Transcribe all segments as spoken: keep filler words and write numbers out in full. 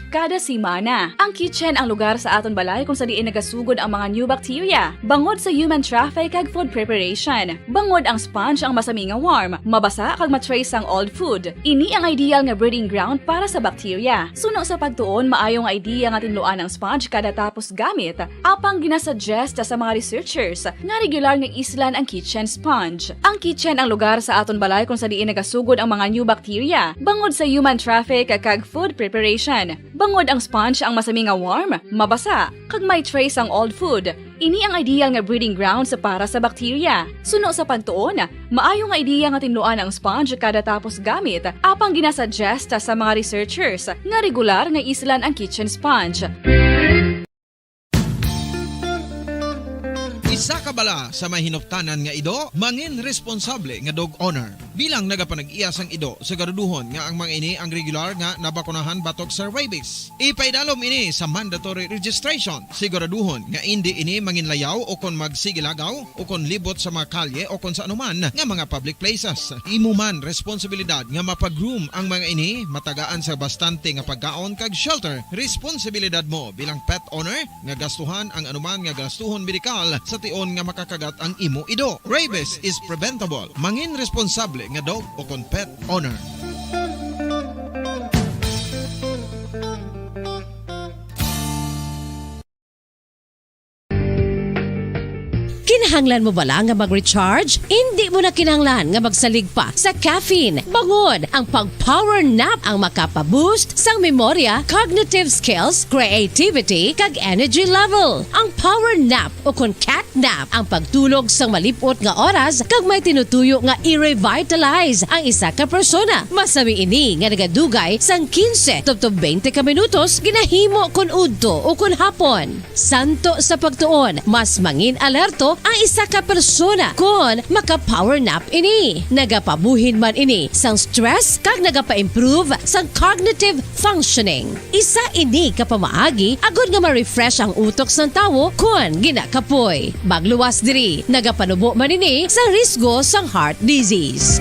kada semana. Ang kitchen ang lugar sa aton balay kung sa diin nagasugod ang mga new bacteria bangod sa human traffic kag food preparation. Bangod ang sponge ang masami nga warm, mabasa kag ma-trace ang old food. Ini ang ideal nga breeding ground para sa bacteria. Suno sa pagtuon, maayo nga idea nga tinluan ang sponge kada tapos gamit, apang ginasuggest sa mga researchers nga regular nga islan ang kitchen sponge. Ang kitchen ang lugar sa aton balay kung sa diin nagasugod ang mga new bacteria bangod sa human traffic kag food preparation. Bangod ang sponge ang masami nga warm, mabasa, kag may trace ang old food. Ini ang ideal nga breeding grounds para sa bacteria. Suno sa pagtuon, maayo nga ideya nga tinluan ang sponge kada tapos gamit, apang ginasuggest sa mga researchers nga regular nga islan ang kitchen sponge. Isa ka bala sa may hinuptanan nga ido, mangin responsable nga dog owner. Bilang nagapanag-iya sang ido, siguraduhon nga ang mga ini ang regular nga nabakunahan batok sa rabies. Ipaidalom ini sa mandatory registration. Siguraduhon nga indi ini manginlayaw o kon magsigilagaw o kon libot sa mga kalye o kon sa anuman nga mga public places. Imo man responsibilidad nga mapag-groom ang mga ini, matagaan sa bastante nga pagkaon kag shelter. Responsibilidad mo bilang pet owner nga gastuhan ang anuman nga gastuhon medikal sa tion nga makakagat ang imo ido. Rabies is preventable. Mangin responsable nga dog o kon pet owner. Kinahanglan mo bala nga mag-recharge? Indi mo na kinahanglan nga magsalig pa sa caffeine. Bangod ang pag-power nap ang makapa-boost sang memorya, cognitive skills, creativity, kag energy level. Ang power nap o kon cat nap ang pagtulog sang malip-ot nga oras kag may tinutuyo nga i-revitalize ang isa ka persona. Masami ini nga nagadugay sang quince tubtob twenty ka minutos, ginahimo kon udto o kon hapon. Santo sa pagtuon, mas mangin-alerto ang isa ka persona kon maka-power nap ini. Nagapabuhin man ini sang stress kag nagapa-improve sang cognitive functioning. Isa ini ka pamaagi agod nga ma-refresh ang utok sang tawo kon ginakapoy. Magluwas diri, nagapanubo man ini sa risgo sang heart disease.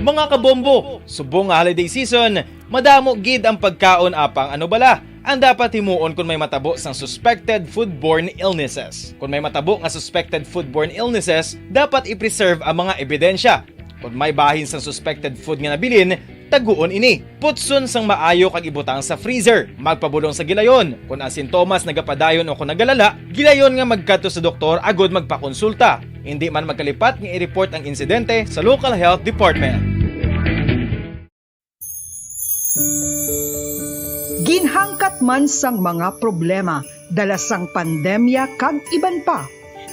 Mga kabombo, subong nga holiday season, madamo gid ang pagkaon, apang ano bala ang dapat himuon kon may matabo sang suspected foodborne illnesses? Kon may matabo nga suspected foodborne illnesses, dapat i-preserve ang mga ebidensya. Kon may bahin sang suspected food nga nabilin, taguon ini. Putson sang maayo kag ibutang sa freezer. Magpabulong sa gilayon. Kon ang sintomas nagapadayon o kon nagalala, gilayon nga magkadto sa doktor agod magpakonsulta. Indi man magkalipat nga i-report ang insidente sa local health department. Ginhangkat man sang mga problema dala sang pandemya kag iban pa,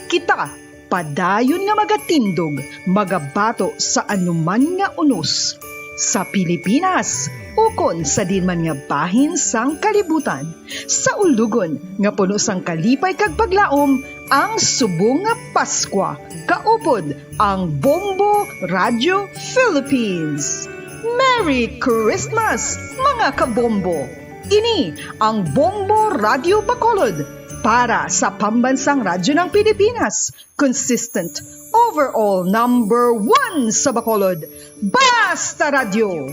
kita padayon nga magatindog, magabato sa anuman nga unos, sa Pilipinas ukon sa diin man nga bahin sang kalibutan. Sa ulugon nga puno sang kalipay kag paglaom ang subong nga Paskwa, kaupod ang Bombo Radio Philippines. Merry Christmas, mga kabombo! Ini ang Bombo Radio Bacolod para sa Pambansang Radyo ng Pilipinas, consistent, overall number one sa Bacolod. Basta Radyo,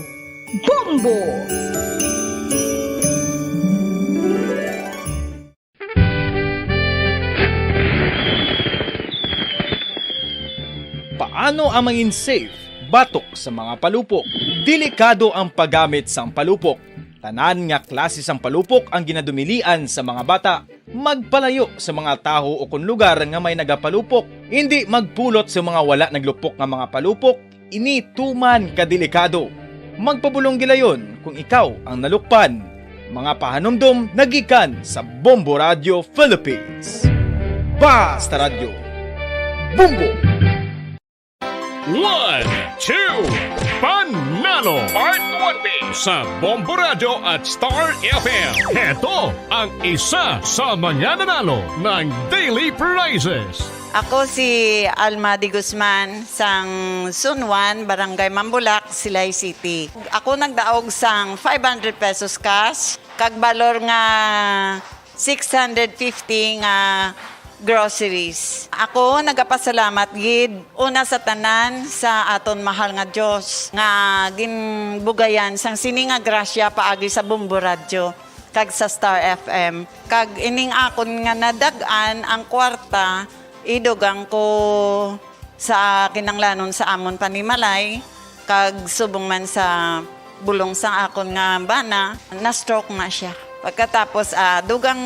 Bombo! Paano ang mangin safe batok sa mga palupok? Delikado ang paggamit sang palupok. Tanan nga klase sang palupok ang ginadumilian sa mga bata. Magpalayo sa mga tawo o kon lugar nga may nagapalupok. Indi magpulot sa mga wala naglupok nga mga palupok. Ini tuman ka delikado. Magpabulong gilayon kung ikaw ang nalukpan. Mga pahanumdom nagikan sa Bombo Radio Philippines. Basta Radyo. Bombo! One, two, Panalo! Part one B sa Bombo Radio at Star F M. Heto ang isa sa mga nanalo ng daily prizes. Ako si Alma de Guzman, sang Zone one, Barangay Mambulak, Silay City. Ako nagdaog sang five hundred pesos cash, kag balor nga six hundred fifty nga groceries. Ako nagapasalamat gid una sa tanan sa aton mahal nga Dios nga ginbugayan sang sini nga grasya paagi sa Bombo Radyo kag sa Star F M. Kag ining akon nga nadag-an ang kwarta, idugang ko sa kinanglanon sa amon panimalay, kag subong man sa bulong sang akon nga bana, na-stroke na siya. Pagkatapos, ah, dugang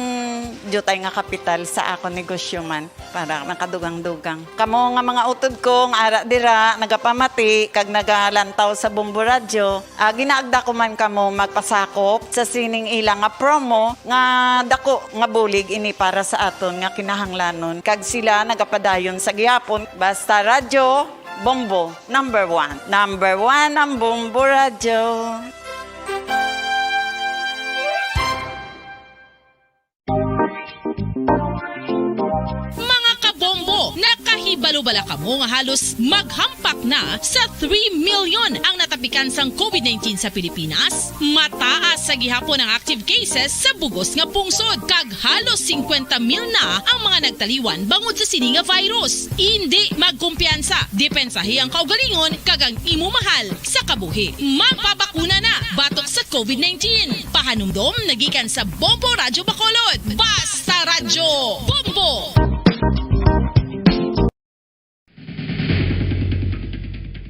diutay nga kapital sa akon negosyo man, para makadugang-dugang. Kamo nga mga utod ko nga ara dira, nagapamati kag nagalantaw sa Bombo Radyo, ah, ginaagda ko man kamo magpasakop sa sining ila nga promo nga dako nga bulig ini para sa aton nga kinahanglanon, kag sila nagapadayon sa gihapon. Basta Radyo Bombo, number one. Number one ang Bombo Radyo. Mga kabombo, nakahibalo bala kamo nga halos maghampak na sa three million ang natapikan sang covid nineteen sa Pilipinas? Mataas sa gihapon ang active cases sa bugos nga pungsod, kag halos singkwenta mil na ang mga nagtaliwan bangod sa sini nga virus. Indi magkumpiyansa, depensahi ang kaugalingon kag ang imo mahal sa kabuhi. Magpabakuna na batok sa covid nineteen. Pahanumdom nagikan sa Bombo Radyo Bacolod. Basta Radyo Bombo!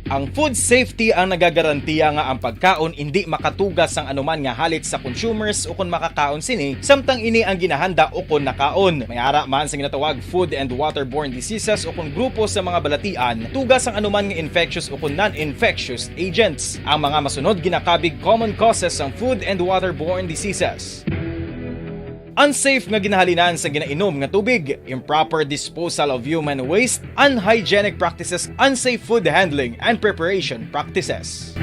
Ang food safety ang nagagarantiya nga ang pagkaon indi makatuga sang anuman nga halit sa consumers ukon makakaon sini, samtang ini ang ginahanda ukon nakaon. May ara man sa ginatawag food and waterborne diseases ukon grupo sa mga balatian, tuga sang anuman nga infectious ukon non-infectious agents. Ang mga masunod ginakabig common causes sang food and waterborne diseases. Unsafe nga ginahalinan sa ginainom nga tubig, improper disposal of human waste, unhygienic practices, unsafe food handling and preparation practices.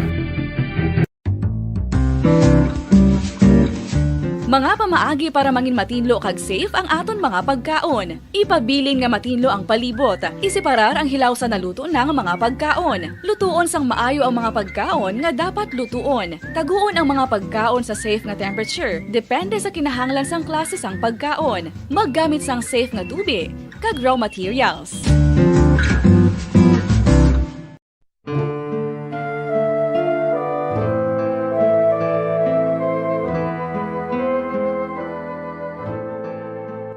Mga pamaagi para mangin matinlo kag safe ang aton mga pagkaon. Ipabilin nga matinlo ang palibot. Iseparar ang hilaw sa naluto na nga mga pagkaon. Lutuon sang maayo ang mga pagkaon nga dapat lutuon. Taguon ang mga pagkaon sa safe nga temperature, depende sa kinahanglan sang klase sang pagkaon. Maggamit sang safe nga tubig kag raw materials.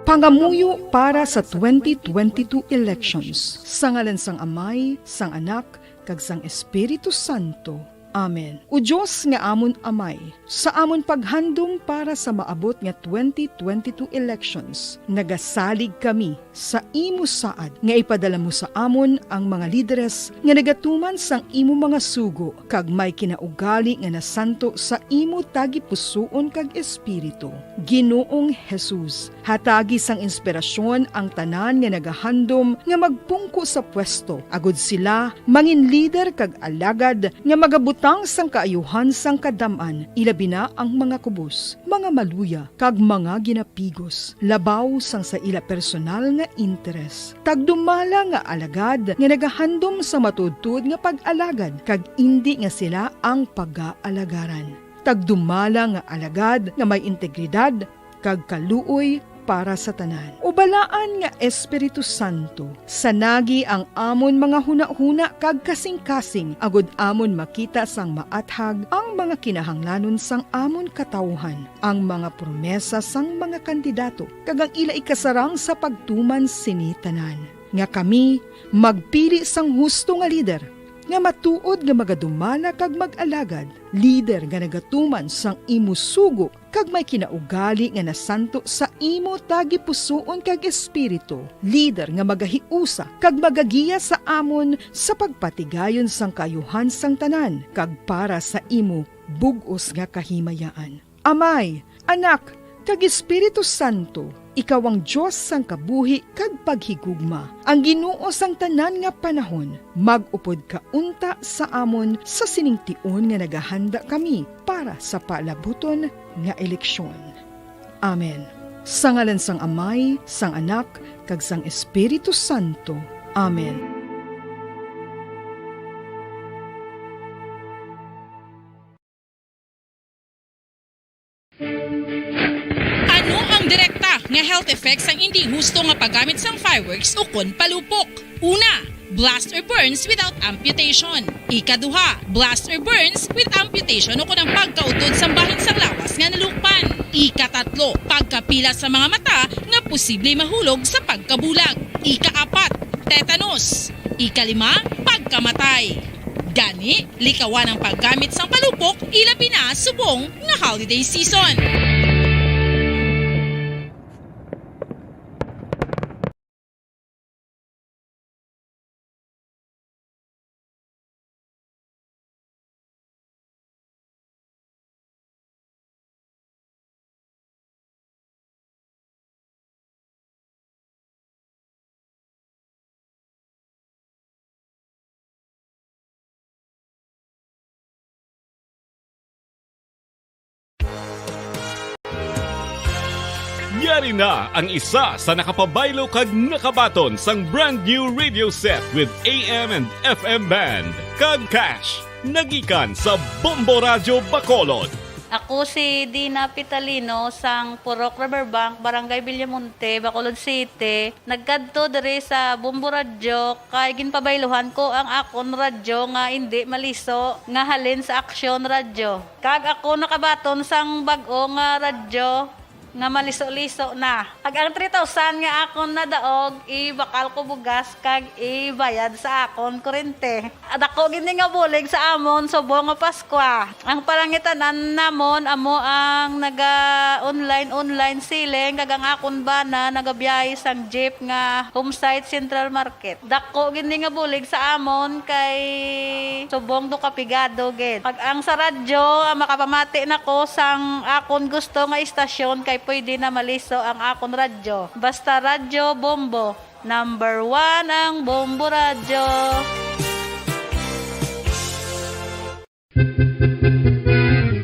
Pangamuyo para sa twenty twenty-two elections. Sa ngalan sang Amay, sang Anak, kag sang Espiritu Santo. Amen. O Dios nga amon Amay, sa amon paghandom para sa maabot nga twenty twenty-two elections, nagasalig kami sa imo saad nga ipadala mo sa amon ang mga lideres nga nagatuman sang imo mga sugo kag may kinaugali nga nasanto sa imo tagipusoon kag espiritu. Ginoong Jesus, hatagi sang inspirasyon ang tanan nga nagahandom nga magpungko sa pwesto, agud sila mangin lider kag alagad nga magabutang sang kaayuhan sang kadam-an, ilabi na ang mga kubos, mga maluya, kag mga ginapigos, labaw sang sa ila personal nga interes. Tagdumala nga alagad nga nagahandom sa matuodtuod nga pag-alagad, kag indi nga sila ang pagaalagarang. Tagdumala nga alagad nga may integridad kag kaluoy para sa tanan. O Balaan nga Espiritu Santo, sanagi ang amon mga hunahuna kag kasingkasing, agud amon makita sang maathag ang mga kinahanglanon sang amon katawuhan, ang mga promesa sang mga kandidato, kag ang ila ikasarang sa pagtuman sini tanan. Nga kami magpili sang husto nga lider, nga matuod nga magadumala kag mag-alagad, lider nga nagatuman sang imo sugo kag may kinaugali nga nasanto sa imo tagipusoon kag espiritu, lider nga magahiusa kag magagiya sa amon sa pagpatigayon sang kaayuhan sang tanan kag para sa imo bug-os nga kahimayaan. Amay, Anak, kag Espiritu Santo, ikaw ang Dios sang kabuhi kag paghigugma, ang Ginoo sang tanan nga panahon. Mag-upod ka unta sa amon sa sining tion nga nagahanda kami para sa palabuton nga eleksyon. Amen. Sa ngalan sang Amay, sang Anak, kag sang Espiritu Santo. Amen. Ano ang direkta Nga health effects ang indi husto nga paggamit sang fireworks ukon palupok. Una, blast or burns without amputation. Ikaduha, blast or burns with amputation ukon ang pagkautod sang bahin sang lawas nga nalukpan. Ikatatlo, pagkapila sa mga mata nga posible mahulog sa pagkabulag. Ikaapat, tetanus. Ikalima, pagkamatay. Gani, likawan ang paggamit sang palupok, ilabi na subong nga holiday season. Yari na ang isa sa nakapabaylo kag nakabaton sang brand new radio set with A M and F M band kag cash, nagikan sa Bombo Radyo Bacolod. Ako si Dina Pitalino sang Purok Riverbank, Barangay Villamonte, Bacolod City. Nagkadto diri sa Bombo Radyo kay ginpabayluhan ko ang akon radyo nga indi maliso nga halin sa Aksyon Radyo. Kag ako nakabaton sang bag-o nga radyo nga maliso-liso na. Kag ang three thousand nga akon nadaog, ibakal ko bugas kag ibayad sa akon kurente. Dako gid ni nga bulig sa amon subong nga Paskwa. Ang palangitan-an namon amo ang naga-online-online selling kag ang akon bana nagabiyahe sang jeep nga Homesite Central Market. Dako gid ni nga bulig sa amon kay subong do ka pigado gid. Kag ang sa radyo, ang makapamati na ko sang akon gusto nga istasyon kay pwede na maliso ang akon radyo. Basta Radyo Bombo. Number one ang Bombo Radyo.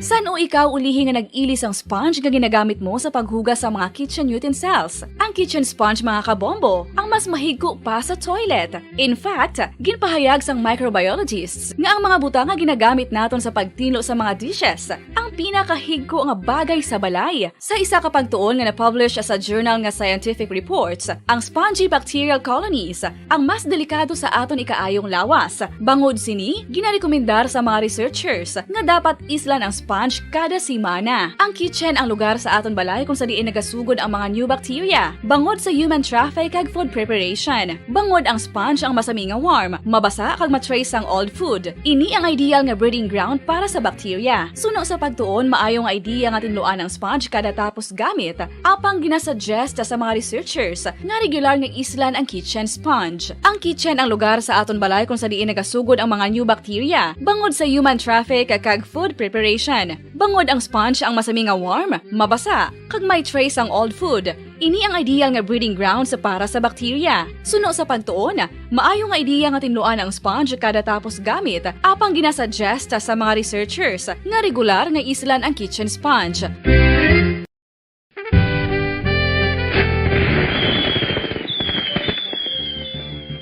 San-o ikaw ulihi nga nag-ili sang sponge nga ginagamit mo sa paghugas sa mga kitchen utensils? Ang kitchen sponge, mga kabombo, ang mas mahigko pa sa toilet. In fact, ginpahayag sang microbiologists nga ang mga butang nga ginagamit naton sa pagtinlo sa mga dishes ang pinakahigko nga bagay sa balay. Sa isa ka pagtuon nga na-publish sa journal nga Scientific Reports, ang spongy bacterial colonies ang mas delikado sa aton ikaayong lawas. Bangod sini, ginarekomendar sa mga researchers nga dapat islan ang sponge kada semana. Ang kitchen ang lugar sa aton balay kung sa diin nagasugod ang mga new bacteria, bangod sa human traffic kag food preparation. Bangod ang sponge ang masami nga warm, mabasa kag ma-trace ang old food. Ini ang ideal nga breeding ground para sa bacteria. Suno sa pagtuon, maayo nga idea nga tinluan ang sponge kada tapos gamit, apang ginasuggest sa mga researchers nga regular nga islan ang kitchen sponge. Ang kitchen ang lugar sa aton balay kung sa diin nagasugod ang mga new bacteria, bangod sa human traffic kag food preparation. Bangod ang sponge ang masami nga warm, mabasa, kag may trace ang old food. Ini ang ideal nga breeding grounds para sa bacteria. Suno sa pagtuon, maayo nga idea nga tinluan ang sponge kada tapos gamit, apang ginasuggest sa mga researchers nga regular nga islan ang kitchen sponge.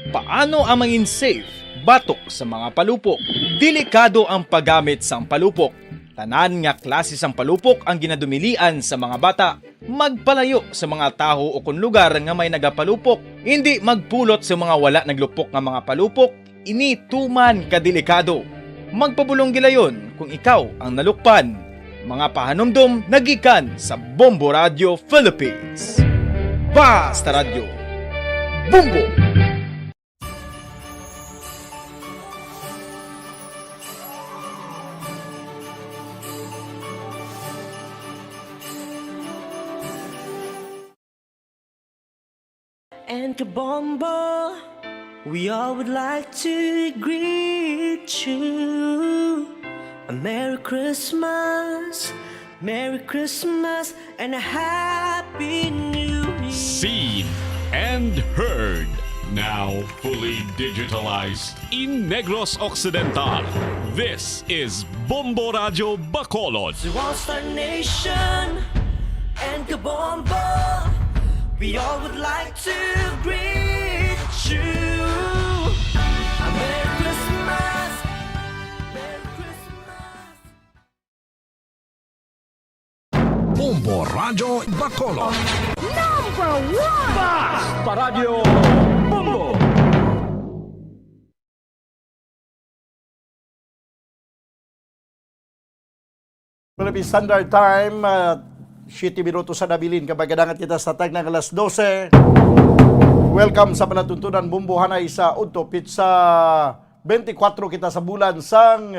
Paano ang mangin safe batok sa mga palupok? Delikado ang paggamit sang palupok. Tanan nga klase sang palupok ang ginadumilian sa mga bata. Magpalayo sa mga taho ukon lugar nga may nagapalupok. Indi magpulot sa mga wala naglupok nga mga palupok. Ini tuman ka delikado. Magpabulong gilayon kung ikaw ang nalukpan. Mga pahanumdom nagikan sa Bombo Radio Philippines. Basta Radyo. Bombo! And Kabombo, we all would like to greet you a Merry Christmas, Merry Christmas, and a Happy New Year. Seen and heard, now fully digitalized in Negros Occidental. This is Bombo Radyo Bacolod. To all Star Nation and Kabombo, we all would like to greet you a Merry Christmas, Merry Christmas. Bombo Radyo Bacolod. Number one! Basta Radyo Bombo! Philippine Standard Time, ah, siyete minutos sa nabilin. Kapag nadangat kita sa tagna nga alas dose. Welcome sa palatuntunan, Bombo Hanay sa Udto. Pitsa twenty-four kita sa bulan sang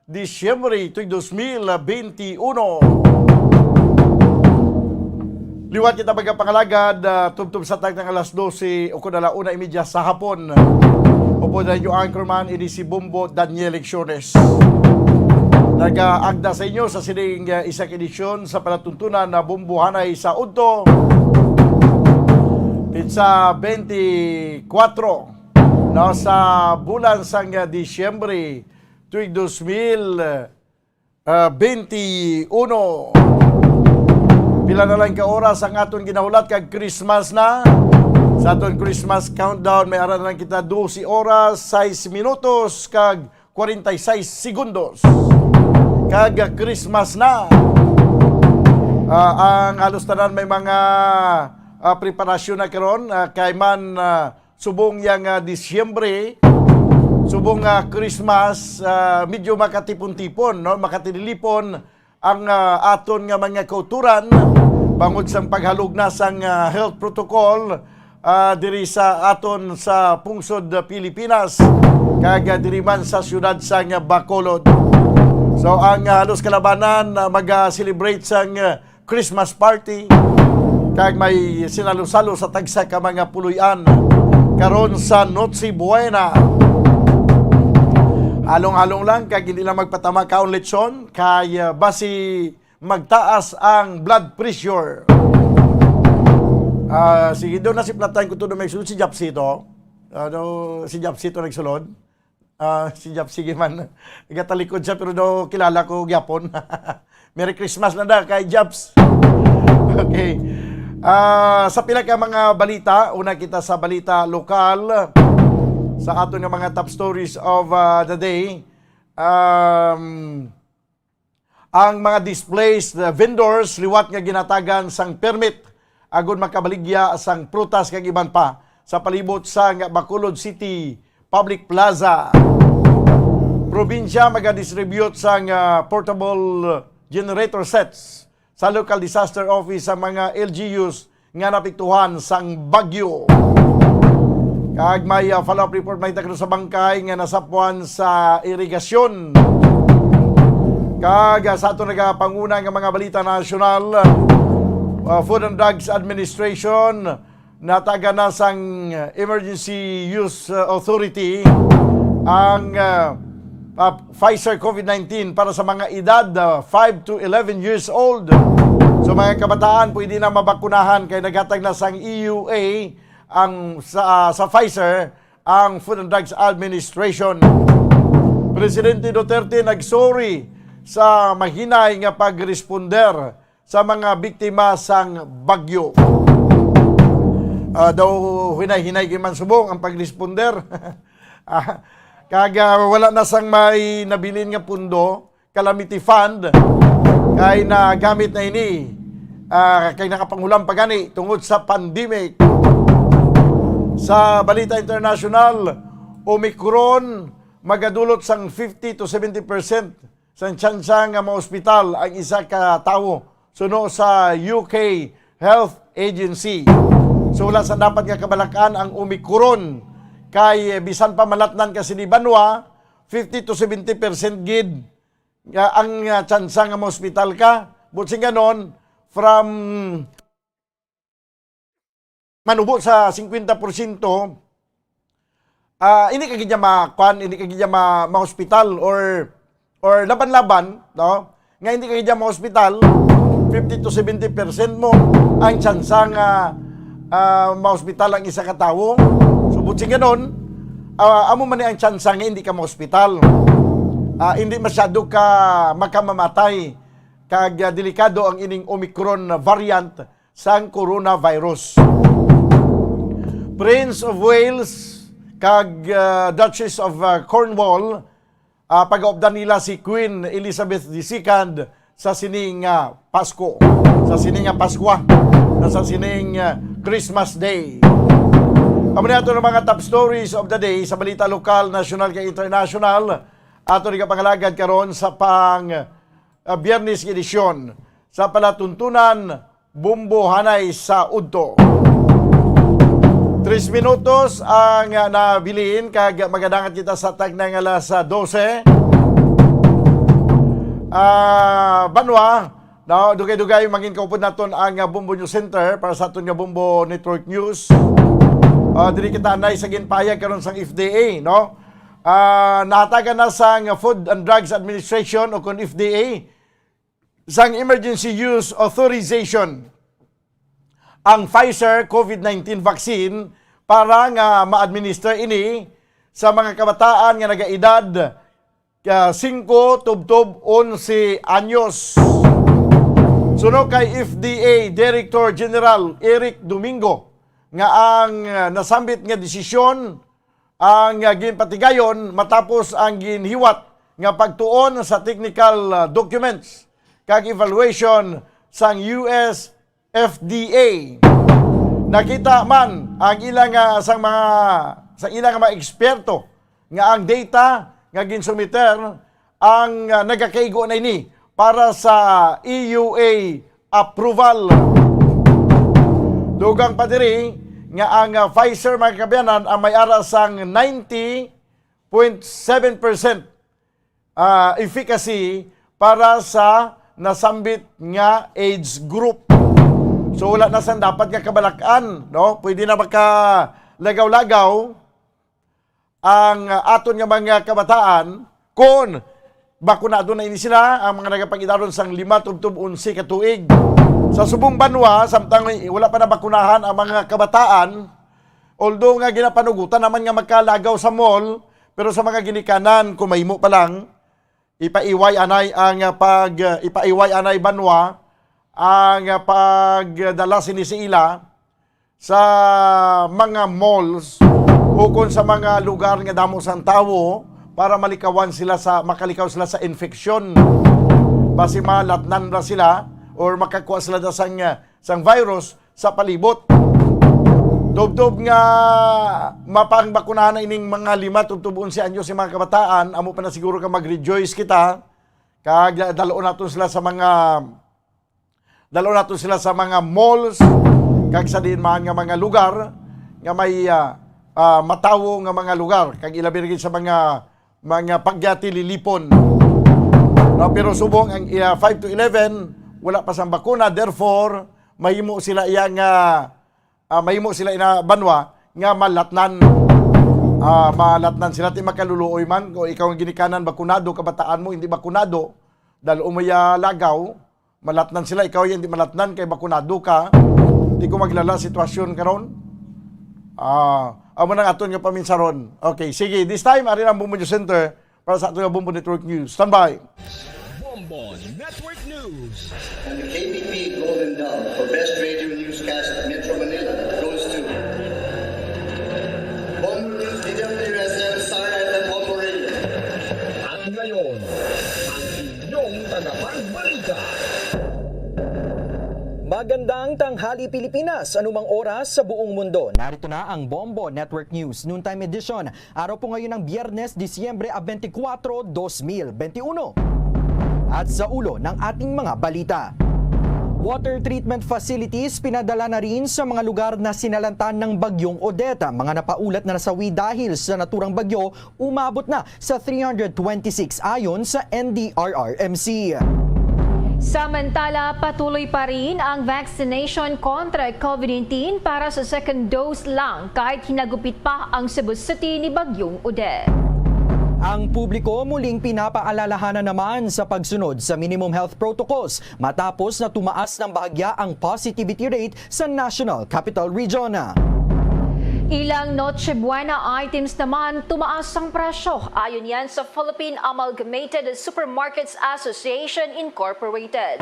Disyembre tuig dos mil benti uno. Liwat kita, mga pangalagad, ah, tubtob sa tagna nga alas dose o kun ala una imedya sa hapon. Upod ang inyo anchorman, ini si Bombo Daniel Lecciones. Nagaagda sa inyo sa sining, ah, isa ka edisyon sa palatuntunan na Bombo Hanay sa Udto. Pitsa twenty-four, no, sa bulan sang, ah, Disyembre, tuig dos mil, ah, benti uno. Pila na lang ka oras ang aton ginahulat kag Christmas na. Sa aton Christmas countdown, may ara na lang kita dose oras, sais minutos, kag kwarenta y seis segundos. Kag, ah, Christmas na. Ah, ang halos tanan may mga, ah, preparasyon na karon, ah, kay man, ah, subong yang, ah, Disyembre, subong, ah, Christmas, ah, medyo makatipon-tipon, no? Makatililipon ang, ah, aton nga mga kauturan bangod sang paghalog na sang, ah, health protocol, ah, diri sa aton sa pungsod, ah, Pilipinas, kag, ah, diri man sa siyudad sang, ah, Bacolod. So, ang, ah, halos kalabanan, ah, mag-celebrate sang, ah, Christmas party, kag may sinalo-salo sa tagsa ka mga puloy-an karon sa Noche Buena. Halong-halong lang, kag hindi lang magpatama kaon lechon, kay, ah, basi magtaas ang blood pressure. Ah, sige, daw nasiplatan ko to na may sulod si Japsito. Ano, si Japsito nagsulod? Ah, si Jobs, sige man. Nagatalikod siya, pero daw kilala ko gyapon. Merry Christmas na da kay Jobs. Okay. Ah, sa pila ka mga balita, una kita sa balita lokal, sa aton nga mga top stories of, ah, the day. Um, ang mga displaced, uh, vendors liwat nga ginatagan sang permit agud makabaligya sang prutas kag iban pa sa palibot sang Bacolod City Public Plaza. Probinsya magadistribute sang, uh, portable generator sets sa local disaster office sa mga L G Us nga naapektuhan sang bagyo. Kag may, ah, follow-up report, may takdo sa bangkay nga nasapwan sa irigasyon. Kag, ah, sa aton nagapanguna nga mga balita nasyonal, ah, Food and Drugs Administration natagan na sang Emergency Use, ah, Authority ang, ah, ah, Pfizer COVID nineteen para sa mga edad, ah, five to eleven years old. So, mga kabataan, pwede na mabakunahan kay naghatag na sang E U A ang sa, sa Pfizer ang Food and Drugs Administration. Presidente Duterte nag-sorry sa mahinay nga pagresponder sa mga biktima sang bagyo. Ah, daw hinay-hinay gid man subong ang pagresponder. Ah, kag, ah, wala na sang may nabilin nga pundo, calamity fund, kay nagamit na ini, ah, kay nakapangulam pa gani tungod sa pandemic. Sa balita international, Omicron magadulot sang fifty to seventy percent sang tsansa nga maospital ang isa ka tawo, suno sa U K Health Agency. So, wala sa dapat nga kabalak-an ang Omicron, kay, eh, bisan pa malatnan ka sini banwa, fifty to seventy percent gid nga ang, ah, tsansa nga maospital ka. But sing ganon, from manubo sa singkwenta porsyento, ah, hindi ka gid niya ma-, kwan, hindi ka gid niya ma-, ma-hospital or, or laban-laban, no? Nga hindi ka gid niya ma-hospital, fifty to seventy percent mo ang tsansa nga, ah, ma-hospital ang isa ka tawo. So, but sing ganon, ah, amo man ni ang tsansa nga hindi ka ma-hospital. Ah, hindi masyado ka makamamatay, kag, ah, delikado ang ining Omicron variant sang coronavirus. Prince of Wales kag, ah, Duchess of, ah, Cornwall, ah, pagaupdan nila si Queen Elizabeth the Second sa sining, ah, Pasko, sa sining, ah, Paskwa, na sa sining, ah, Christmas Day. Amo ni ato ang mga top stories of the day sa balita lokal, national, kag international. Ato ni kapangalagad karon sa pang, ah, Biyernes nga edisyon sa palatuntunan Bombo Hanay sa Udto. Tres minutos ang, ah, nabilin, kag magadangat kita sa tagna nga alas, ah, dose. Ah, banwa, no, dugay-dugay mangin kaupod naton ang, ah, Bombo News Center para sa aton nga Bombo Network News. Ah, diri kita anay sa ginpahayag karon sang F D A, no? Ah, nahatagan na sang Food and Drugs Administration o kon F D A sang emergency use authorization ang Pfizer COVID nineteen vaccine para nga ma-administer ini sa mga kabataan nga nagaedad, ah, singko tubtob onse anyos. Suno kay F D A Director General Eric Domingo nga ang, ah, nasambit nga desisyon ang, ah, ginpatigayon matapos ang ginhiwat nga pagtuon sa technical, ah, documents kag evaluation sang U S F D A. Nakita man ang ilang, ah, sang mga, sa ilang mga eksperto nga ang data nga ginsumiter ang, ah, nagakaigo na ini para sa E U A approval. Dugang pa diri nga ang, ah, Pfizer, mga kaabyanan, ang may ara sang ninety point seven percent, ah, efficacy para sa nasambit nga age group. So, wala na sang dapat nga kabalak-an, no? Pwede na makalagaw-lagaw ang, ah, aton nga mga kabataan kon bakunado na ini sila, ang mga nagapag-edaron sang lima tubtob onse ka tuig. Sa subong banwa, samtang wala pa nabakunahan ang mga kabataan, although nga ginapanugutan naman nga makalagaw sa mall, pero sa mga ginikanan, kung mahimo pa lang, ipaiway anay ang, ah, pag, ah, ipaiway anay banwa ang, ah, pagdala sini sa ila sa mga malls o kon sa mga lugar nga damo sang tawo para malikawan sila sa, makalikaw sila sa infeksyon. Basi malatnan ra sila or makakuha sila na sang, ah, sang virus sa palibot. Tubtob nga mapangbakunahan na ining mga lima tubtob onse anyos nga mga kabataan, amo pa na siguro ka mag-rejoice kita, kag dalon naton sila sa mga, dalon naton sila sa mga malls, kag sa diin man nga mga lugar nga may, ah, ah, matawo nga mga lugar, kag ilabi na gid sa mga, mga pagyatililipon. No, pero subong ang, ah, five to eleven, wala pa sang bakuna, therefore, mahimo sila iya nga, ah, mahimo sila ina banwa nga malatnan. Ah, malatnan sila, ti makaluluoy man. Kung ikaw ang ginikanan, bakunado, kabataan mo, hindi bakunado, dal-o mo ya lagaw, malatnan sila. Ikaw yan, di malatnan, kay bakunado ka. Di ko maglala sitwasyon karon. Ah, amo nang aton nga paminsaron. Okay, sige. This time, ari ang Bombo News Center para sa aton nga Bombo Network News. Standby. Bombo Network News. And the K B P Golden Dove for Best Radio Newscast at Metro Manila goes to Bombo News, D W S M, Sara F M, Bombo Radio. At ngayon, ang inyong tagapagbalita. Magandang tanghali, Pilipinas. Anumang oras sa buong mundo, narito na ang Bombo Network News Noontime Edition. Araw po ngayon ng Biyernes, Disyembre a twenty-four, dos mil twenty-one. At sa ulo ng ating mga balita, water treatment facilities pinadala na rin sa mga lugar na sinalantan ng Bagyong Odette. Mga napaulat na nasawi dahil sa naturang bagyo, umabot na sa three hundred twenty-six ayon sa N D R R M C. Samantala, patuloy pa rin ang vaccination kontra COVID nineteen para sa second dose lang kahit hinagupit pa ang Cebu City ni Bagyong Odette. Ang publiko muling pinapaalalahanan naman sa pagsunod sa minimum health protocols matapos na tumaas ng bahagya ang positivity rate sa National Capital Region. Ilang Noche Buena items naman tumaas ang presyo. Ayon yan sa Philippine Amalgamated Supermarkets Association Incorporated.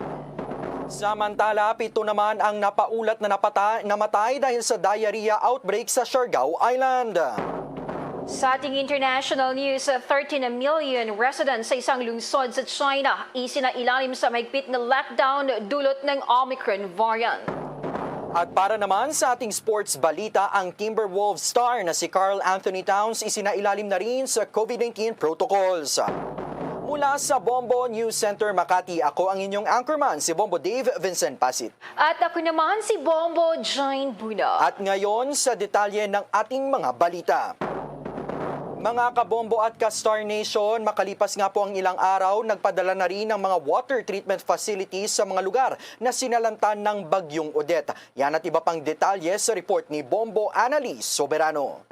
Samantala, pito naman ang napaulat na napata-, namatay dahil sa diarrhea outbreak sa Siargao Island. Sa ating international news, thirteen million residents sa isang lungsod sa China isinailalim sa mahigpit na lockdown dulot ng Omicron variant. At para naman sa ating sports balita, ang Timberwolves star na si Karl Anthony Towns isinailalim na rin sa COVID nineteen protocols. Mula sa Bombo News Center Makati, ako ang inyong anchorman, si Bombo Dave Vincent Pasit. At ako naman si Bombo Jane Buna. At ngayon, sa detalye ng ating mga balita. Mga kabombo at ka-Star Nation, makalipas nga po ang ilang araw, nagpadala na rin ang mga water treatment facilities sa mga lugar na sinalantan ng Bagyong Odette. Yan at iba pang detalye sa report ni Bombo Annalise Soberano.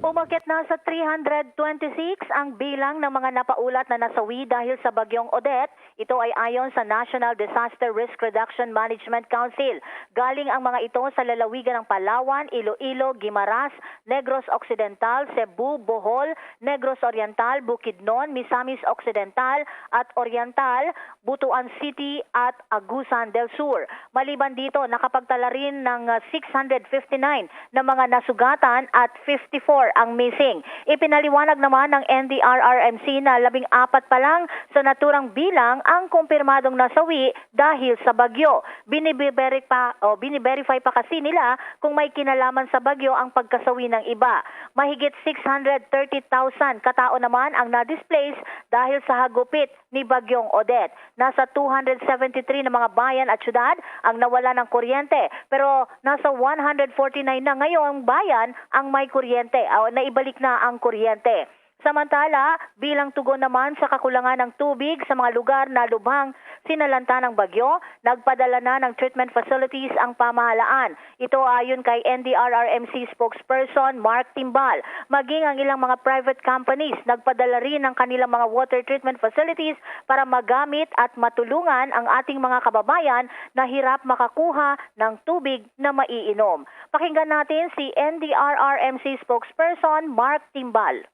Umakyat na sa three hundred twenty-six ang bilang ng mga napaulat na nasawi dahil sa Bagyong Odette. Ito ay ayon sa National Disaster Risk Reduction Management Council. Galing ang mga ito sa lalawigan ng Palawan, Iloilo, Guimaras, Negros Occidental, Cebu, Bohol, Negros Oriental, Bukidnon, Misamis Occidental at Oriental, Butuan City at Agusan del Sur. Maliban dito, nakapagtala rin ng, ah, six hundred fifty-nine na mga nasugatan at fifty-four ang missing. Ipinaliwanag naman ng N D R R M C na labing apat pa lang sa naturang bilang ang kumpirmadong nasawi dahil sa bagyo. Binibe-, pa, o, biniverify pa kasi nila kung may kinalaman sa bagyo ang pagkasawi ng iba. Mahigit six hundred thirty thousand katao naman ang na-displace dahil sa hagupit ni Bagyong Odette. Nasa two hundred seventy-three na mga bayan at syudad ang nawala ng kuryente, pero nasa one hundred forty-nine na ngayong bayan ang may kuryente, o naibalik na ang kuryente. Samantala, bilang tugon naman sa kakulangan ng tubig sa mga lugar na lubhang sinalanta ng bagyo, nagpadala na ng treatment facilities ang pamahalaan. Ito ayon kay N D R R M C spokesperson Mark Timbal. Maging ang ilang mga private companies nagpadala rin ng kanilang mga water treatment facilities para magamit at matulungan ang ating mga kababayan na hirap makakuha ng tubig na maiinom. Pakinggan natin si N D R R M C spokesperson Mark Timbal.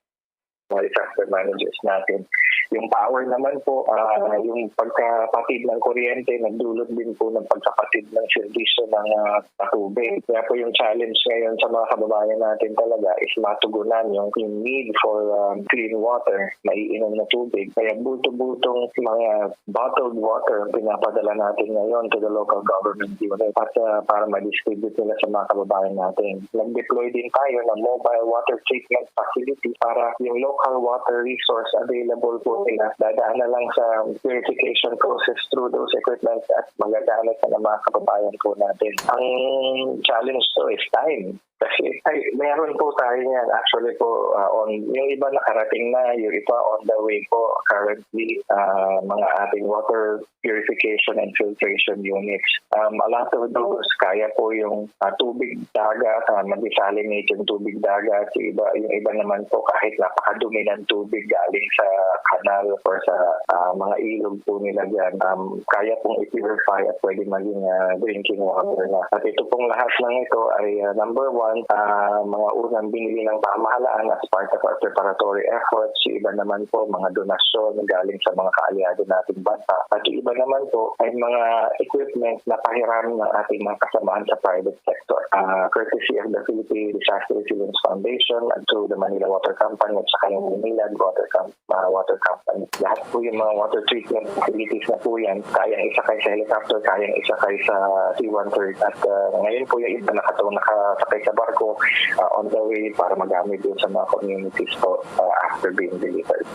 Mga disaster managers natin. Yung power naman po, ah, yung pagkapatid ng kuryente, nagdulot din po ng pagkapatid ng serbisyo ng, ah, tubig. Kaya po yung challenge ngayon sa mga kababayan natin talaga is matugunan yung, yung need for, um, clean water, maiinom na tubig. Kaya bulto-bultong mga bottled water ang pinapadala natin ngayon to the local government unit at, ah, para ma-distribute nila sa mga kababayan natin. Nag-deploy din tayo ng mobile water treatment facility para yung local water resource available po nila, dadaan na lang sa purification process through those equipment at magagamit na ng mga kababayan po natin. Ang challenge to is time. Kasi ay, meron po tayo niyan. Actually po, ah, on, yung iba nakarating na, yung iba on the way po. Currently, ah, mga ating water purification and filtration units. Um, a lot of those, kaya po yung, ah, tubig dagat, ah, ma-desalinate yung tubig dagat. Yung iba, yung iba naman po, kahit napakadumi ng tubig galing sa kanal or sa, ah, mga ilog po nila dyan, um, kaya pong i-purify at pwede maging, ah, drinking water na. At ito pong lahat ng ito ay, ah, number one, ah, mga unang binili ng pamahalaan as part of our preparatory efforts. Yung iba naman po, mga donasyon galing sa mga kaalyado nating bansa. At yung iba naman po ay mga equipment na pahiram ng ating mga kasamahan sa private sector. Ah, courtesy of the Philippine Disaster Resilience Foundation and through the Manila Water Company at saka yung Manila Water Company, ah, Water Company. Lahat po yung mga water treatment facilities na po yan, kayang isakay sa helicopter, kayang isakay sa C one thirty. At, ah, ngayon po yung iba nakatong nakasakay sa barko, ah, on the way para magamit yun sa mga communities po, ah, after being delivered.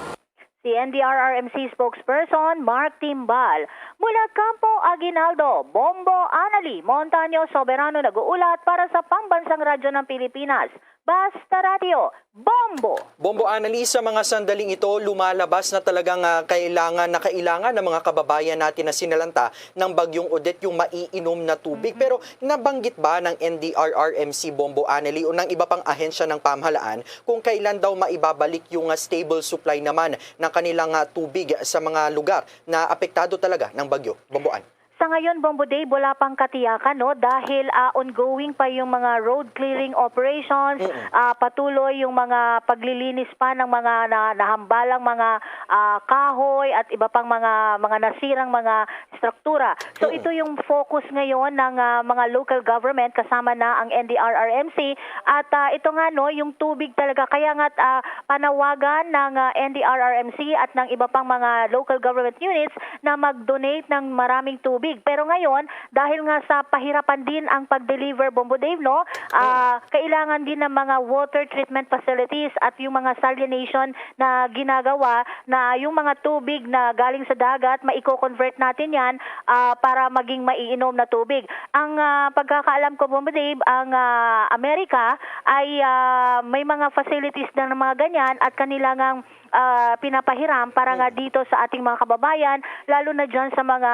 Si N D R R M C spokesperson Mark Timbal. Mula Campo Aguinaldo, Bombo Anali Montaño Soberano nag-uulat para sa Pambansang Radyo ng Pilipinas. Basta Radyo, Bombo! Bombo Anali, sa mga sandaling ito, lumalabas na talagang, ah, kailangan na kailangan ng mga kababayan natin na sinalanta ng Bagyong Odette yung maiinom na tubig. Mhm. Pero nabanggit ba ng N D R R M C, Bombo Anali, o ng iba pang ahensya ng pamahalaan kung kailan daw maibabalik yung, ah, stable supply naman ng kanilang, ah, tubig sa mga lugar na apektado talaga ng bagyo, Bombo An? Sa ngayon, Bombo Dave, wala pang katiyakan, no, dahil, ah, ongoing pa yung mga road clearing operations, Mm-mm. ah, patuloy yung mga paglilinis pa ng mga na-, nahambalang mga, ah, kahoy at iba pang mga, mga nasirang mga infrastruktura. So, ito yung focus ngayon ng, ah, mga local government kasama na ang N D R R M C. At, ah, ito nga, no, yung tubig talaga. Kaya nga, ah, panawagan ng, ah, N D R R M C at ng iba pang mga local government units na mag-donate ng maraming tubig. Pero ngayon, dahil nga sa pahirapan din ang pag-deliver, Bombo Dave, no, ah, kailangan din ng mga water treatment facilities at yung mga salination na ginagawa na yung mga tubig na galing sa dagat, maiko-convert natin yan, ah, para maging maiinom na tubig. Ang, ah, pagkakaalam ko, Bombo Dave, ang, ah, Amerika ay, ah, may mga facilities na ng mga ganyan at kanila ngang, ah, pinapahiram para nga dito sa ating mga kababayan, lalo na dyan sa mga,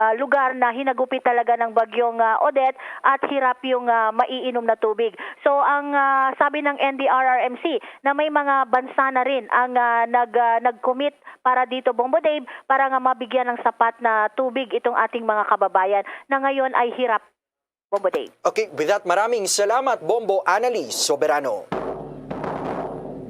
ah, lugar na hinagupit talaga ng bagyong, ah, Odette at hirap yung, ah, maiinom na tubig. So, ang, ah, sabi ng N D R R M C na may mga bansa na rin ang, ah, nag, ah, nag-commit para dito, Bombo Dave, para nga mabigyan ng sapat na tubig itong ating mga kababayan na ngayon ay hirap, Bombo Dave. Okay, with that, maraming salamat, Bombo Annalise Soberano.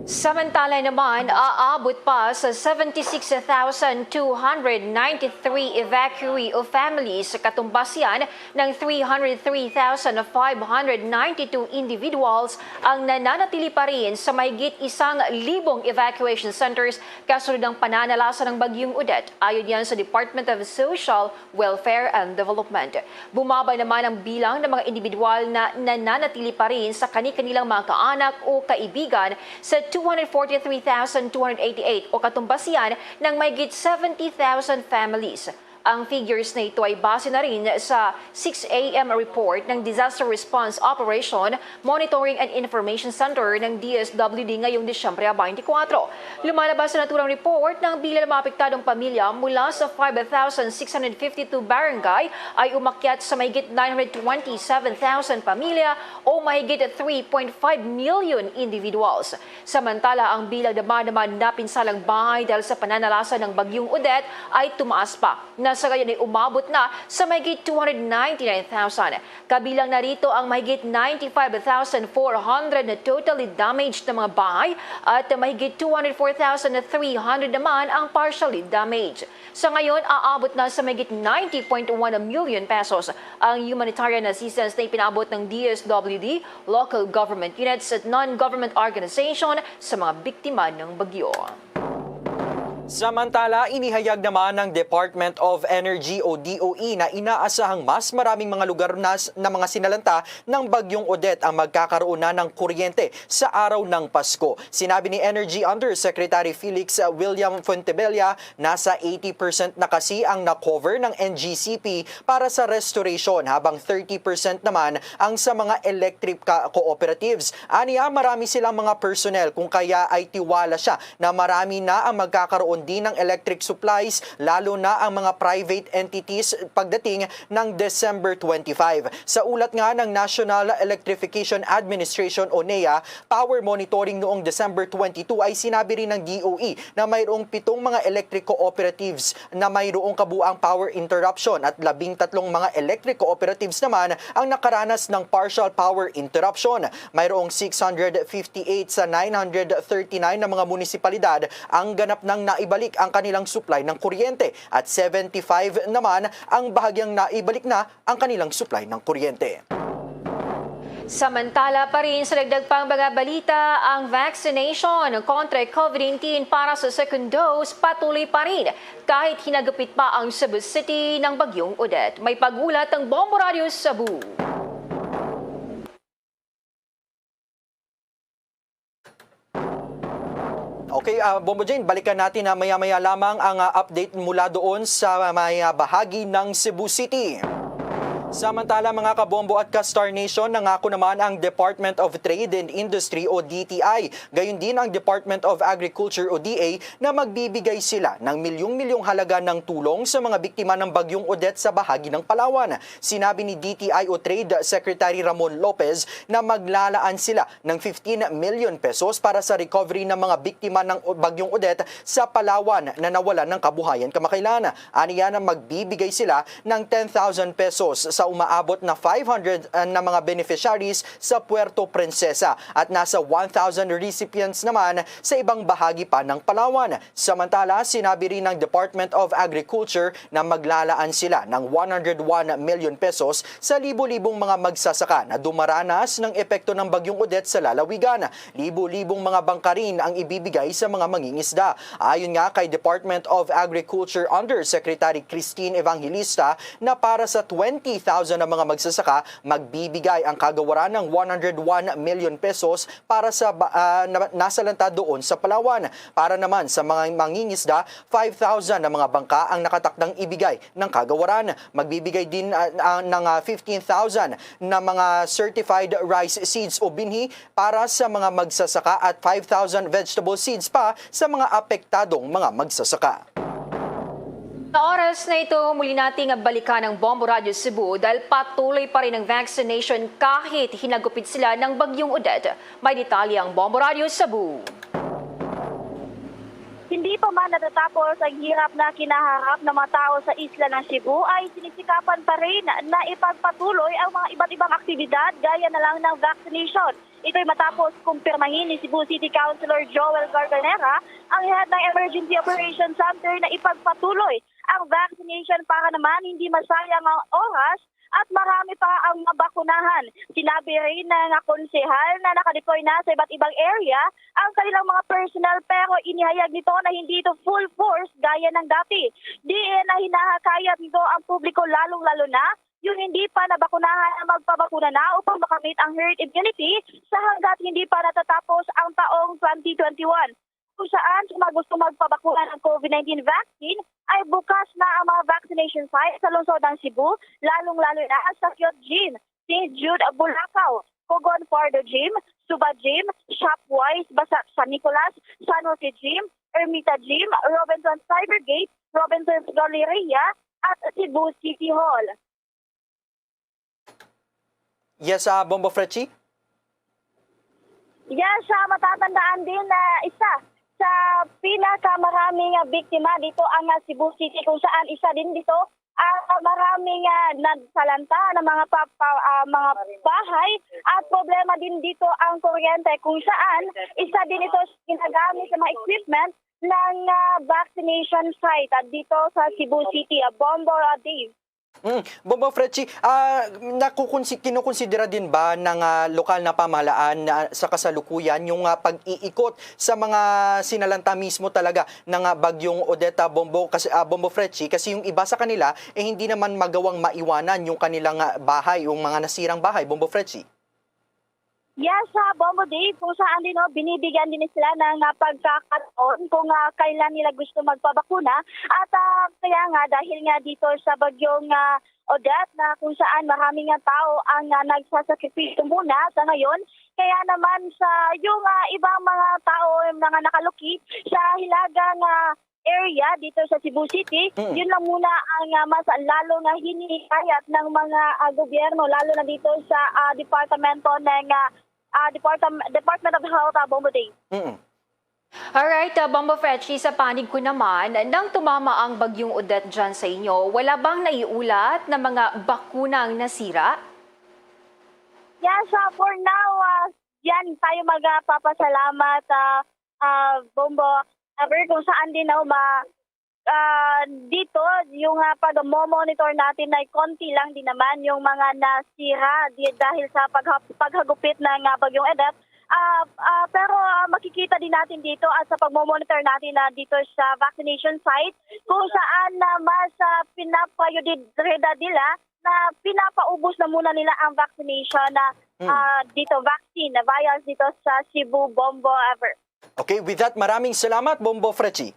Samantala naman, aabot pa sa seventy-six thousand two hundred ninety-three evacuee o families sa katumbas yan ng three hundred three thousand five hundred ninety-two individuals ang nananatili pa rin sa mahigit isang libong evacuation centers kasunod ng pananalasa ng Bagyong Odette, ayon yan sa Department of Social Welfare and Development. Bumaba naman ang bilang ng mga individual na nananatili pa rin sa kani-kanilang mga kaanak o kaibigan sa two hundred forty-three thousand two hundred eighty-eight o katumbas yan ng mahigit seventy thousand families. Ang figures na ito ay base na rin sa six A M report ng Disaster Response Operation Monitoring and Information Center ng D S W D ngayong Disyembre twenty-four. Lumalabas sa naturang report na ang bilang ng mga apektadong pamilya mula sa five thousand six hundred fifty-two barangay ay umakyat sa mahigit nine hundred twenty-seven thousand pamilya o mahigit three point five million individuals. Samantala, ang bilang naman naman napinsalang bahay dahil sa pananalasa ng Bagyong Odette ay tumaas pa, na sa ngayon ay umabot na sa mahigit two hundred ninety-nine thousand. Kabilang na rito ang mahigit ninety-five thousand four hundred na totally damaged na mga bahay at mahigit two hundred four thousand three hundred naman ang partially damaged. Sa ngayon, aabot na sa mahigit ninety point one million pesos ang humanitarian assistance na ipinabot ng D S W D, local government units at non-government organization sa mga biktima ng bagyo. Samantala, inihayag naman ng Department of Energy o D O E na inaasahang mas maraming mga lugar na, na mga sinalanta ng Bagyong Odette ang magkakaroon na ng kuryente sa araw ng Pasko. Sinabi ni Energy Undersecretary Felix, uh, William Fontebella, nasa eighty percent na kasi ang na-cover ng N G C P para sa restoration, habang thirty percent naman ang sa mga electric ka-, cooperatives. Aniya, marami silang mga personnel, kung kaya ay tiwala siya na marami na ang magkakaroon din ng electric supplies, lalo na ang mga private entities pagdating ng December twenty-five. Sa ulat nga ng National Electrification Administration o nea, power monitoring noong December twenty-two, ay sinabi rin ng D O E na mayroong pitong mga electric cooperatives na mayroong kabuang power interruption at labing tatlong mga electric cooperatives naman ang nakaranas ng partial power interruption. Mayroong six hundred fifty-eight sa nine hundred thirty-nine na mga munisipalidad ang ganap nang naibalik ang kanilang supply ng kuryente at seventy-five naman ang bahagyang naibalik na ang kanilang supply ng kuryente. Samantala pa rin, sa dagdag pang mga balita, ang vaccination kontra COVID nineteen para sa second dose patuloy pa rin kahit hinagupit pa ang Cebu City ng Bagyong Odette. May pag-ulat ang Bombo Radio Cebu. Okay, ah, Bombo Jane, balikan natin na maya-maya lamang ang, ah, update mula doon sa may, ah, bahagi ng Cebu City. Samantala, mga kabombo at ka-Star Nation, nangako naman ang Department of Trade and Industry o D T I, gayon din ang Department of Agriculture o D A, na magbibigay sila ng milyong-milyong halaga ng tulong sa mga biktima ng Bagyong Odette sa bahagi ng Palawan. Sinabi ni D T I o Trade Secretary Ramon Lopez na maglalaan sila ng fifteen million pesos para sa recovery ng mga biktima ng Bagyong Odette sa Palawan na nawalan ng kabuhayan kamakailan. Aniya na magbibigay sila ng ten thousand pesos sa umaabot na five hundred na mga beneficiaries sa Puerto Princesa at nasa one thousand recipients naman sa ibang bahagi pa ng Palawan. Samantala, sinabi rin ng Department of Agriculture na maglalaan sila ng one hundred one million pesos sa libo-libong mga magsasaka na dumaranas ng epekto ng Bagyong Odette sa lalawigan. Libo-libong mga bangka rin ang ibibigay sa mga mangingisda. Ayon nga kay Department of Agriculture Undersecretary Christine Evangelista, na para sa twenty thousand na mga magsasaka, magbibigay ang kagawaran ng one hundred one million pesos para sa ba-, ah, na-, nasalanta doon sa Palawan. Para naman sa mga mangingisda, five thousand na mga bangka ang nakatakdang ibigay ng kagawaran. Magbibigay din, ah, ah, ng, ah, fifteen thousand na mga certified rice seeds o binhi para sa mga magsasaka at five thousand vegetable seeds pa sa mga apektadong mga magsasaka. Sa oras na ito, muli nating balikan ang Bombo Radyo Cebu dahil patuloy pa rin ang vaccination kahit hinagupit sila ng Bagyong Odette. May detalye ang Bombo Radyo Cebu. Hindi pa man natatapos ang hirap na kinaharap ng mga tao sa isla ng Cebu, ay sinisikapan pa rin na ipagpatuloy ang mga iba't ibang aktibidad gaya na lang ng vaccination. Ito'y matapos kumpirmahin ni Cebu City Councilor Joel Garganera, ang head ng Emergency Operations Center, na ipagpatuloy ang vaccination para naman hindi masayang ang oras at marami pa ang mabakunahan. Sinabi rin ng konsehal na nakadeploy na sa iba't ibang area ang kanilang mga personnel, pero inihayag nito na hindi ito full force gaya ng dati. Diin na hinahikayat nito ang publiko, lalong-lalo na yung hindi pa nabakunahan, na magpabakuna na upang makamit ang herd immunity sa hanggat hindi pa natatapos ang taong twenty twenty-one, kung saan sa mga gusto magpabakuna ng COVID nineteen vaccine ay bukas na ang mga vaccination sites sa lungsod ng Cebu, lalong-lalo na sa Cute Gym, Saint Jude, Bulacao, Cogon Fardo Gym, Suba Gym, Shopwise, Basa San Nicolas, San Jose Gym, Ermita Gym, Robinson's Cybergate, Robinson's Galleria, at Cebu City Hall. Yes, ah, Bombo Fretchie? Yes, ah, matatandaan din na isa sa pinakamaraming, ah, biktima dito ang, ah, Cebu City, kung saan isa din dito ang, ah, maraming, ah, nagsalanta ng mga pa-, pa-, ah, mga bahay, at problema din dito ang kuryente, kung saan isa din ito sa ginagamit sa mga equipment ng, ah, vaccination site, ah, dito sa Cebu City, ah, Bombo, ah, Dave. Mm. Bombo Fretchie, ah, nakukonsi-, kinukonsidera din ba ng, ah, lokal na pamahalaan na sa kasalukuyan yung, ah, pag-iikot sa mga sinalanta mismo talaga ng, ah, Bagyong Odette, Bombo, kasi, ah, Bombo Fretchie? Kasi yung iba sa kanila, eh, hindi naman magawang maiwanan yung kanilang, ah, bahay, yung mga nasirang bahay, Bombo Fretchie. Yes, sa Bombo Dave, kung saan din, no, binibigyan din sila ng, ah, pagkakataon kung, ah, kailan nila gusto magpabakuna. At, ah, kaya nga, dahil nga dito sa bagyong, ah, Odette, na kung saan marami nga tao ang, ah, nagsasakripisyo muna sa ngayon, kaya naman sa yung, ah, ibang mga tao, yung mga nakalukit sa hilagang, ah, area dito sa Cebu City, Mm. yun lang muna ang, ah, mas lalo nga hinihikayat ng mga, ah, gobyerno, lalo na dito sa, ah, departamento ng, ah, ah, departam-, Department of Health, ah, Bombo Dave. Mm. Alright, ah, Bombo Fretchie, sa panig ko naman, nang tumama ang Bagyong Odette dyan sa inyo, wala bang naiulat na mga bakuna ang nasira? Yes, ah, for now, ah, yan tayo magpapasalamat, ah, ah, Bombo. However, kung saan din, no, ma-, ah, dito, yung, ah, pag-monitor natin ay konti lang din naman yung mga nasira di-, dahil sa pagha-, paghagupit ng, ah, Bagyong Odette. Ah, ah, pero, ah, makikita din natin dito at sa pag-monitor natin na dito sa vaccination site, kung saan na mas, ah, pinaprioridad nila na pinapaubos na muna nila ang vaccination na, Mm. ah, dito, vaccine na vials dito sa Cebu, Bombo, Ever. Okay, with that, maraming salamat, Bombo Fretchie.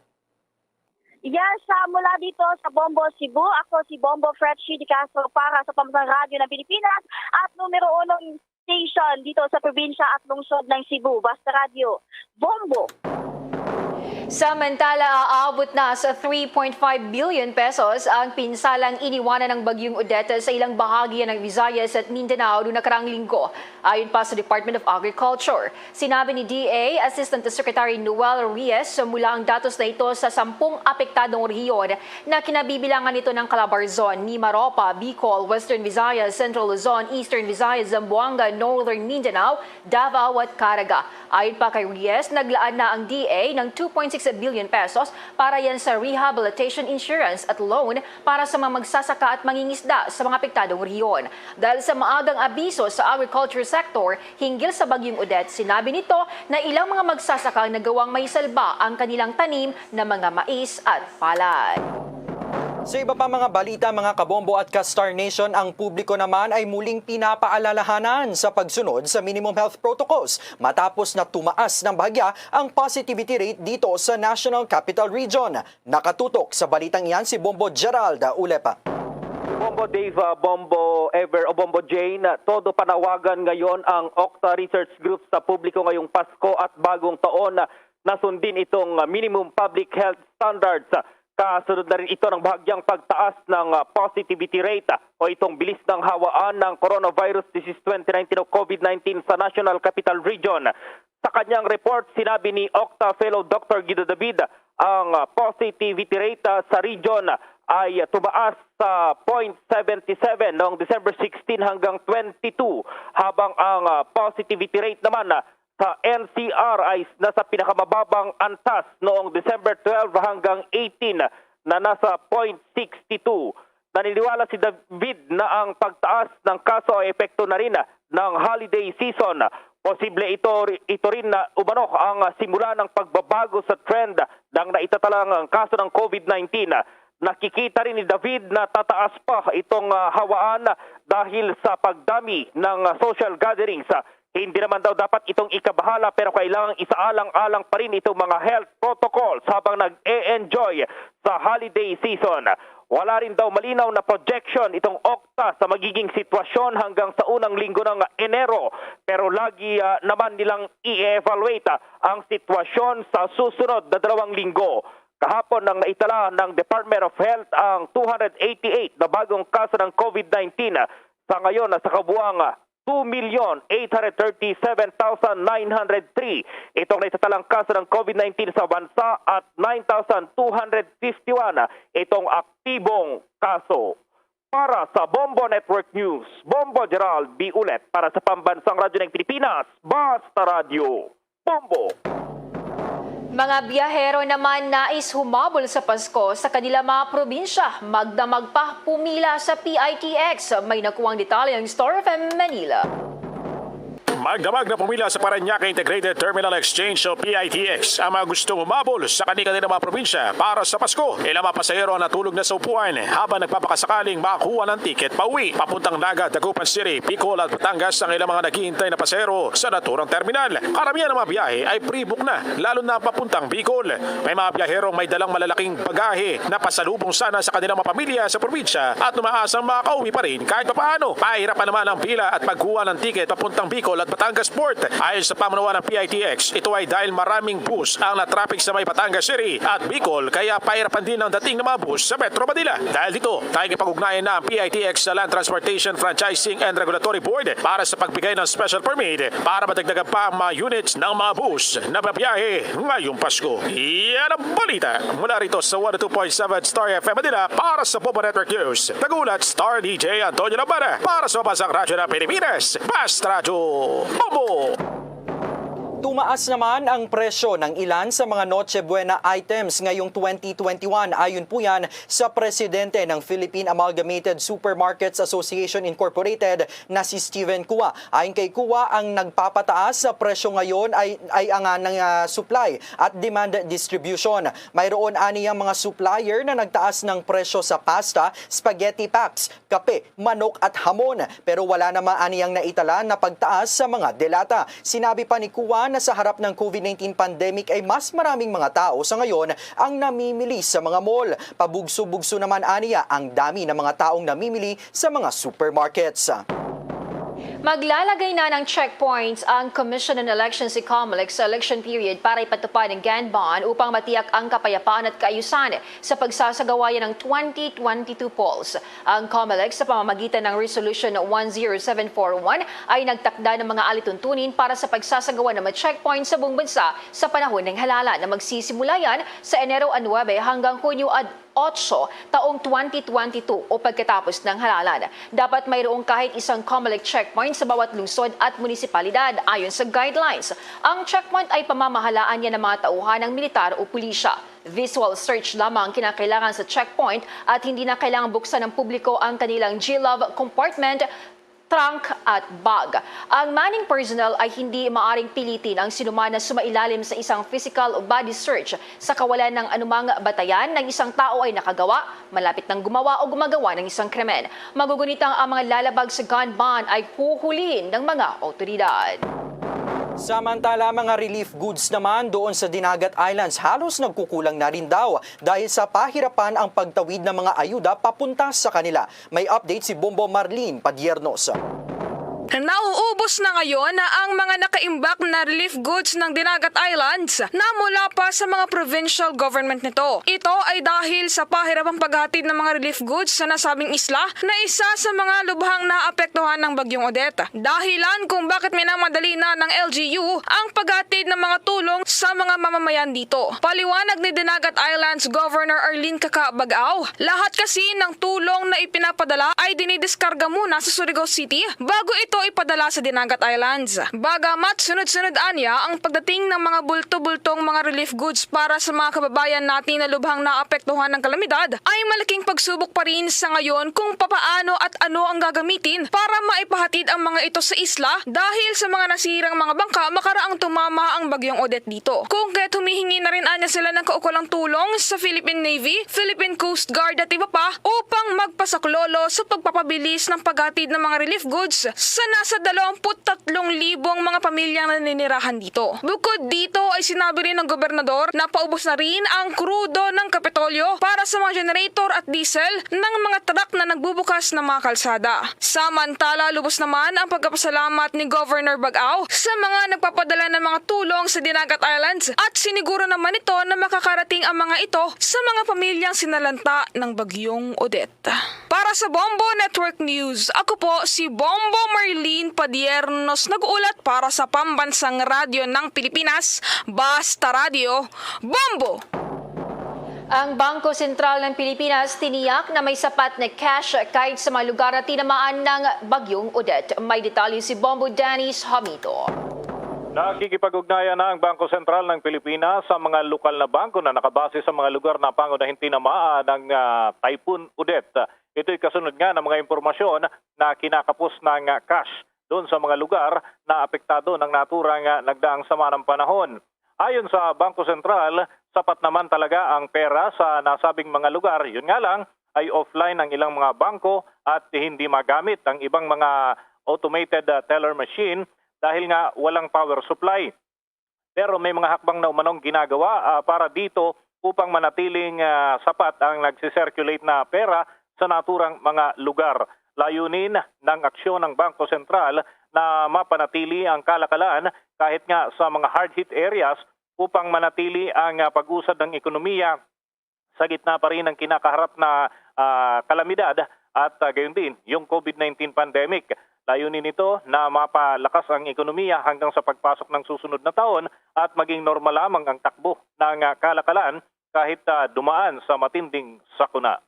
Yes, ah, mula dito sa Bombo, Cebu, ako si Bombo Fretchie de Castro para sa Pambansang Radyo ng Pilipinas at numero unong station dito sa probinsya at lungsod ng Cebu. Basta Radyo, Bombo. Samantala, aabot na sa three point five billion pesos ang pinsalang iniwanan ng Bagyong Odette sa ilang bahagi ng Visayas at Mindanao noong nakaraang linggo, ayon pa sa Department of Agriculture. Sinabi ni D A Assistant Secretary Noel Reyes, mula ang datos na ito sa sampung apektadong rehiyon na kinabibilangan nito ng Calabarzon, Mimaropa, Bicol, Western Visayas, Central Luzon, Eastern Visayas, Zamboanga, Northern Mindanao, Davao at Caraga. Ayon pa kay Reyes, naglaan na ang D A ng two point six billion pesos para yan sa rehabilitation insurance at loan para sa mga magsasaka at mangingisda sa mga apektadong rehiyon. Dahil sa maagang abiso sa agriculture sector hinggil sa Bagyong Odette, sinabi nito na ilang mga magsasaka ang nagawang may salba ang kanilang tanim na mga mais at palay. Sa iba pa mga balita, mga kabombo at ka-Star Nation, ang publiko naman ay muling pinapaalalahanan sa pagsunod sa minimum health protocols matapos na tumaas ng bahagya ang positivity rate dito sa National Capital Region. Nakatutok sa balitang iyan si Bombo Gerald Ulepa. Bombo Dave, ah, Bombo Ever o Bombo Jane, todo panawagan ngayon ang Okta Research Group sa publiko ngayong Pasko at Bagong Taon na nasundin itong, ah, minimum public health standards. Kasunod na rin ito ng bahagyang pagtaas ng, ah, positivity rate, ah, o itong bilis ng hawaan ng coronavirus disease twenty nineteen o COVID nineteen sa National Capital Region. Sa kanyang report, sinabi ni Okta Fellow Doctor Guido David, ang, ah, positivity rate, ah, sa region ay tumaas sa point seven seven noong December sixteen hanggang twenty-two, habang ang, ah, positivity rate naman, ah, sa N C R ay nasa pinakamababang antas noong December twelve hanggang eighteen na nasa point six two. Naniniwala si David na ang pagtaas ng kaso ay epekto na rin ng holiday season. Posible ito, ito rin na umano ang simula ng pagbabago sa trend ng naitatalang kaso ng COVID nineteen. Nakikita rin ni David na tataas pa itong, ah, hawaan dahil sa pagdami ng, ah, social gatherings. Hindi naman daw dapat itong ikabahala, pero kailangang isaalang-alang pa rin itong mga health protocols habang nag-e-enjoy sa holiday season. Wala rin daw malinaw na projection itong Okta sa magiging sitwasyon hanggang sa unang linggo ng Enero, pero lagi, ah, naman nilang i-evaluate, ah, ang sitwasyon sa susunod na dalawang linggo. Kahapon nang naitala ng Department of Health ang two hundred eighty-eight na bagong kaso ng COVID nineteen. Sa ngayon, nasa kabuang, ah, two million eight hundred thirty-seven thousand nine hundred three itong naitatalang kaso ng COVID nineteen sa bansa at nine thousand two hundred fifty-one itong aktibong kaso. Para sa Bombo Network News, Bombo Gerald B. Ulet para sa Pambansang Radyo ng Pilipinas, Basta Radyo, Bombo. Mga biyahero naman nais humabol sa Pasko sa kanila mga probinsya, magdamag pa pumila sa P I T X. May nakuhang detalye ang Star F M Manila. Magdamag na pumila sa Parañaque Integrated Terminal Exchange o P I T X ang mga gustong humabol sa kani-kanilang mga probinsya para sa Pasko. Ilang mga pasahero ang natulog na sa upuan habang nagpapakasakaling makakuha ng tiket pauwi. Papuntang Naga, Dagupan City, Bicol at Batangas ang ilang mga naghihintay na pasahero sa naturang terminal. Karamihan ng mga biyahe ay pre-book na, lalo na papuntang Bicol. May mga biyaherong may dalang malalaking bagahe na pasalubong sana sa kanilang mga pamilya sa probinsya at umaasang makauwi pa rin kahit papaano. Pahirapan naman ang pila at pagkuha ng tiket papuntang Bicol at Batangas Port. Ayon sa pamunuan ng P I T X, ito ay dahil maraming bus ang natraffic sa may Batangas City at Bicol, kaya pahirapan din ang dating ng mga bus sa Metro Manila. Dahil dito, nakikipag-ugnayan na ang P I T X sa Land Transportation Franchising and Regulatory Board para sa pagbigay ng special permit para madagdagan pa ang mga units ng mga bus na babiyahe ngayong Pasko. Yan ang balita mula rito sa one oh two point seven Star F M Manila para sa Bombo Network News. Nag-uulat, Star D J Antonio Lambada para sa Pambansang Radyo ng Pilipinas, Basta Radyo, Bombo! Tumaas naman ang presyo ng ilan sa mga Noche Buena items ngayong twenty twenty-one. Ayon po yan sa presidente ng Philippine Amalgamated Supermarkets Association Incorporated na si Steven Cua. Ayon kay Cua, ang nagpapataas sa presyo ngayon ay, ay ang, ah, ng, ah, supply at demand distribution. Mayroon aniyang mga supplier na nagtaas ng presyo sa pasta, spaghetti packs, kape, manok at hamon, pero wala naman aniyang naitala na pagtaas sa mga delata. Sinabi pa ni Cua na sa harap ng COVID nineteen pandemic ay mas maraming mga tao sa ngayon ang namimili sa mga mall. Pabugso-bugso naman aniya ang dami ng mga taong namimili sa mga supermarkets. Maglalagay na ng checkpoints ang Commission on Elections, si COMELEC, sa election period para ipatupad ang gun ban upang matiyak ang kapayapaan at kaayusan sa pagsasagawa ng twenty twenty-two polls. Ang COMELEC, sa pamamagitan ng Resolution one zero seven four one, ay nagtakda ng mga alituntunin para sa pagsasagawa ng mga checkpoints sa buong bansa sa panahon ng halalan, na magsisimula yan sa Enero nuebe hanggang Hunyo otso taong twenty twenty-two o pagkatapos ng halalan. Dapat mayroong kahit isang COMELEC checkpoint sa bawat lungsod at munisipalidad, ayon sa guidelines. Ang checkpoint ay pamamahalaan niya ng mga tauhan ng militar o pulisya. Visual search lamang ang kinakailangan sa checkpoint at hindi na kailangang buksan ng publiko ang kanilang glove compartment, trunk at bag. Ang manning personnel ay hindi maaring pilitin ang sinuman na sumailalim sa isang physical body search sa kawalan ng anumang batayan na isang tao ay nakagawa, malapit nang gumawa o gumagawa ng isang krimen. Magugunitang ang mga lalabag sa gun ban ay huhulihin ng mga awtoridad. Samantala, mga relief goods naman doon sa Dinagat Islands halos nagkukulang na rin daw dahil sa pahirapan ang pagtawid ng mga ayuda papunta sa kanila. May update si Bombo Marlene Padiernos. Nauubos na ngayon ang mga nakaimbak na relief goods ng Dinagat Islands na mula pa sa mga provincial government nito. Ito ay dahil sa pahirapang paghatid ng mga relief goods sa nasabing isla na isa sa mga lubhang naapektuhan ng Bagyong Odette. Dahilan kung bakit minamadali na ng L G U ang paghatid ng mga tulong sa mga mamamayan dito. Paliwanag ni Dinagat Islands Governor Arlene Kaka Bagaw, lahat kasi ng tulong na ipinapadala ay dinidiskarga muna sa Surigao City bago ito ipadala sa Dinagat Islands. Bagamat sunod-sunod anya ang pagdating ng mga bulto-bultong mga relief goods para sa mga kababayan natin na lubhang naapektuhan ng kalamidad, ay malaking pagsubok pa rin sa ngayon kung papaano at ano ang gagamitin para maipahatid ang mga ito sa isla dahil sa mga nasirang mga bangka makaraang tumama ang Bagyong Odette dito. Kung kaya't humihingi na rin anya sila ng kaukulang tulong sa Philippine Navy, Philippine Coast Guard at iba pa upang magpasaklolo sa pagpapabilis ng paghatid ng mga relief goods sa nasa dalawampu't tatlong libong mga pamilyang naninirahan dito. Bukod dito ay sinabi rin ng gobernador na paubos na rin ang krudo ng Kapitolyo para sa mga generator at diesel ng mga truck na nagbubukas ng mga kalsada. Samantala, lubos naman ang pagkapasalamat ni Governor Bagaw sa mga nagpapadala ng mga tulong sa Dinagat Islands at siniguro naman ito na makakarating ang mga ito sa mga pamilyang sinalanta ng Bagyong Odette. Para sa Bombo Network News, ako po si Bombo Marlene Padiernos, nag-uulat para sa Pambansang Radyo ng Pilipinas, Basta Radyo, Bombo! Ang Bangko Sentral ng Pilipinas tiniyak na may sapat na cash kahit sa mga lugar na tinamaan ng Bagyong Odette. May detalye si Bombo Dennis Hamito. Nakikipag-ugnayan na ang Bangko Sentral ng Pilipinas sa mga lokal na bangko na nakabase sa mga lugar na pangunahin tinamaan ng ah, Typhoon Odette. Ito'y kasunod nga ng mga impormasyon na kinakapos ng ah, cash doon sa mga lugar na apektado ng naturang ah, nagdaang sama ng panahon. Ayon sa Bangko Sentral, sapat naman talaga ang pera sa nasabing mga lugar. Yun nga lang, ay offline ang ilang mga bangko at hindi magamit ang ibang mga automated ah, teller machine dahil nga walang power supply. Pero may mga hakbang na umanong ginagawa ah, para dito upang manatiling ah, sapat ang nagsi-circulate na pera sa naturang mga lugar. Layunin ng aksyon ng Bangko Sentral na mapanatili ang kalakalan kahit nga sa mga hard-hit areas upang manatili ang ah, pag-usad ng ekonomiya sa gitna pa rin ng kinakaharap na ah, kalamidad at ah, gayon din yung COVID nineteen pandemic. Layunin nito na mapalakas ang ekonomiya hanggang sa pagpasok ng susunod na taon at maging normal lamang ang takbo ng ah, kalakalan kahit ah, dumaan sa matinding sakuna.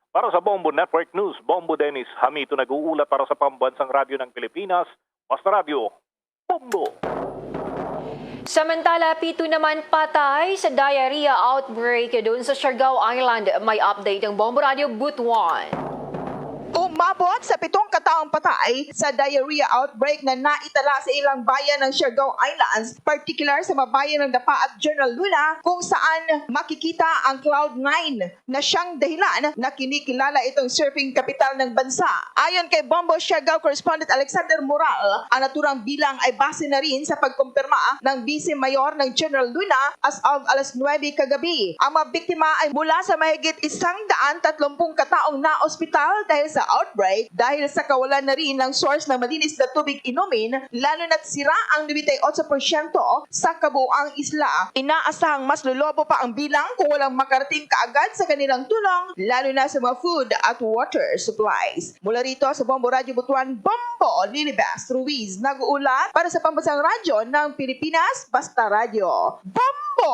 Para sa Bombo Network News, Bombo Dennis Hamito nag-uulat para sa Pambansang Radyo ng Pilipinas, Basta Radyo, Bombo! Samantala, pito naman patay sa diarrhea outbreak doon sa Siargao Island. May update ang Bombo Radio Butuan. Umabot sa pitong kataong patay sa diarrhea outbreak na naitala sa ilang bayan ng Siargao Islands, partikular sa mga bayan ng Dapa at General Luna, kung saan makikita ang Cloud nine na siyang dahilan na kinikilala itong surfing capital ng bansa. Ayon kay Bombo Siargao correspondent Alexander Moral, ang naturang bilang ay base na rin sa pagkumpirma ng Vice Mayor ng General Luna as of alas nuebe kagabi. Ang mga biktima ay mula sa mahigit isang daan tatlumpung kataong naospital dahil sa outbreak dahil sa kawalan na rin ng source ng malinis na tubig inumin, lalo na't sira ang nobenta y otso porsyento sa kabuuang isla. Inaasahang mas lolobo pa ang bilang kung walang makarating kaagad sa kanilang tulong, lalo na sa mga food at water supplies. Mula rito sa Bombo Radyo Butuan, Bombo Lilibes Ruiz nag-uulat para sa Pambansang Radyo ng Pilipinas, Basta Radyo. Bombo!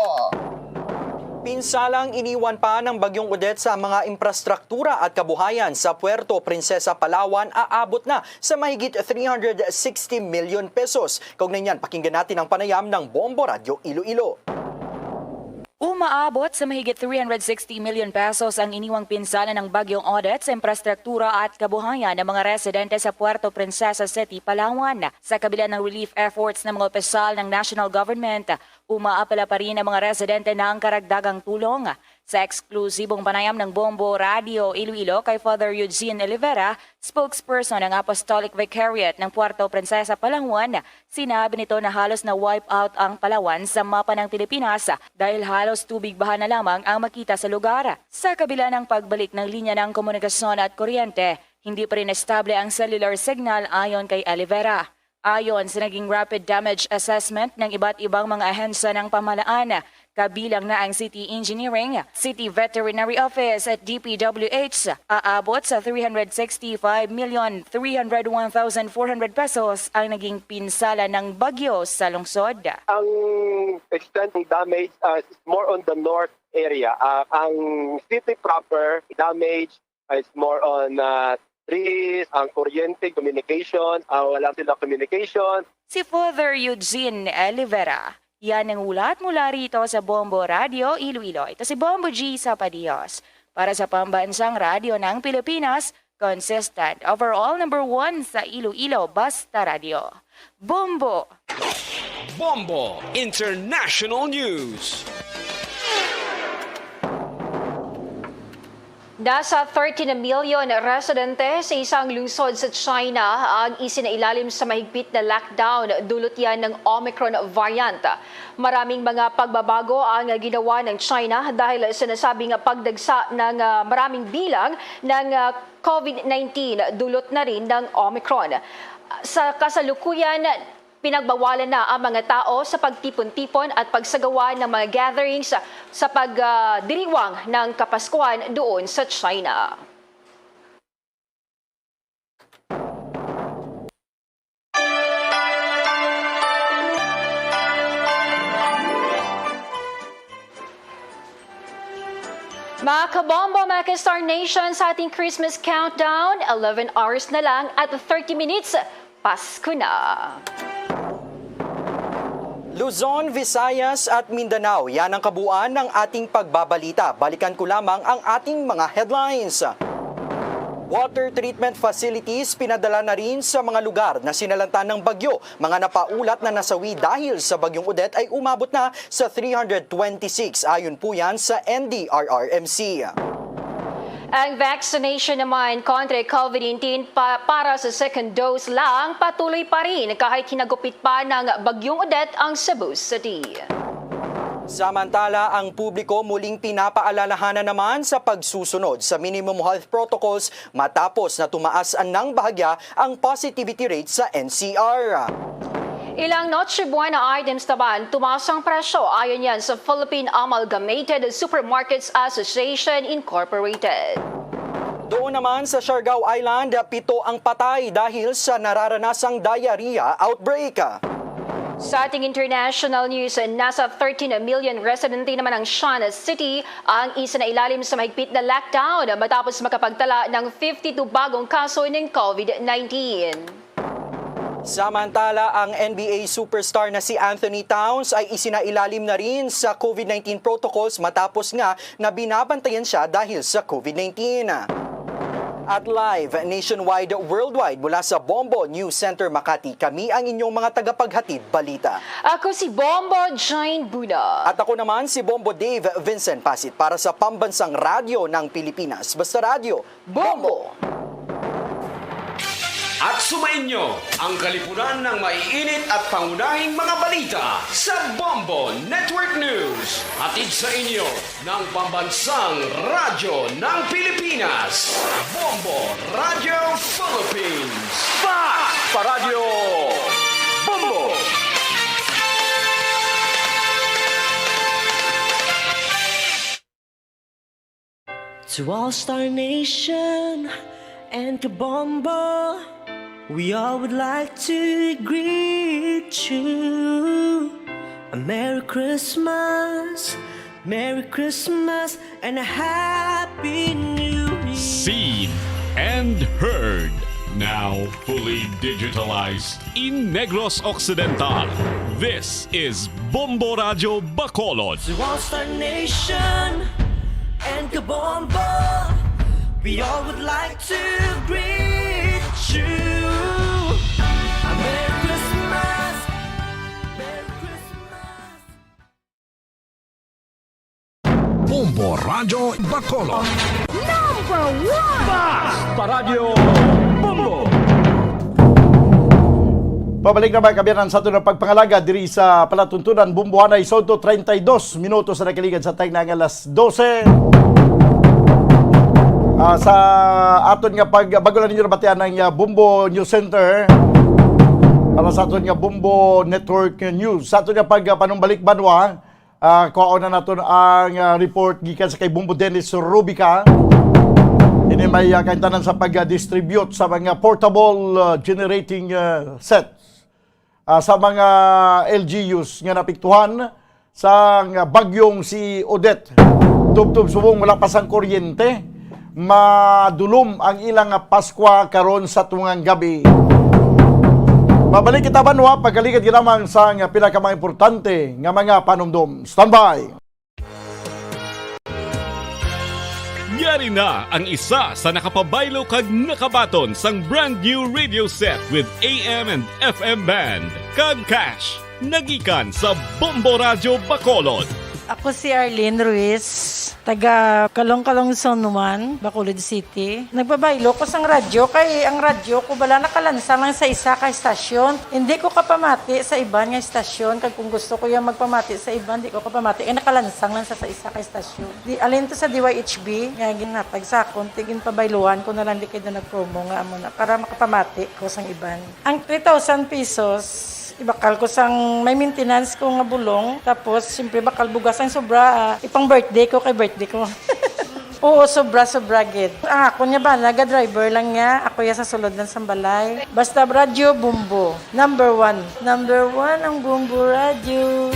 Pinsalang iniwan pa ng Bagyong Odette sa mga infrastruktura at kabuhayan sa Puerto Princesa, Palawan, aabot na sa mahigit three hundred sixty million pesos. Kaugnay niyan, pakinggan natin ang panayam ng Bombo Radyo Iloilo. Umaabot sa mahigit three hundred sixty million pesos ang iniwang pinsala ng Bagyong Odette sa infrastruktura at kabuhayan ng mga residente sa Puerto Princesa City, Palawan. Sa kabila ng relief efforts ng mga opisyal ng national government, umaapela pa rin ang mga residente ng karagdagang tulong. Sa eksklusibong panayam ng Bombo Radio Iloilo kay Father Eugene Olivera, spokesperson ng Apostolic Vicariate ng Puerto Princesa, Palawan, sinabi nito na halos na-wipe out ang Palawan sa mapa ng Pilipinas dahil halos tubig baha na lamang ang makita sa lugar. Sa kabila ng pagbalik ng linya ng komunikasyon at kuryente, hindi pa rin estable ang cellular signal, ayon kay Olivera. Ayon sa naging rapid damage assessment ng iba't ibang mga ahensya ng pamahalaan, kabilang na ang City Engineering, City Veterinary Office at D P W H, aabot sa three hundred sixty-five million three hundred one thousand four hundred pesos ang naging pinsala ng bagyo sa lungsod. Ang extent ng damage, uh, is more on the north area. Uh, ang city proper damage is more on, uh, trees, ang kuryente, communication, uh, wala sila communication. Si Father Eugene Olivera. Yan ang ulat mula rito sa Bombo Radio Iloilo. Ito si Bombo G Sapadios para sa Pambansang Radyo ng Pilipinas, consistent, overall number one sa Iloilo, Basta Radyo. Bombo! Bombo International News. Nasa thirty na milyon residente sa isang lungsod sa China ang isinailalim sa mahigpit na lockdown dulot yan ng Omicron variant. Maraming mga pagbabago ang ginawa ng China dahil sa nasabing pagdagsa ng, ah, maraming bilang ng, ah, COVID nineteen dulot na rin ng Omicron. Sa kasalukuyan, pinagbawalan na ang mga tao sa pagtipon-tipon at pagsagawa ng mga gatherings sa pagdiriwang ng Kapaskuhan doon sa China. Mga kabombo, mga ka-Star Nation, sa ating Christmas countdown, eleven hours na lang at thirty minutes, Pasko na. Luzon, Visayas, at Mindanao, yan ang kabuuan ng ating pagbabalita. Balikan ko lamang ang ating mga headlines. Water treatment facilities pinadala na rin sa mga lugar na sinalanta ng bagyo. Mga napaulat na nasawi dahil sa Bagyong Odette ay umabot na sa three hundred twenty-six, ayon po yan sa N D R R M C. Ang vaccination naman kontra COVID nineteen pa, para sa second dose lang, patuloy pa rin kahit hinagupit pa ng Bagyong Odette ang Cebu City. Samantala, ang publiko muling pinapaalalahanan naman sa pagsusunod sa minimum health protocols matapos na tumaas ng bahagya ang positivity rate sa N C R. Ilang Noche Buena items naman, tumaas ang presyo, ayon yan sa Philippine Amalgamated Supermarkets Association Incorporated. Doon naman sa Siargao Island, pito ang patay dahil sa nararanasang diarrhea outbreak. Sa ating international news, nasa thirteen million residente naman ang Shan City ang isinailalim sa mahigpit na lockdown matapos makapagtala ng fifty-two bagong kaso ng COVID nineteen. Samantala, ang N B A superstar na si Anthony Towns ay isinailalim na rin sa COVID nineteen protocols matapos nga na binabantayan siya dahil sa COVID nineteen. At live nationwide, worldwide, mula sa Bombo News Center Makati, kami ang inyong mga tagapaghatid balita. Ako si Bombo Jane Buna. At ako naman si Bombo Dave Vincent Pasit para sa Pambansang Radyo ng Pilipinas. Basta Radyo, Bombo! At Sumainyo ang kalipunan ng maiinit at pangunahing mga balita sa Bombo Network News. Hatid sa inyo ng pambansang radyo ng Pilipinas, Bombo Radio Philippines. Fast pa Radyo Bombo! To All Star Nation and Kabombo, we all would like to greet you a Merry Christmas, Merry Christmas, and a Happy New Year. Seen and heard, now fully digitalized in Negros Occidental. This is Bombo Radyo Bacolod. To All Star Nation and Kabombo, we all would like to greet you a Merry Christmas, Merry Christmas. Bombo Radyo Bacolod. Number one! Fast pa Radyo Bombo! Pabalik na, mga kaabyanan, sa aton nga pagpangalaga diri sa palatuntunan, Bombo Anay Sonto, treinta y dos minutos na nakaligad sa tagnang alas dose. Ah, sa aton nga pag-, bago lang ninyo nabatian ang, ah, Bombo News Center para sa aton nga Bombo Network News. Sa aton nga pag-, ah, panumbalik banwa, ah, kuhaon na naton ang, ah, report gikan sa kay Bombo Dennis Rubica. Ini may, ah, kaintanan sa pag-distribute sa mga portable, ah, generating, ah, sets, ah, sa mga L G Us nga naapektuhan sang bagyong si Odette. Tubtob subong wala pa sang kuryente, madulom ang ilang Paskwa karon sa tungang gabi. Mabalik kita, banwa, pagkaligad lamang sang pinakamangimportante nga mga panumdom. Standby! Yari na ang isa sa nakapabaylo kag nakabaton sang brand new radio set with A M and F M band kag cash. Nagikan sa Bombo Radyo Bacolod. Ako si Arlene Ruiz, taga Calong-Calong Zone one, Bacolod City. Nagpabaylo ko sang radyo kay ang radyo ko bala nakalansang lang sa isa ka estasyon. Hindi ko kapamati sa iban nga estasyon, kag kung gusto ko yung magpamati sa iban, di ko kapamati kay nakalansang lang sa, sa isa ka estasyon. Di, alin to sa D Y H B nga ginhatag sa akon, ti ginpabayluhan ko na lang di kay daw nag-promo nga amo na para makapamati ko sang iban. Ang three thousand pesos, ibakal ko sang may maintenance ko nga bulong. Tapos, siyempre, bakal bugas ang sobra, ah, ipang birthday ko kay birthday ko. Oo, sobra, sobra gid. Ang ako niya ba, naga-driver lang niya. Ako ya sa sulod lang sang balay. Basta radyo, Bombo. Number one. Number one ang Bombo Radyo.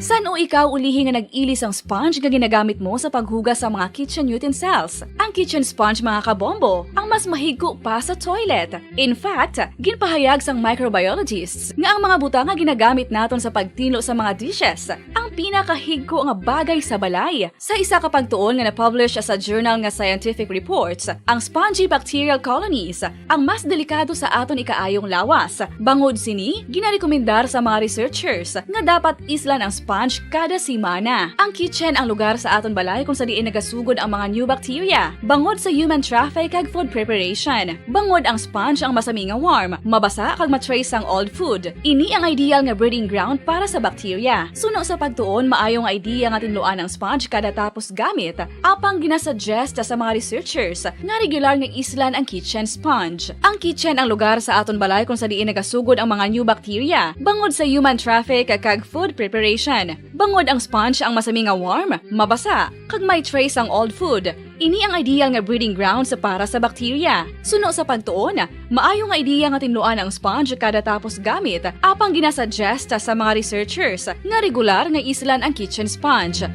San-o ikaw ulihi nga nag-ili sang sponge nga ginagamit mo sa paghugas sa mga kitchen utensils? Ang kitchen sponge, mga kabombo, ang mas mahigko pa sa toilet. In fact, ginpahayag sang microbiologists nga ang mga butang nga ginagamit naton sa pagtinlo sa mga dishes ang pinakahigko nga bagay sa balay. Sa isa ka pagtuon nga na-publish sa journal nga Scientific Reports, ang spongy bacterial colonies ang mas delikado sa aton ikaayong lawas. Bangod sini, ginarekomendar sa mga researchers nga dapat islan ang sponge kada semana. Ang kitchen ang lugar sa aton balay kung sa diin nagasugod ang mga new bacteria, bangod sa human traffic kag food preparation. Bangod ang sponge ang masami nga warm, mabasa kag ma-trace ang old food. Ini ang ideal nga breeding ground para sa bacteria. Suno sa pagtuon, maayo nga idea nga tinluan ang sponge kada tapos gamit, apang ginasuggest sa mga researchers nga regular nga islan ang kitchen sponge. Ang kitchen ang lugar sa aton balay kung sa diin nagasugod ang mga new bacteria, bangod sa human traffic kag food preparation. Bangod ang sponge ang masami nga warm, mabasa, kag may trace ang old food. Ini ang ideal nga breeding grounds para sa bacteria. Suno sa pagtuon, maayo nga idea nga tinluan ang sponge kada tapos gamit, apang ginasuggest sa mga researchers nga regular nga islan ang kitchen sponge.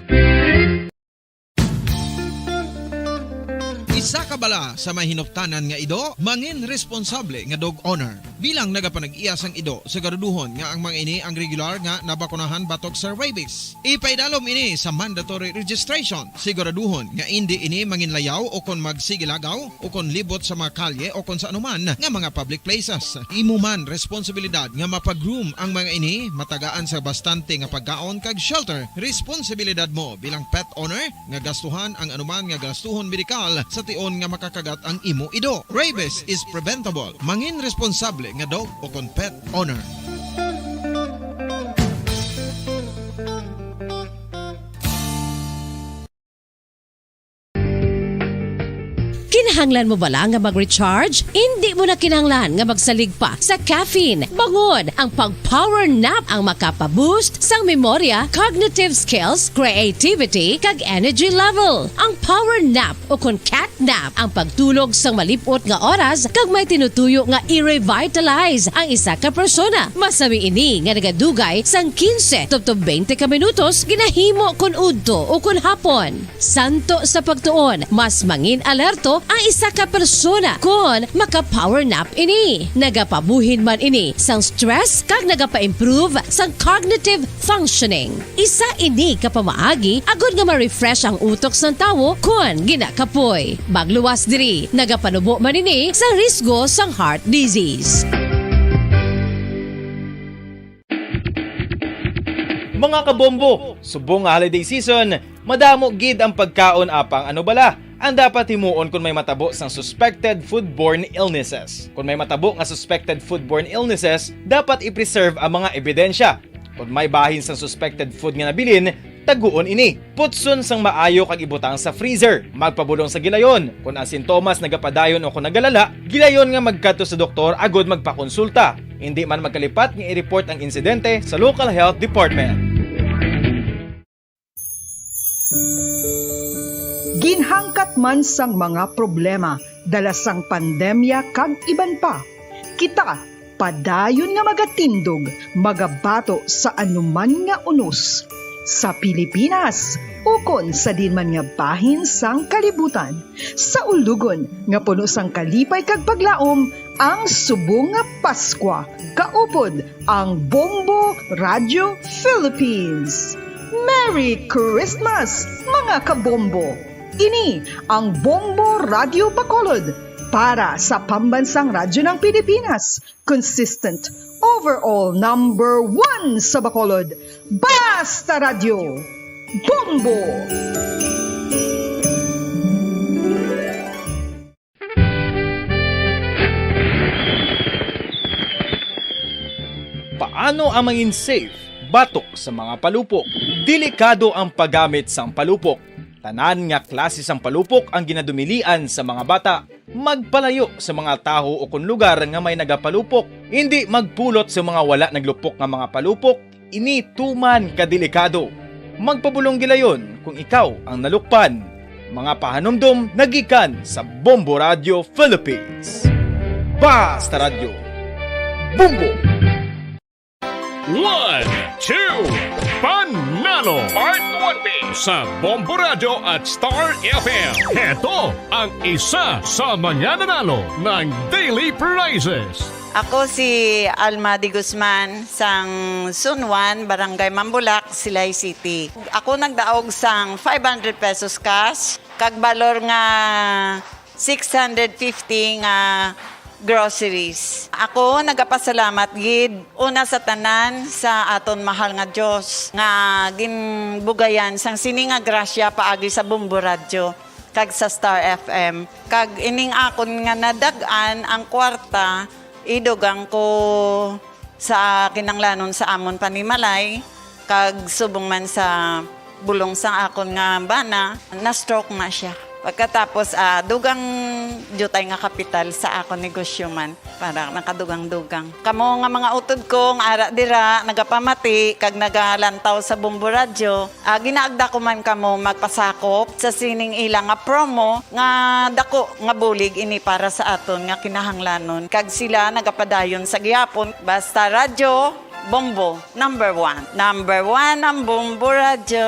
Isa ka Bala sa may hinuptanan nga ido, mangin responsable nga dog owner. Bilang nagapanag-iya sang ido, siguraduhon nga ang mga ini ang regular nga nabakunahan batok sa rabies. Ipaidalom ini sa mandatory registration. Siguraduhon nga indi ini manginlayaw o kon magsigilagaw o kon libot sa mga kalye o kon sa anuman nga mga public places. Imo man responsibilidad nga mapagroom ang mga ini, matagaan sa bastante nga pagkaon kag shelter. Responsibilidad mo bilang pet owner nga gastuhan ang anuman nga gastuhon medikal sa tion nga makakagat ang imo ido. Rabies is preventable. Mangin responsable nga dog o kon pet owner. Kinahanglan mo bala nga mag-recharge? Indi mo na kinahanglan nga magsalig pa sa caffeine. Bangod ang pag-power nap ang makapa-boost sang memorya, cognitive skills, creativity, kag energy level. Ang power nap o kon cat nap ang pagtulog sang malip-ot nga oras kag may tinutuyo nga i-revitalize ang isa ka persona. Masami ini nga nagadugay sang quince tubtob twenty ka minutos, ginahimo kon udto o kon hapon. Santo sa pagtuon, mas mangin-alerto ang isa ka persona kon maka-power nap ini. Nagapabuhin man ini sang stress kag nagapa-improve sang cognitive functioning. Isa ini ka pamaagi agod nga ma-refresh ang utok sang tawo kon ginakapoy. Magluwas diri, nagapanubo man ini sang risgo sang heart disease. Mga kabombo, subong nga holiday season, madamo gid ang pagkaon apang ano bala ang dapat himuon kon may matabo sang suspected foodborne illnesses. Kon may matabo nga suspected foodborne illnesses, dapat i-preserve ang mga ebidensya. Kon may bahin sang suspected food nga nabilin, taguon ini. Putson sang maayo kag ibutang sa freezer. Magpabulong sa gilayon. Kon ang sintomas nagapadayon o kon nagalala, gilayon nga magkadto sa doktor agod magpakonsulta. Indi man magkalipat nga i-report ang insidente sa local health department. Ginhangkat man sang mga problema dala sang pandemya kag iban pa, kita padayon nga magatindog, magabato sa anuman nga unos sa Pilipinas ukon sa diin man nga bahin sang kalibutan. Sa ulogon nga puno sang kalipay kag paglaom, ang subong nga Paskwa, kaupod ang Bombo Radio Philippines. Merry Christmas, mga kabombo! Ini ang Bombo Radio Bacolod para sa Pambansang Radyo ng Pilipinas, consistent, overall number one sa Bacolod. Basta Radyo, Bombo! Paano ang mangin safe batok sa mga palupok? Delikado ang paggamit sang palupok. Tanan nga klase sang palupok ang ginadumilian sa mga bata. Magpalayo sa mga tawo o kon lugar nga may nagapalupok. Indi magpulot sa mga wala naglupok nga mga palupok. Ini tuman ka delikado. Magpabulong gilayon kung ikaw ang nalukpan. Mga pahanumdom nagikan sa Bombo Radio Philippines. Basta Radyo, Bombo! One, two, Panalo! Part one B sa Bombo Radio at Star F M. Heto ang isa sa mga nanalo ng daily prizes. Ako si Alma de Guzman, sang Zone one, Barangay Mambulak, Silay City. Ako nagdaog sang five hundred pesos cash, kag balor nga six hundred fifty nga groceries. Ako nagapasalamat gid, una sa tanan, sa aton mahal nga Dios nga ginbugayan sang sini nga grasya paagi sa Bombo Radyo kag sa Star F M. Kag ining akon nga nadag-an ang kwarta, idugang ko sa kinahanglanon sa amon panimalay, kag subong man sa bulong sang akon nga bana, na-stroke na siya. Pagkatapos, ah, dugang diutay nga kapital sa akon negosyo man, para nakadugang-dugang. Kamo nga mga utod ko nga ara dira, nagapamati kag nagalantaw sa Bombo Radyo, ah, ginaagda ko man kamo magpasakop sa sining ila nga promo nga dako nga bulig ini para sa aton nga kinahanglanon, kag sila nagapadayon sa gihapon. Basta Radyo, Bombo, number one. Number one ang Bombo Radyo.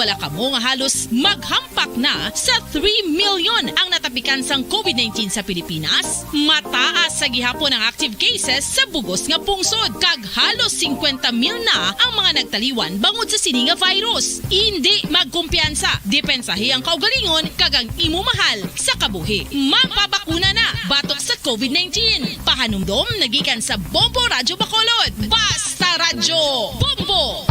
Wala kamo nga halos maghampak na sa three million ang natapikan sang covid nineteen sa Pilipinas? Mataas sa gihapon ang active cases sa bugos nga pungsod, kag halos singkwenta mil na ang mga nagtaliwan bangod sa sini nga virus. Indi magkumpiyansa, depensahi ang kaugalingon kag ang imo mahal sa kabuhi. Magpabakuna na batok sa covid nineteen. Pahanumdom nagikan sa Bombo Radyo Bacolod. Basta Radyo Bombo!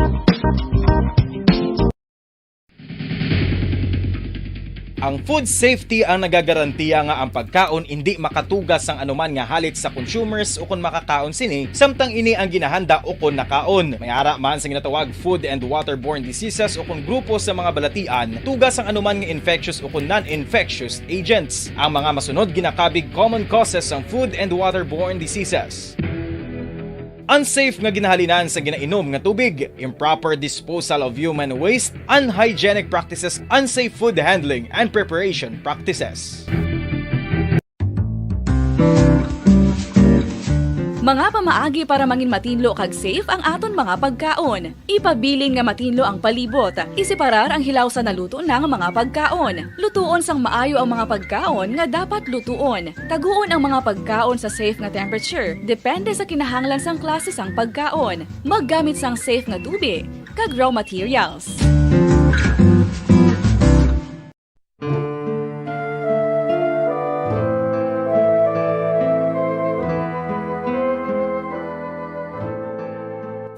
Ang food safety ang nagagarantiya nga ang pagkaon indi makatuga sang anuman nga halit sa consumers ukon makakaon sini, samtang ini ang ginahanda ukon nakaon. May ara man sa ginatawag food and waterborne diseases ukon grupo sa mga balatian, tuga sang anuman nga infectious ukon non-infectious agents. Ang mga masunod ginakabig common causes sang food and waterborne diseases. Unsafe nga ginahalinan sa ginainom nga tubig, improper disposal of human waste, unhygienic practices, unsafe food handling and preparation practices. Mga pamaagi para mangin matinlo kag safe ang aton mga pagkaon. Ipabilin nga matinlo ang palibot. Iseparar ang hilaw sa naluto na nga mga pagkaon. Lutuon sang maayo ang mga pagkaon nga dapat lutuon. Taguon ang mga pagkaon sa safe nga temperature, depende sa kinahanglan sang klase sang pagkaon. Maggamit sang safe nga tubig kag raw materials.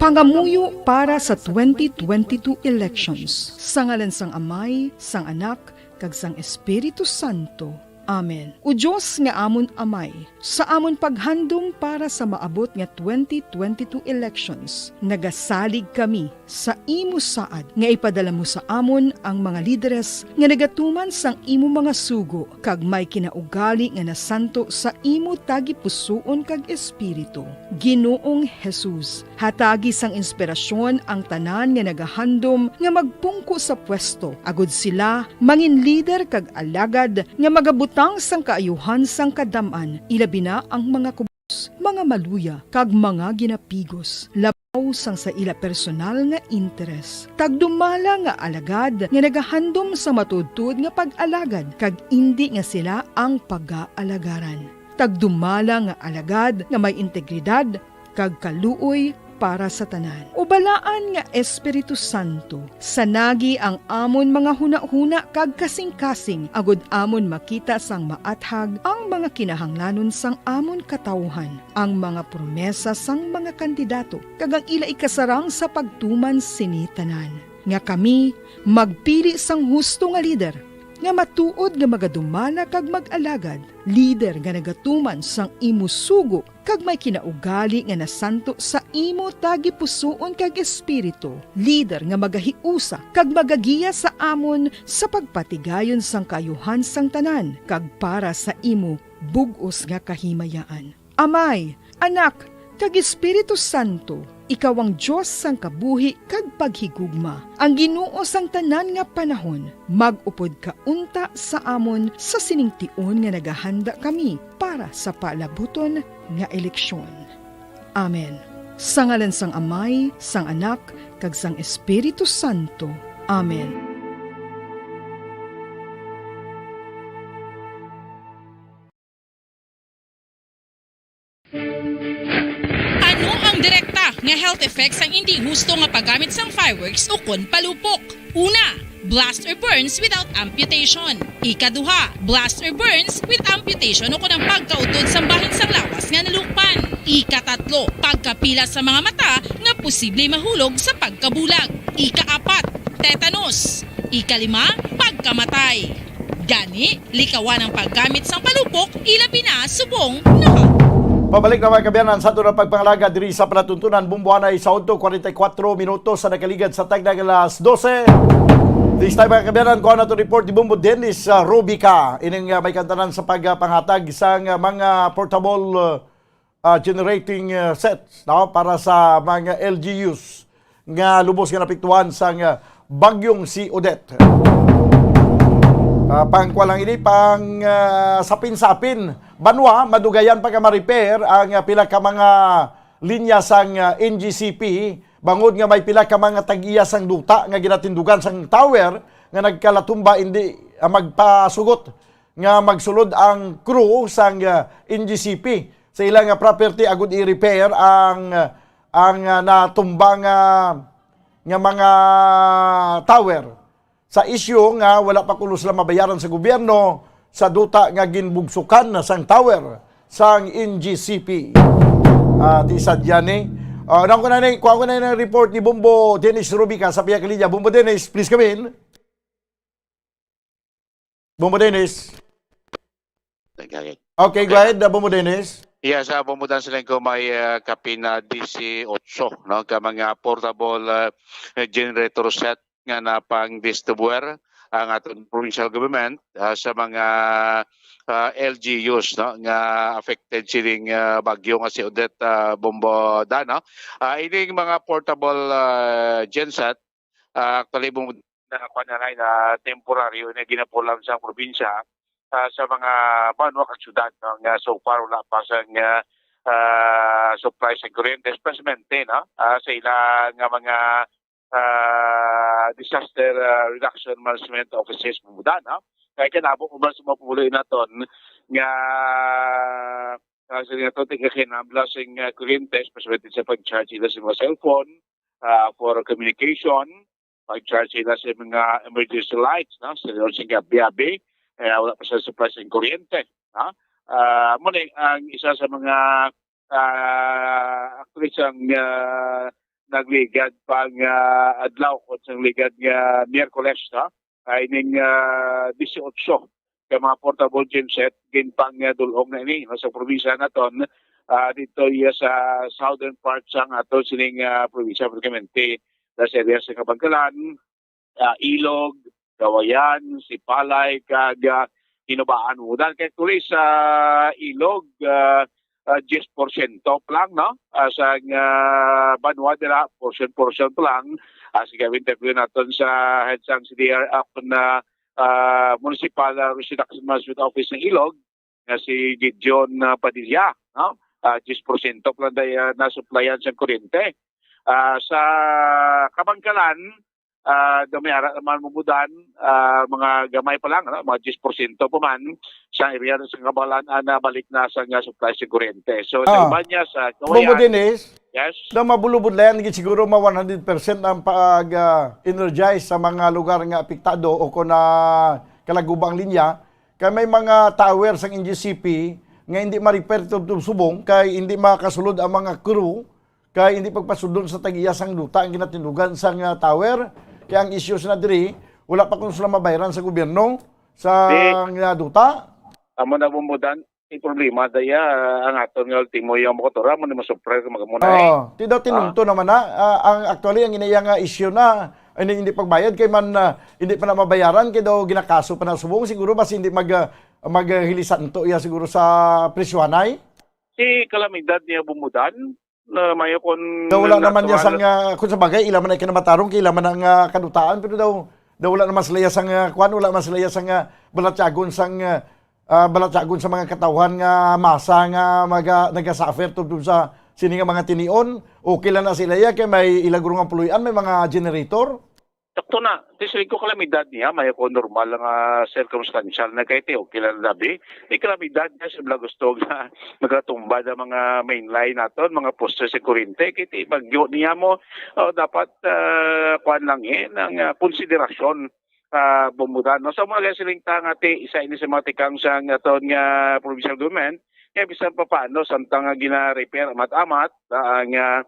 Pangamuyo para sa twenty twenty-two elections. Sa ngalan sang Amay, sang Anak, kag sang Espiritu Santo. Amen. O Dios nga amon Amay, sa amon paghandom para sa maabot nga twenty twenty-two elections, nagasalig kami sa imo saad nga ipadala mo sa amon ang mga lideres nga nagatuman sang imo mga sugo kag may kinaugali nga nasanto sa imo tagipusoon kag espiritu. Ginoong Jesus, hatagi sang inspirasyon ang tanan nga nagahandom nga magpungko sa pwesto, agud sila mangin lider kag alagad nga magabutang sang kaayuhan sang kadam-an, ilabi na ang mga kubos, mga maluya, kag mga ginapigos, labaw sang sa ila personal nga interes. Tagdumala nga alagad nga nagahandom sa matuodtuod nga pag-alagad, kag indi nga sila ang pagaalagaran. Tagdumala nga alagad nga may integridad kag kaluoy para sa tanan. O Balaan nga Espiritu Santo, sanagi ang amon mga hunahuna kag kasingkasing, agud amon makita sang maathag ang mga kinahanglanon sang amon katawuhan, ang mga promesa sang mga kandidato, kag ang ila ikasarang sa pagtuman sini tanan, nga kami magpili sang husto nga lider, nga matuod nga magadumala kag mag-alagad, lider nga nagatuman sang imo sugo kag may kinaugali nga nasanto sa imo tagipusoon kag espiritu, lider nga magahiusa kag magagiya sa amon sa pagpatigayon sang kaayuhan sang tanan kag para sa imo bug-os nga kahimayaan. Amay, Anak, kag Espiritu Santo, ikaw ang Dios sang kabuhi kag paghigugma, ang Ginoo sang tanan nga panahon. Mag-upod ka unta sa amon sa sining tion nga nagahanda kami para sa palabuton nga eleksyon. Amen. Sa ngalan sang Amay, sang Anak, kag sang Espiritu Santo. Amen. Ano ang direkta nga health effects sang indi husto nga paggamit sang fireworks ukon palupok? Una, blast or burns without amputation. Ikaduha, blast or burns with amputation ukon ang pagkautod sang bahin sang lawas nga nalukpan. Ikatatlo, pagkapila sa mga mata nga posible mahulog sa pagkabulag. Ikaapat, tetanus. Ikalima, pagkamatay. Gani, likawan ang paggamit sang palupok, ilabi na subong naha. Pabalik na, mga kaabyanan, sa aton nga pagpangalaga diri sa palatuntunan. Bombo anay sa udto, kwarenta y kuwatro minutos sa nakaligad sa tagna nga alas dose. This time, mga kaabyanan, kuha nato report ni Bombo Dennis, ah, Rubica. Ining, ah, may kantanan sa pagpanghatag sang, ah, mga portable, ah, ah, generating, ah, sets, no, para sa mga L G Us nga lubos nga napektuhan sang, ah, bagyong si Odette. Ah, pangkuha lang ini, pang, ah, sapin-sapin. Banwa, madugayan pa nga ma-repair ang, ah, pila ka mga linya sang, ah, N G C P, bangod nga may pila ka mga tag-iya sang duta nga ginatindugan sang tower nga nagkalatumba, indi, ah, magpasugot nga magsulod ang crew sang, ah, N G C P sa ila nga property agud i-repair ang, ah, ang, ah, natumba nga, nga mga tower. Sa isyu nga wala pa kuno sila mabayaran sa gobyerno sa duta nga ginbugsukan na sang tower sang N G C P. Ah, di sadya ni. Ah, nang ko na ni, kuha ko na yung report ni Bombo Dennis Rubica sa pihak linya. Bombo Dennis, please come in. Bombo Dennis. Okay, go ahead, uh, Bombo Dennis. Yes, uh, Bombo Dan, siling ko may, uh, kapin na disiotso, no, ka mga portable, uh, generator set nga na pang distribuer ang aton provincial government, uh, sa mga, uh, L G Us, no, nga affected sining, uh, bagyo nga si Odette, uh, Bombo Dan, no. Uh, ining mga portable, uh, genset, ah, actually, mo na kuan na, na temporaryo na ginapulang sa probinsya, ah, sa mga banwa kag syudad, no, nga so far wala pa sang, ah, ah, supply sa kuryente, especially, no, ah, sa ila nga mga, ah, disaster, ah, reduction management offices, mga, no. Kay kanabo ko man sa mga pumuloy naton nga, ah, sa nga to, tigkakinabla sing, ah, kuryente, especially sa pag-charge nila sa mga cellphone, ah, for communication, pag-charge sila sa mga emergency lights, no? Sa liwat sing abi-abi, eh, wala pa sa supply sa kuryente, no? Ah, mo ni ang isa sa mga, ah, actually, sang, ah, nagligad pang, ah, adlaw o sang ligad nga Miyerkules, no? Ay ning, ah, disiotso ka mga portable genset, ginpang, ah, dul-ong na ini, no, sa probinsya naton, ah, dito iya sa southern part sang aton sining, ah, probinsya, particularmente sa area sa Kabangkalan, ah, Ilog, Kawayan, Sipalay, kag, ah, Hinubaan. Udan kay tuloy sa Ilog, ah, ah, diyes porsyento pa lang, no? Ah, sa, ah, banwa dira, portion-portion pa lang. Ah, sige, interview naton sa head sang C D R, ah, kun, ah, ah, Municipal, ah, Risk Reduction Management Office ng Ilog, nga si Gideon, ah, Padilla, no? Ah, diyes porsyento pa lang day, ah, nasuplayan sa kuryente. Ah, sa Kabangkalan, ah, daw may ara naman mumudan, ah, mga gamay pa lang, ano, mga diyes porsyento pa man sa area sa Kabangkalan, ah, nabalik na sa nga supply sa kuryente. So, Ah. sa iba niya, sa Bombo Kawayan, Dennis, yes? Daw mabulubudlayan gid siguro ma one hundred percent ang pag, ah, energize sa mga lugar nga apektado o kung na kalaguba ang linya. Kay may mga tower sang N G C P nga hindi ma-repair tubtob subong kay hindi makasulod ang mga crew kay hindi pagpasudlon sa tag-iya sang duta ang ginatindugan sang, ah, tower. Kay ang isyu sa diri, wala pa kuno sila mabayaran sa gobyerno sa Di- nga duta. Amo na, Bombo Dan, ang problema daya, ang aton nga ultimo yung mokotora mo ni masupre ka magamuna, eh. Oh, ti daw Ah? tinumto naman na. Ah, ang actually ang inaya nga isyu na, hindi, hindi pagbayad kay man, ah, hindi pa na mabayaran kay daw ginakaso pa na subong siguro basi hindi mag, ah, maghilisanto iya siguro sa presyohanay. Si kalamidad niya, Bombo Dan, na mayo kon Daw wala naman niya natural. Sang, ah, kung sa bagay, ila man ay kinamatarong, kay ila man ang, ah, kadutaan, pero daw, daw wala naman sila iya sang, ah, kwan, wala man sila iya sang, ah, balatyagon sang, ah, ah, balatyagon sa mga katawhan nga masa nga maga-, nagasuffer tubtob sa sini nga mga tinion. Okay lang na sila iya, kay may ila guro nga puloy-an, may mga generator. Sakto na, ti siling ko kalamidad niya, may ko normal nga circumstantial na kay ti okay lang labi. Ti kalamidad niya, sa bala gusto nga nagatumba na mga main line naton, mga poste sa kurente, kay ti bagyo niya mo, oh, dapat, ah, kuwan lang eh, ng, ah, konsiderasyon, ah, bumutan. No? So, mga siling ta nga ti, isa ini sa mga tikang sa aton nga provincial government, kaya bisan pa paano, samtang nga gina-repair, amat-amat, ah, ang, ah,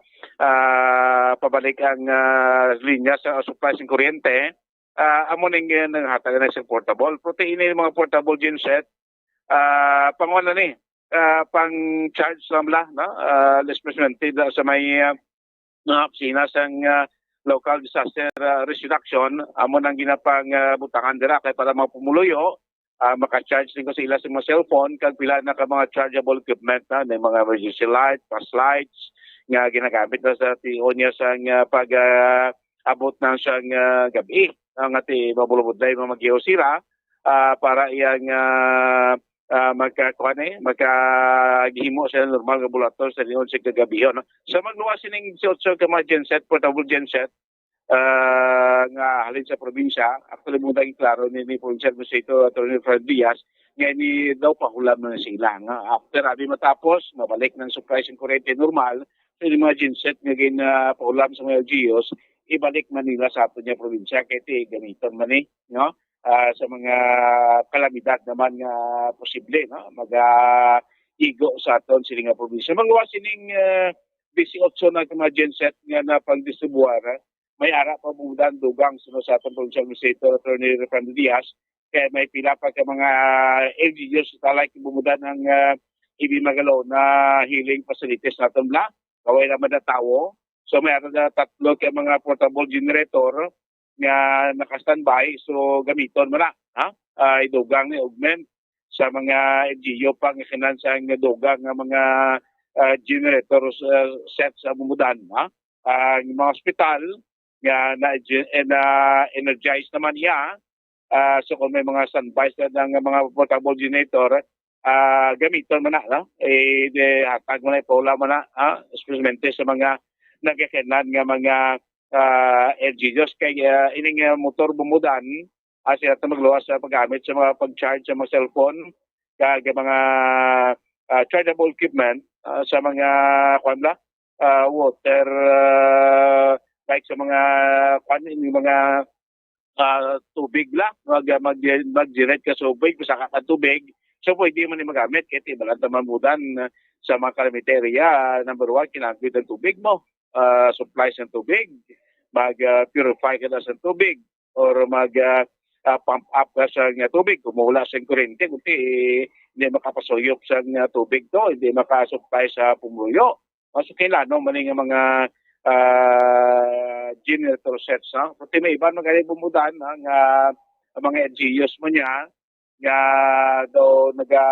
ah, pabalik ang, ah, linya sa supply sa kuryente, ah, amo ning, eh, nanghatag na sa portable. Protein yung mga portable genset, ah, pang ano ni, ah, pang charge lang bala, no? Ah, especially da sa may, ah, mga opisina sang, ah, local disaster, ah, risk reduction, amo nang ginapang, ah, butangan dira kay para mga pumuluyo, ah, maka-charge din ko sa ila sa mga cellphone, kag pila na ka mga chargeable equipment na, may mga emergency light, flashlights, nga ginagamit na sa tion niya sa nga pag, ah, abot na sa nga gabi, ah, nga ti mabulubudlay mga magyo sila, ah, para iyang, ah, ah, magka-, kuwan, eh, magkahimo sa normal nga bulaton sa linon sa kagabihon, no? Sa magluwas sining dieciocho ka mga genset, portable genset, ah, nga halin sa probinsya, actually, mo naging klaro ni, ni Provincial Administrator Attorney Fred Diaz, nga ini daw pahulam na sila. Nga after abi matapos, mabalik ng supply sa kuryente normal, so, yung mga genset nga gin, ah, pahulam sa mga L G Us, ibalik man nila sa aton nga probinsya, kay ti gamiton man ni, no? Ah, sa mga kalamidad naman nga posible, no? Maga igo sa aton sini nga probinsya. Magluwas sining, ah, dieciocho na ka mga genset nga napagdistribuar, may ara pa bumudan dugang suno sa aton provincial administrator, Attorney Refrando Diaz, kay may pila pa ka mga L G Us sa talay kay bumudan ang, ah, ibi magalo na healing facilities naton bla. Kaway naman na tawo. So may ara na tatlo ka mga portable generator nga naka-standby. So gamiton mo na, ha? Ah, idugang ni augment sa mga L G U pa nga kinahanglan sang dugang nga mga, ah, generator, ah, sets sa bumudan, ha? Ang mga ospital nga na, eh, na energize naman iya, ah, so kung may mga standby sa nga mga portable generator, ah, gamiton man na, no? Eh, di, hatag mo na, ipaula mo na, ha? Especialmente sa mga nagkakinan nga mga, ah, L G Us. Kay, ah, ining, ah, motor bumudan, ah, sila ta magluwas sa paggamit sa mga pag-charge sa mga cellphone, kag mga, ah, chargeable equipment, ah, sa mga, kuwan ba, ah, water, ah, like sa mga, kuwan, yung mga, ah, tubig la, mag, mag, mag-generate ka sa tubig, masaka ka tubig, so pwede man yung magamit, kaya tibalan taman budan, ah, sa mga calamity area, number one, kinahanglan ng tubig mo, ah, supplies ng tubig, mag, ah, purify ka na sa tubig, or mag, ah, ah, pump up ka sa nga tubig, kung wala sa kurente, kundi hindi makapasuyop sa nga tubig to, hindi makasupply sa pumuyo. Mas kailangan man nga mga, ah, generator sets, ha? Pati may iban magani bumudan, ha, nga mga L G Us mo niya, nga daw naga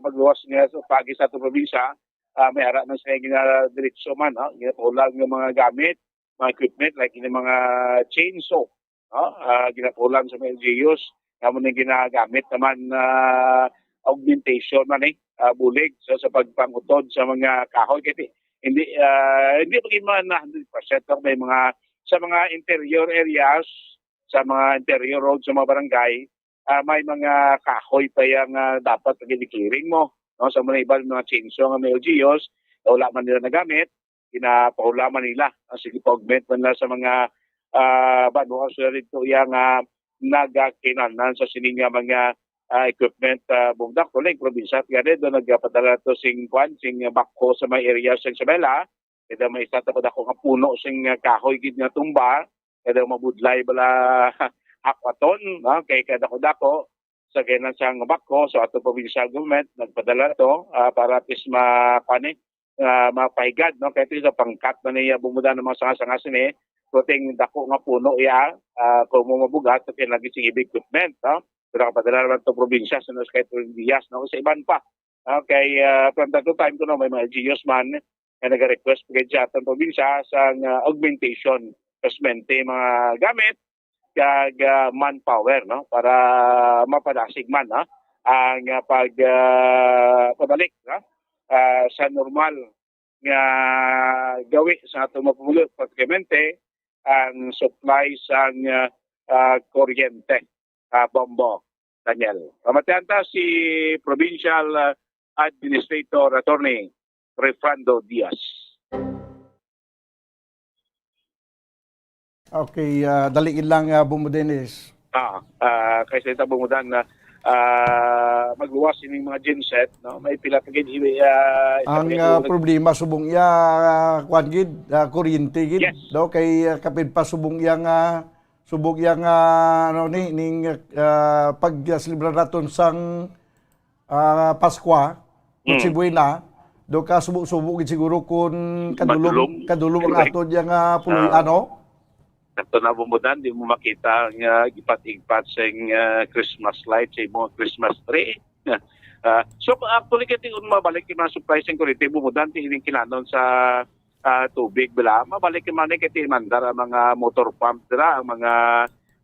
magluwas nga sa pagi sa atong probinsya, ah, may ara man sila ginadiretso man, no? Ginapaulag nga mga gamit, mga equipment, like yung mga chainsaw, no? Ah, ginapulan sa mga L G Us, kamo nang ginagamit naman na augmentation man eh, ah, bulig sa, sa pagpangutod sa mga kahoy. Kasi hindi, ah, hindi pa man na hundred percent, no? May mga, sa mga interior areas, sa mga interior road, sa mga barangay, ah, may mga kahoy pa yang, ah, dapat pag-clearing mo, no? Sa mga iba, mga chainsaw nga may L G Us, wala man nila nagamit, ginapaulaman nila. Ah, sige, pag-augment man nila sa mga, ah, banwa sila dito yang, ah, nagakinahanglan sa sining nga mga, ah, equipment, ah, bugdak. Tuloy, probinsya, kaya rin doon nagpadala to sing, kwan, sing backhoe sa may area sa Isabela. Kaya may isa to kadako nga puno sing, ah, kahoy gid nga tumba. Kaya mabudlay bala hakwaton, no? Kay kadako-dako sa kainan sang backhoe, so ato provincial government nagpadala to, ah, para at least ma-, kuwan eh, ah, mapahigad, no? Kaya ito sa pangkat na niya bumuda ng mga sanga-sanga sini, puting dako nga puno iya, ah, kung mo mabugat, so kailangan sing heavy equipment, no? Pero nakapadala naman to probinsya sa North Kay Diaz, no? Sa iban pa, okay, ah, from time to time, kuno may mga L G Us man nga nag-request pa gid sa atong probinsya sa, ah, augmentation, especialmente mga gamit, kag, ah, manpower, no? Para mapadasig man, no? Ang, ah, pag, ah, pabalik, no? Ah, sa normal nga gawi sa atong mga pumulo, praktikamente ang supply sang, ah, ah, kuryente, ah, Bombo, Daniel. Pamatian ta si Provincial, ah, Administrator Attorney Refrando Diaz. Okay, ah, dali lang, ah, Bombo Dennis. Ah, ah, kay sa ita bumudan na, ah, magluwas ining mga genset, no? May pila pa gid, ah, isa Ang, pa gid ah, ulit. Problema subong iya, ah, kuwan gid, ah, kuryente gid, Yes. no? Kay, ah, kapin pa subong iya nga, subong iya nga, ano ni, ning, ah, pagselebrar naton sang, ah, Paskwa, Noche Mm. Buena, do ka subo-subo gid siguro kun kadulom, Madulom. kadulom ang Correct. aton iya nga puloy, Ah. ano? Sakto na bumudan, di mo makita nga gipat-igpat sing, ah, Christmas light sa imong Christmas tree. Ah, so, actually, kaya kung mabalik yung mga supply sa kuryente, bumudan, di ining kinanon sa, ah, tubig, bala. Mabalik yung mga kaya mandar ang mga motor pump, dira, ang mga,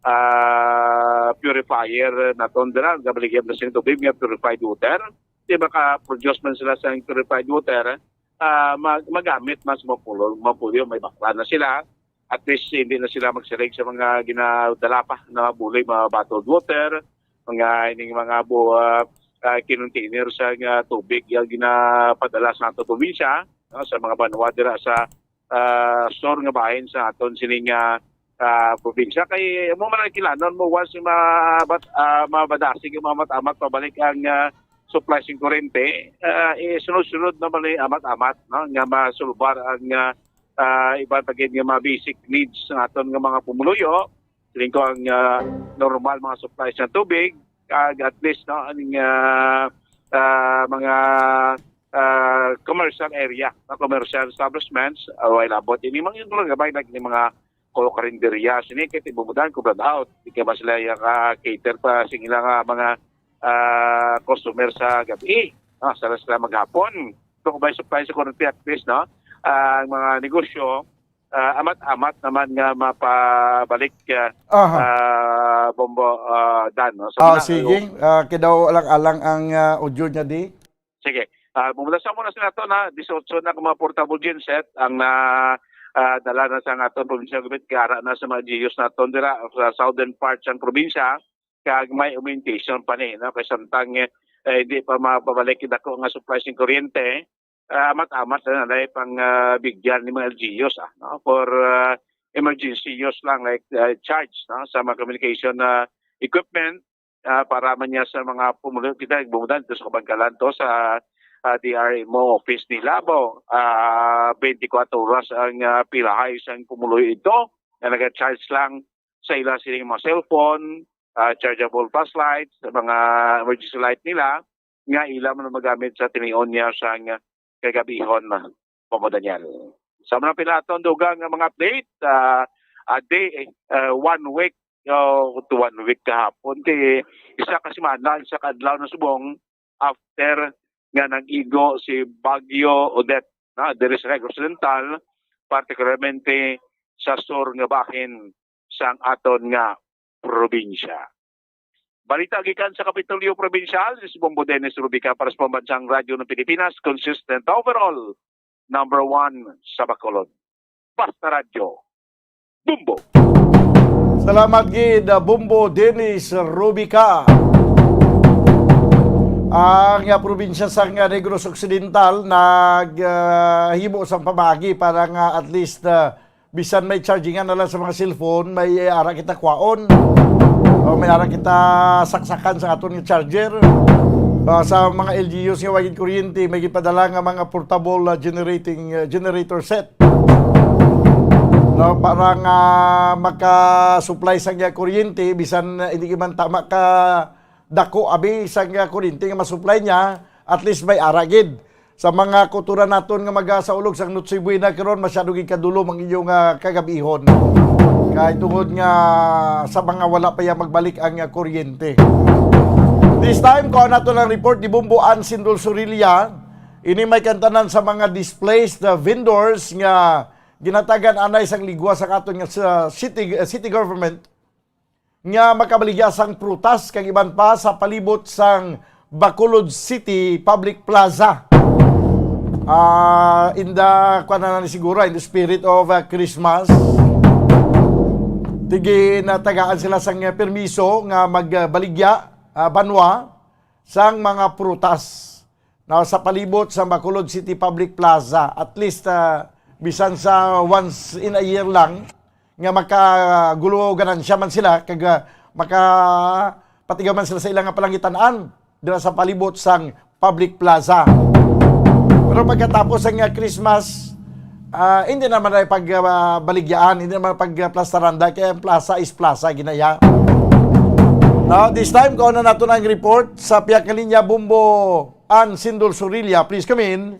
ah, purifier naton, dira, gabaligyan na sing tubig, nga purified water. maka-produce man sila sa purified water, ah, mag-, magamit man sa mga pulo-, mga pulo, may bakla na sila. At least, hindi na sila magsirig sa mga ginadala pa na buloy, mga bottled water, mga ining mga bu-, ah, ah, kinontainer sa nga tubig nga ginapadala sa ato probinsya, no, sa mga banwa dira sa, ah, sur nga bahin sa aton sining, ah, ah, probinsya. Kay amo man ang kilanon mo, once ma-, bat-, ah, mabadasig ang mga amat-amat, pabalik ang, ah, supply sing kurente, ah, eh, sunod-sunod naman ni amat-amat, no, nga masulbar ang, ah, ah, iban pa gid nga mga basic needs sa aton nga mga pumuluyo. Siling ko ang, ah, normal mga supplies ng tubig, kag at least, no, aning, ah, ah, mga, ah, commercial area, mga commercial establishments, ah, while abot ini mga, yung mga gamay, like, ni mga ko karinderya sini kay tibubudan ko brad out. Di kay ba sila yung, ah, cater pa sa ilang, ah, mga, ah, customer sa gabi. Ah, sa sila maghapon. So, kung may supply sa kurente at least, no? Ah, ang mga negosyo, ah, amat-amat naman nga mapabalik, ah, Aha. ah, Bombo, ah, Dan, no? So, Ah, muna, sige. Ah, kidaw alang-alang ang, ah, audio niya di. Sige. Ah, bumulasa mo na sila to na, dieciocho na mga portable genset ang na, ah, dala na sa aton provincial government, kay ara na sa mga L G Us naton dira sa southern part sang probinsya, kag may orientation pa ni, no? Kay samtang, eh, hindi pa mapabalik yung dako nga supply sing kuryente, ah, amat-amat na nalay pang, ah, bigyan ni mga L G Us, ah, no? For, ah, emergency use lang, like, ah, charge, no? Sa mga communication na equipment, ah, para man niya sa mga pumulo, kita, bumudan ito sa kabangkalan to, sa, ah, D R M O office ni Labo. Ah, twenty-four oras ang, ah, pilahay sang pumuloy ito, nga naga-charge lang sa ila sining mga cellphone, ah, chargeable flashlights, sa mga emergency light nila, nga ila man magamit sa tinion niya sang kagabihon, Pomo Daniel. Sa mga pila aton dugang nga mga update, ah, a day, ah, one week, oh, to one week kahapon, kay isa ka semana, isa ka adlaw na subong after nga nag-igo si Bagyo Odette, na, diri sa Negros Occidental, partikularmente sa sur nga bahin sang aton nga probinsya. Balita gikan sa Kapitolyo Probinsyal, si Bombo Dennis Rubica para sa Pambansang Radyo ng Pilipinas, consistent overall, number one sa Bacolod. Basta Radyo, Bombo! Salamat gid, ah, Bombo Dennis Rubica. Ang, ah, probinsya sang, ah, Negros Occidental nag, ah, himo sang pamaagi para nga at least, ah, bisan may chargingan na lang sa mga cellphone, may ara kita kwaon. O may ara kita saksakan sa aton nga charger. Ah, sa mga L G Us nga wa gid kuryente, may gipadala nga mga portable, ah, generating, ah, generator set. No, para nga maka-supply sa iya kuryente, bisan, ah, hindi man tama ka dako abi sa nga kuryente nga ma-supply niya, at least may ara gid. Sa mga kutoran naton nga magasaulog sang Noche Buena karon, masyado gid kadulom ang inyong, ah, kagabihon. Kay tungod nga sa mga wala pa ya magbalik ang, ah, kuryente. This time, kuha nato lang report ni Bombo Ann Sindol Sorilla. Ini may kantanan sa mga displaced, ah, vendors nga ginatagan anay sang ligwa sa katon nga sa city, ah, city government nga makabaligya sang prutas kag iban pa sa palibot sang Bacolod City Public Plaza. Ah, in the, kuwan na ni siguro, in the spirit of, ah, Christmas, tigi natagaan sila sang permiso nga magbaligya, ah, banwa sang mga prutas. Now, sa palibot sa Bacolod City Public Plaza, at least, ah, bisan sa once in a year lang, nga makagulo ganansya man sila, kag, ah, makapatigaw man sila sa ilang nga palangitan-an dira sa palibot sang Public Plaza. Pero pagkatapos ang, ah, Christmas, ah, hindi naman ay pag, ah, baligyaan, hindi naman pag, ah, plastaran, dahil kaya ang plaza is plaza, ginaya. Now, this time, kuha na nato na ang report sa pihak nga linya, Bombo Ann Sindol Sorilla. Please come in.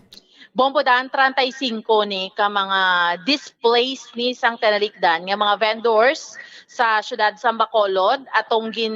Bombo Dan, treinta y cinco ni ka mga displaced ni sang tinalikdan nga mga vendors sa siyudad sa Bacolod atong gin,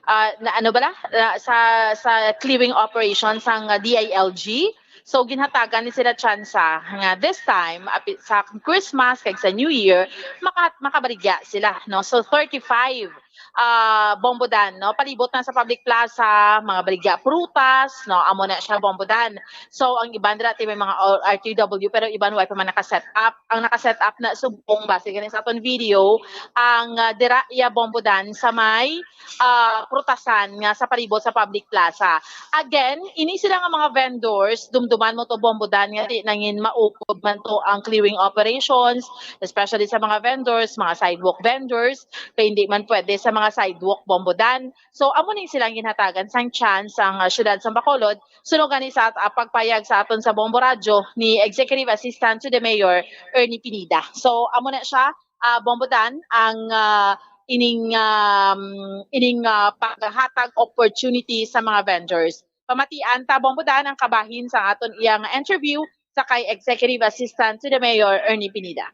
ah, na, ano bala? Na, sa, sa clearing operation sang D I L G. So, ginhatagan ni sila tsansa nga this time, api-, sa Christmas kag sa New Year, maka-, makabaligya sila, no? So, thirty-five ah, Bombo Dan, no? Palibot na sa public plaza, mga baligya prutas, no? Amo na siya, Bombo Dan. So, ang iban dira ti may mga R T W, pero iban way pa man naka-set up. Ang naka-set up na subong, base gani sa aton video, ang, ah, dira iya, Bombo Dan, sa may, ah, prutasan nga sa palibot sa public plaza. Again, ini sila nga mga vendors, dumduman mo to, Bombo Dan, nga di nangin maukod man to ang clearing operations, especially sa mga vendors, mga sidewalk vendors, kay hindi man pwede sa mga sidewalk, Bombo Dan. So, amo ni silang ginhatagan sang chance ang, ah, siyudad sa Bacolod, suno gani sa, ah, pagpayag sa aton sa Bombo Radyo ni Executive Assistant to the Mayor, Ernie Pineda. So, amo na siya, ah, Bombo Dan, ang, ah, ining, um, ining, ah, paghatag opportunity sa mga vendors. Pamatian ta, Bombo Dan, ang kabahin sa aton iyang interview sa kay Executive Assistant to the Mayor, Ernie Pineda.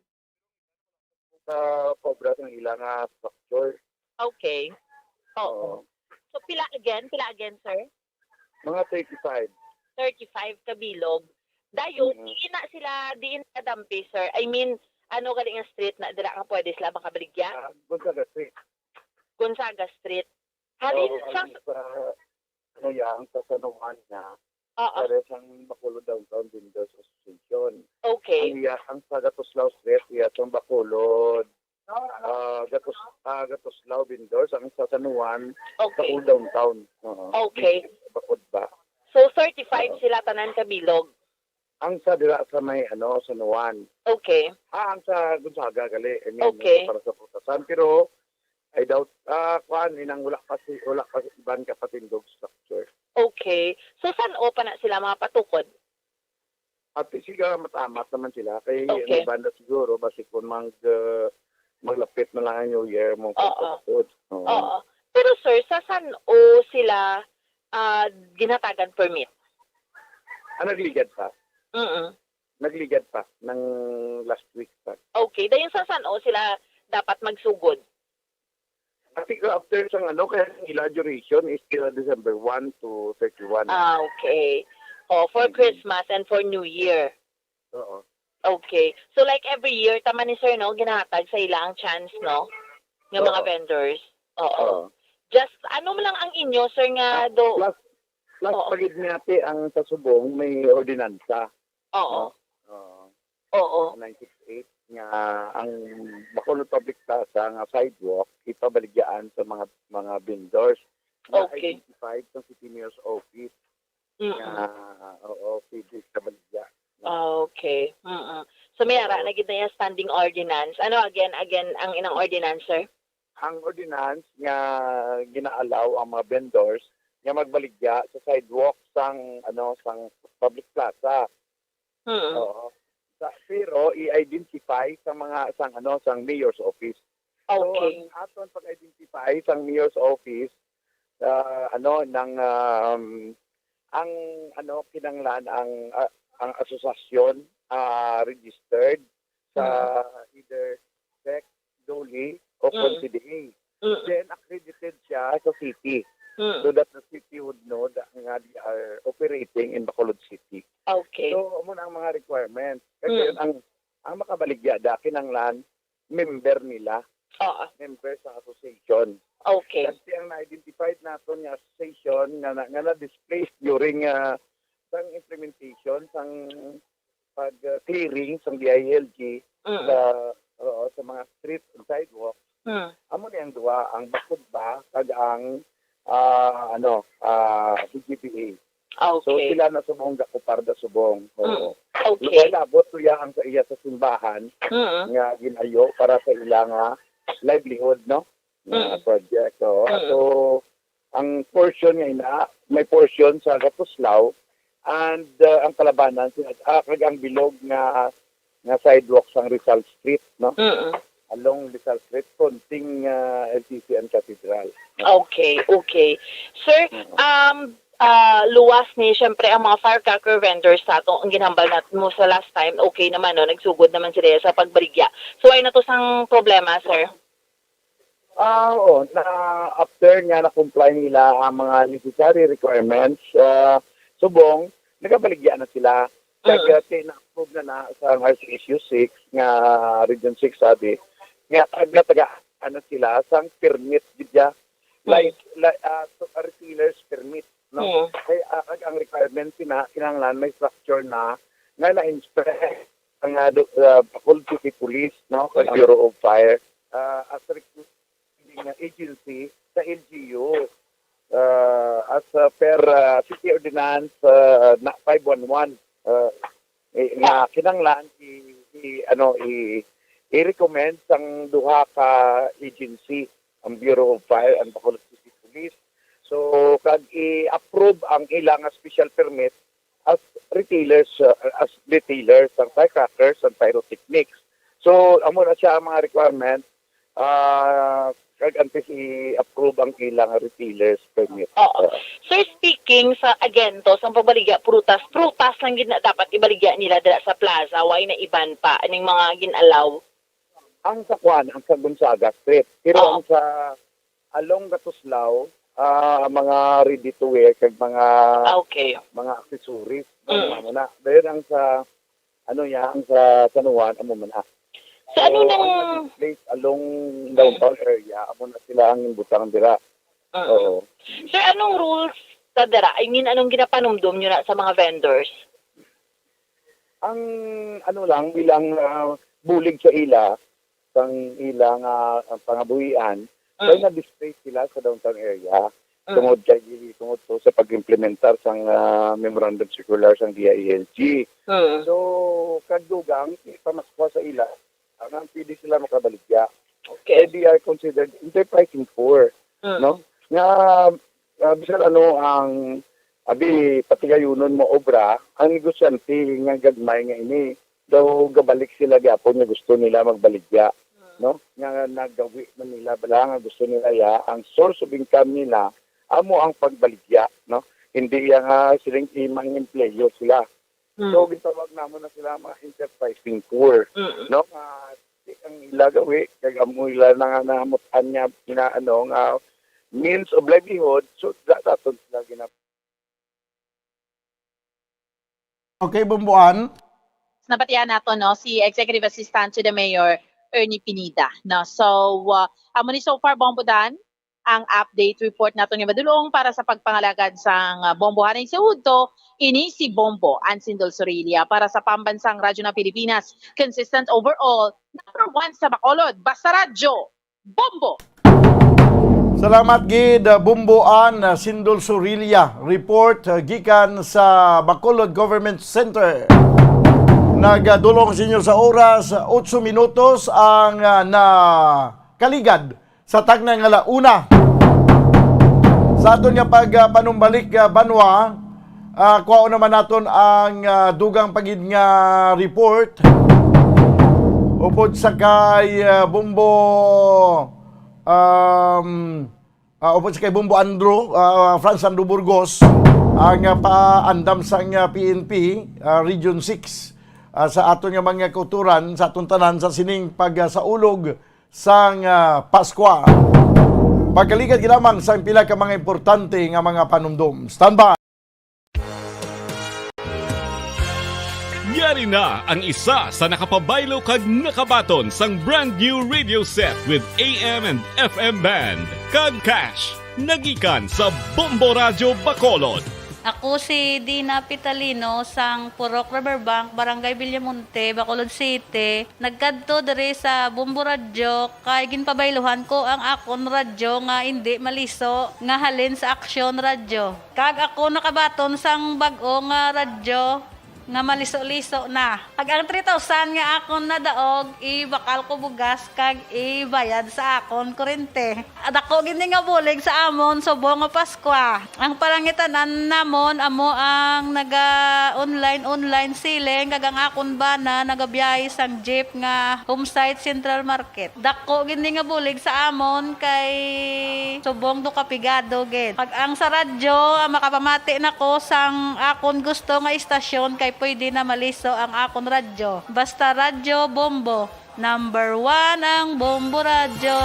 Sa paubra sang ila nga structure. Okay. Oo. Oo. So, pila again? Pila again, sir? Mga thirty-five. Thirty-five ka bilog. Dayon, Mm. diin na sila, diin na dampi, sir? I mean, ano gali nga street na dira nga pwede sila makabaligya? Ah, Gonzaga Street. Gonzaga Street. Halin Oo, sa ang sa, ano yan, sa San Juan na, Oo. Pares ang Bacolod Downtown Vendors Association. Okay. Ang iya, ang sa Gatuslao Street, iya sang Bacolod, ah, Gatus-, ah, Gatuslao Vendors, ang sa San Juan, Okay. Bacolod Downtown. Oo. Okay. Bakod ba? So, thirty-five Oo. sila tanan ka bilog? Ang sa dira sa may, ano, San Juan. Okay. Ah, ang sa Gonzaga, gali. I mean, Okay. para sa prutasan. Pero, I doubt, ah, kuan, inang wala pa si, wala pa si iban ka patindog structure. Okay. So, san-o pa na sila mga patukod? At siga, matamat naman sila. Kay Okay. ang iban na siguro, basi kung mag, ah, maglapit na lang ang New Year, mong Oo. pagpatukod. Oo. Oo. Pero, sir, sa san-o sila, ah, ginhatagan permit? Ah, nagligad pa. Mm. Nagligad pa ng last week pa. Okay. Dayon sa san-o sila dapat magsugod? I think after sang ano, kaya ang ila duration is still December one to thirty-one. Ah, okay. Oh, for Mm-hmm. Christmas and for New Year. Oo. Okay. So, like, every year, tama ni sir, no? Ginahatag sa ila ang chance, no? Nga mga Oo. vendors. Oo. Oo. Just, ano man lang ang inyo, sir, nga Ah, do- plus, plus Oo. pagid nga, te, ang sa subong, may ordinansa. Oo. No? Oo. Oo. Nine six eight nga ang Bacolod Public Plaza nga sidewalk ipabaligyaan sa mga, mga vendors nga Okay. identified sa City Mayor's Office Mm-mm. nga, oo, pwede sa baligya. Ah, okay. Mm-mm. So, may ara Oo. na gid na yung standing ordinance. Ano again, again, ang inang ordinance, sir? Ang ordinance nga gina-allow ang mga vendors nga magbaligya sa sidewalk sang, ano, sang public plaza. Mm. Oo. Sa, pero i-identify sa mga, sang, ano, sang mayor's office. So, Okay. ang aton pag-identify sang mayor's office, ah, ano, nang, um, ang, ano, kinanglan ang, ah, ang asosasyon, ah, registered sa Mm. either sec, doli, o Mm. C D A. Mm. Then, accredited siya sa city. Mm. So that the city would know that nga they are operating in Bacolod City. Okay. So, amo na ang mga requirements. Kasi Mm. ang, ang makabaligya da, kinanglan, member nila. Oo. Member sa association. Okay. Kasi ang na-identified naton nga association nga na, nga na-displaced during, ah, sang implementation, sang pag, ah, clearing sang D I L G Mm. sa, oo, sa mga street and sidewalk. Mm. Amo ni ang duha, ang Bakod Ba kag ang, ah, ano, ah, B G B A. Ah, So, okay. sila na subong gakupar da subong. Oo. Mm. Okay. Luway labot tuya ang sa iya sa simbahan Mm. nga ginayo para sa ila nga livelihood, no? Nga Mm. project. Oo. Mm. So, ang portion nga ina, may portion sa Gatuslao and, uh, ang kalabanan sila, ah, kag ang bilog nga, nga sidewalk sang Rizal Street, no? Mm. Along Rizal Street, konting, uh, L C C and Cathedral. Okay, okay. Sir, Mm. um, ah, luwas ni, syempre, ang mga firecracker vendors sa ato, ang ginhambal nat-, mo sa last time, okay naman, no? Nagsugod naman sila sa pagbaligya. So, ay na to sang problema, sir? Ah, oo. Na, after nga na-comply nila ang mga necessary requirements, ah, subong, nagabaligya na sila. Kag, Mm. ah, na-approve na na sa R C S U six nga Region six, sabi, nga kag nataga-, ano sila, sang permit gid ya. Like, like, ah, so, ah, retailer's permit, no? Mm. Kay, ah, ag-, ang requirement sina, kinahanglan may structure na, nga na-inspect ang, ah, do-, ah, Bacolod City Police, no? Kay Bureau of Fire, ah, as recruiting agency sa L G U, ah, as, ah, per, ah, City Ordinance, ah, na five one one, ah, eh, nga kinahanglan i, i, ano, i, i-recommend sang duha ka agency, ang Bureau of Fire and Bacolod City Police. So, kag i-approve ang ila nga special permit as retailers, uh, as retailers sang firecrackers and pyrotechnics. So, amo na siya ang mga requirement, ah, kag antes i-approve ang ilang retailers permit. Oo. Uh, Sir, speaking sa agento sang pagbaligya prutas, prutas lang gid na dapat ibaligya nila dira sa plaza, why na iban pa ning mga gin-allow? Ang sa kwan, ang sa Gonzaga Street. Pero Oo. ang sa along Gatuslao, ah, mga ready to wear kag mga Ah, okay. mga accessories, Mm. mga muna. Dayon ang sa, ano ya, ang sa San Juan, amo man, ah. So, ano So, nang ang place along downtown area, amo na sila ang butang dira. Mm. Oo. Sir, anong rules sa dira? I mean, anong ginapanumdom nyo na sa mga vendors? Ang, ano lang, bilang, ah, bulig sa ila, sang ila nga, ah, pangabuhian, Mm. kay na-display sila sa downtown area. Mm. Tungod kay, tungod to sa pag-implementar sang, ah, memorandum circular sang D I L G. Mm. So, kag dugang, ipamaskwa sa ila, ang, ang pwede sila makabaligya. Okay. Kay they are considered enterprising poor, Mm. no? Nga, ah, bisan ano ang, abi, patigayunon mo obra, ang negosyante nga gagmay nga ini, daw gabalik sila gyapon nga gusto nila magbaligya, Mm. no? Nga nagawi man nila bala nga gusto nila ya, ang source of income nila amo ang pagbaligya, no? Hindi ya nga siling imang empleyo sila. Mm. So, gitawag namon na sila mga enterprising poor, Mm. no? Nga di ang ila gawi, kag amo ila na nga nahamut-an nga, nga, ano, nga means of livelihood, so, da-, daton sila gina- Okay, Bomboan. Nabatian nato, no, si Executive Assistant to the Mayor, Ernie Pineda, no? So, uh, amo ni so far, Bombo Dan, ang update report nato nga madulong para sa pagpangalagad sang, uh, Bombo. Hanay sa udto, ini si Bombo Ansindol Sorilla para sa Pambansang Radyo ng Pilipinas. Consistent overall, number one sa Bacolod. Basta Radyo, Bombo! Salamat gid, uh, Bombo An, uh, Sindol Sorilla. Report, uh, gikan sa Bacolod Government Center. Nagadulong sa inyo sa oras, uh, otso minutos ang, uh, nakaligad sa tagna nga ala-una. Sa aton nga pag, uh, panumbalik, uh, banwa, Ah, kuhaon naman naton ang, ah, dugang pa gid nga report. Upod sa kay, ah, Bombo, um, ah, upod sa kay Bombo Andrew, ah, Franz Andrew Burgos, ang, ah, paandam sang, ah, P N P, ah, Region six, ah, sa aton nga mga kauturan, sa aton tanan, sa sining pagsaulog sang, ah, Paskwa. Pagkaligad gid lamang sa pila ka mga importante nga mga panumdom. Standby. Yari na ang isa sa nakapabaylo kag nakabaton sang brand new radio set with A M and F M band kag cash, nagikan sa Bombo Radyo Bacolod. Ako si Dina Pitalino sang Purok Riverbank, Barangay Villamonte, Bacolod City. Nagkadto diri sa Bombo Radyo kay ginpabayluhan ko ang akon radyo nga indi maliso nga halin sa Aksyon Radyo. Kag ako nakabaton sang bag-o nga radyo nga maliso-liso na. Kag ang three thousand nga akon nadaog, ibakal ko bugas kag ibayad sa akon kurente. Dako gid ni nga bulig sa amon subong nga Paskwa. Ang palangitan-an namon amo ang naga-online, online selling, kag ang akon bana nagabiyahe sang jeep nga Homesite Central Market. Dako gid ni nga bulig sa amon kay subong do ka pigado gid. Pag ang sa radyo, ah, makapamati na ko sang akon gusto nga istasyon kay pwede na maliso ang akon radyo. Basta Radyo Bombo, number one ang Bombo Radyo.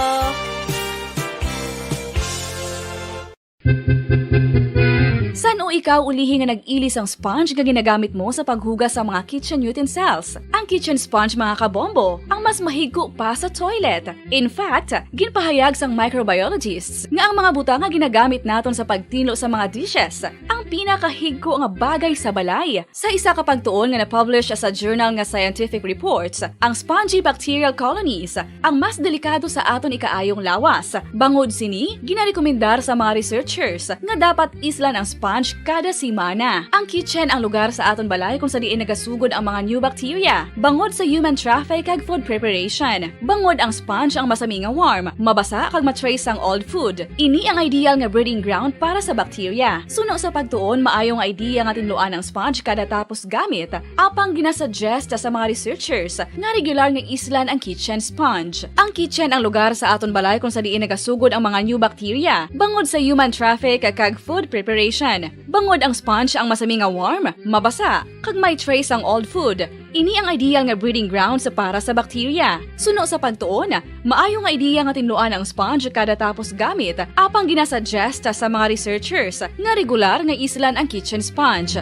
Sa Ano ikaw ulihi nga nag-ili sang sponge nga ginagamit mo sa paghugas sa mga kitchen utensils? Ang kitchen sponge, mga kabombo, ang mas mahigko pa sa toilet. In fact, ginpahayag sang microbiologists nga ang mga butang nga ginagamit naton sa pagtinlo sa mga dishes ang pinakahigko nga bagay sa balay. Sa isa ka pagtuon nga na-publish sa journal nga Scientific Reports, ang spongy bacterial colonies ang mas delikado sa aton ikaayong lawas. Bangod sini, ginarekomendar sa mga researchers nga dapat islan ang sponge kada semana. Ang kitchen ang lugar sa aton balay kung sa diin nagasugod ang mga new bacteria bangod sa human traffic kag food preparation. Bangod ang sponge ang masami nga warm, mabasa kag ma-trace ang old food. Ini ang ideal nga breeding ground para sa bacteria. Suno sa pagtuon, maayo nga idea nga tinluan ang sponge kada tapos gamit, apang ginasuggest sa mga researchers nga regular nga islan ang kitchen sponge. Ang kitchen ang lugar sa aton balay kung sa diin nagasugod ang mga new bacteria bangod sa human traffic kag food preparation. Bangod ang sponge ang masami nga warm, mabasa, kag may trace ang old food. Ini ang ideal nga breeding grounds para sa bacteria. Suno sa pagtuon, maayo nga ideya nga tinluan ang sponge kada tapos gamit, apang ginasuggest sa mga researchers nga regular nga islan ang kitchen sponge.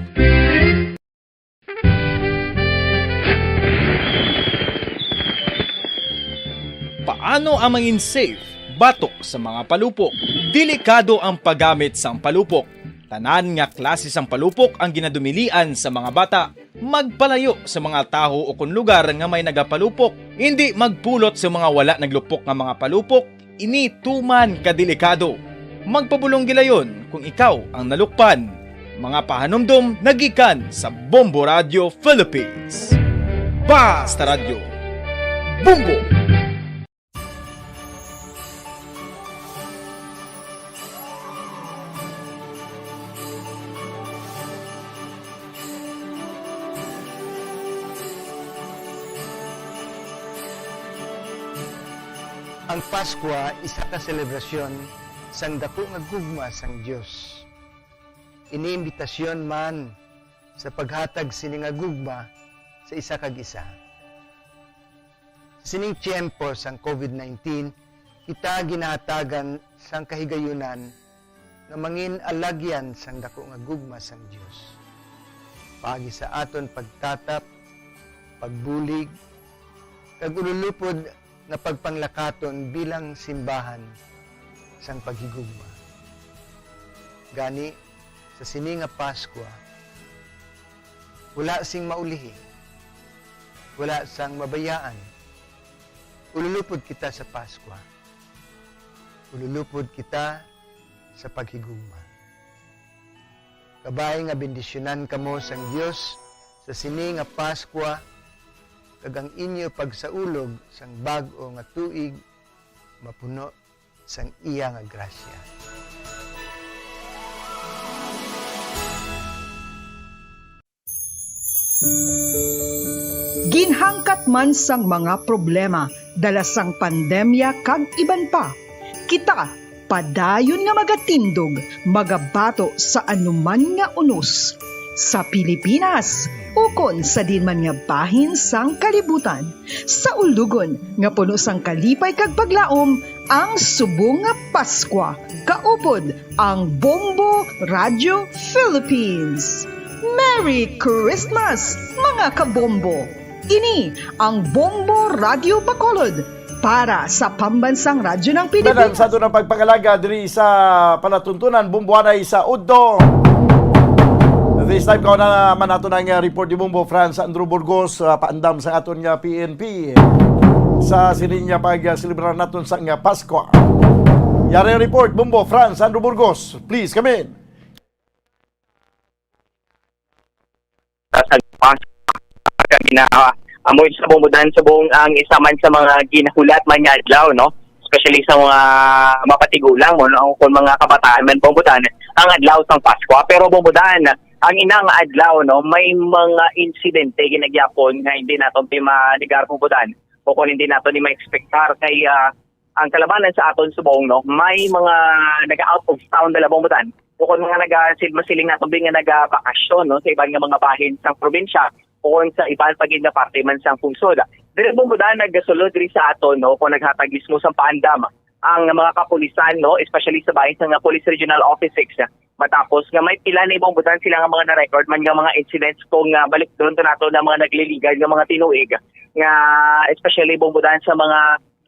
Paano ang mangin safe batok sa mga palupok? Delikado ang paggamit sang palupok. Tanan nga klase sang palupok ang ginadumilian sa mga bata. Magpalayo sa mga tawo o kon lugar nga may nagapalupok. Indi magpulot sa mga wala naglupok nga mga palupok. Ini tuman ka delikado. Magpabulong gilayon kung ikaw ang nalukpan. Mga pahanumdom nagikan sa Bombo Radio Philippines. Basta Radyo, Bombo! Ang Paskwa isa ka selebrasyon sang daku nga gugma sang Dios. Ini imbitasyon man sa paghatag sini nga gugma sa isa kag isa. Sa sining tiyempo sang covid nineteen, kita ginahatagan sang kahigayunan nga mangin alagyan sang daku nga gugma sang Dios. Paagi sa aton pagtatap, pagbulig, kag ululupod nga pagpanglakaton bilang simbahan sang paghigugma. Gani, sa sini nga Paskwa, wala sing maulihi, wala sang mabayaan. Ululupod kita sa Paskwa. Ululupod kita sa paghigugma. Kabay nga bendisyonan kamo sang Dios sa sini nga Paskwa, kag ang inyo pagsaulog sang bag-o nga tuig mapuno sang iya nga grasya. Ginhangkat man sang mga problema dala sang pandemya kag iban pa, kita padayon nga magatindog, magabato sa anuman nga unos, sa Pilipinas ukon sa diin man nga bahin sang kalibutan, sa ulugon nga puno sang kalipay kag paglaom, ang subong nga Paskwa kaupod ang Bombo Radio Philippines. Merry Christmas, mga kabombo! Ini ang Bombo Radio Bacolod para sa Pambansang Radyo ng Pilipinas. Dalan sa aton ang pagpangalaga diri sa palatuntunan, Bombo anay sa udto. This time, kauna naman nato ang, uh, report ni Bombo Franz Andrew Burgos, uh, paandam sa aton nga P N P sa sini nga pag-, uh, selebrar naton sa nga Pasko. Yari ang report, Bombo Franz Andrew Burgos. Please, come in. Sa Pasko, kag gina-, ah, amo sa Bombo Dan, subong ang isa man sa mga ginahulat man nga adlaw, no? Especially sa mga mapatigulang mo, no? Kung mga kabataan man, Bombo Dan, ang adlaw sang Pasko. Pero Bombo Dan, ang inang adlaw, no, may mga insidente ginagyapon nga hindi naton pimaligar, Bombo Dan, o kung hindi naton ni ma-expectar kay, ah, ang kalabanan sa aton subong, no, may mga naga-out of town na labong butan, bukod mga naga-, sil-, masiling naton din nga nagabakasyon, no, sa iban nga mga bahin sang probinsya o sa iban pa gid nga parte man sang pungsod. Diri, Bombo Dan, nagasulod diri sa aton, no, kung naghatag mismo sang paandam ang mga kapulisan, no, especially sa bahin sang Police Regional Office Six, Matapos nga may pila ni Bong Budan sila nga mga na-record man nga mga incidents kung, ah, balik doon to nato na mga nagliligad nga mga tinuig nga especially Bong Budan sa mga,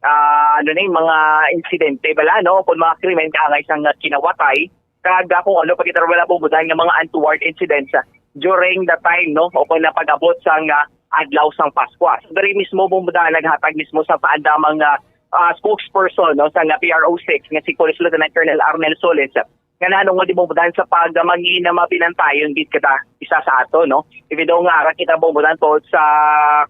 ah, ano ni, mga insidente bala, no? Kung mga krimen kaangay sang kinawatay, kag, ah, kung ano pa kita wala Bong Budan nga mga untoward incidents, ah, during the time, no? O kung napag-abot sang, ah, adlaw sang Paskwa. So, diri mismo Bong Budan naghatag mismo sa paandamang, ah, ah, spokesperson, no, sang, ah, P R O six nga si Police Lieutenant Colonel Arnel Solis, nga nanungod di Bong Budan sa pagmangin na mabinantayon gid kada isa sa ato, no? Even though nga ara kita Bong Budan tungod sa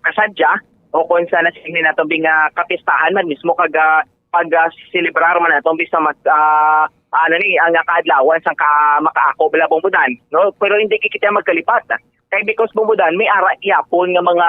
kasadya o kung sa nasingni nato bing, ah, kapistahan man mismo kag, ah, pag, ah, selebrar man nato bisa mas, ah, ano ni, ang kaadlawan sang ka makaako bala Bong Budan, no? Pero hindi kita magkalipat. Kay because Bong Budan, may ara gihapon nga mga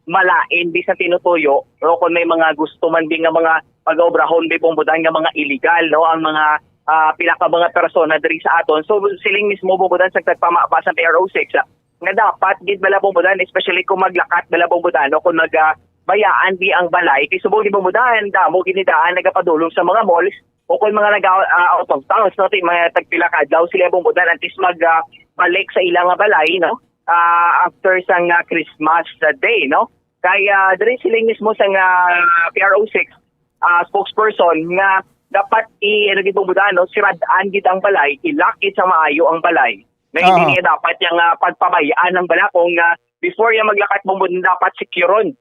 malain bisan tinutuyo, no? Kung may mga gusto man di nga mga pag-obrahon di Bong Budan nga mga illegal, no? Ang mga, ah, pila ka mga persona diri sa aton. So, siling mismo Bong Budan sa tagpamaba sa P R O six, ah, nga dapat gid bala Bong Budan, especially kung maglakat bala Bong Budan, no? Kung mag, ah, bayaan di ang balay. Kay subong di Bong Budan, damo gid ni daan nagapadulong sa mga malls, o kung mga nag, ah, out of towns, no, ti mga tagpila ka adlaw sila Bong Budan antes mag, ah, balik sa ila nga balay, no, ah, after sang, ah, Christmas, ah, Day, no? Kay, ah, diri siling mismo sang, ah, P R O six, ah, spokesperson nga dapat i, ano gid Bong Budan, no, sirad-an gid ang balay, i-lock gid sa maayo ang balay. Na hindi Oo. niya dapat yang, ah, pagpabayaan ang bala kung, ah, before yang maglakat Bong Budan dapat securon.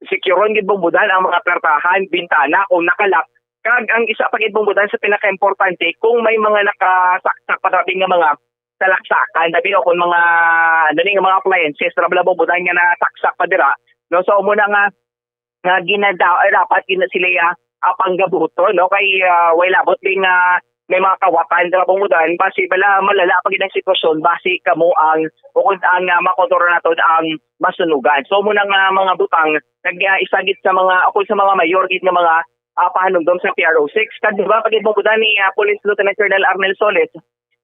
Securon gid Bong Budan ang mga pertahan, bintana kung nakalak. Kag ang isa pa gid Bong Budan sa pinakaimportante, kung may mga nakasaksak pa dabi nga mga salaksakan, dabi o kung mga, ano ni, nga mga appliances, ra bala Bong Budan nga nasaksak pa dira. No, so amo na nga, nga ginada-, ay, dapat gina sila, ah, ah, panggabuton, no? Kay, ah, way labot din nga may mga kawatan sa Bong Budan, basi bala malala pa gid ang sitwasyon, basi kamo ang, o kung ang, ah, makontrol naton ang masunugan. So, mo na nga mga butang, nag, ah, isa gid sa mga, o kung sa mga mayor gid nga mga, ah, pahanumdom sa P R O six. Kag di ba, pag Bong Budan ni, ah, Police Lieutenant Colonel Arnel Solis,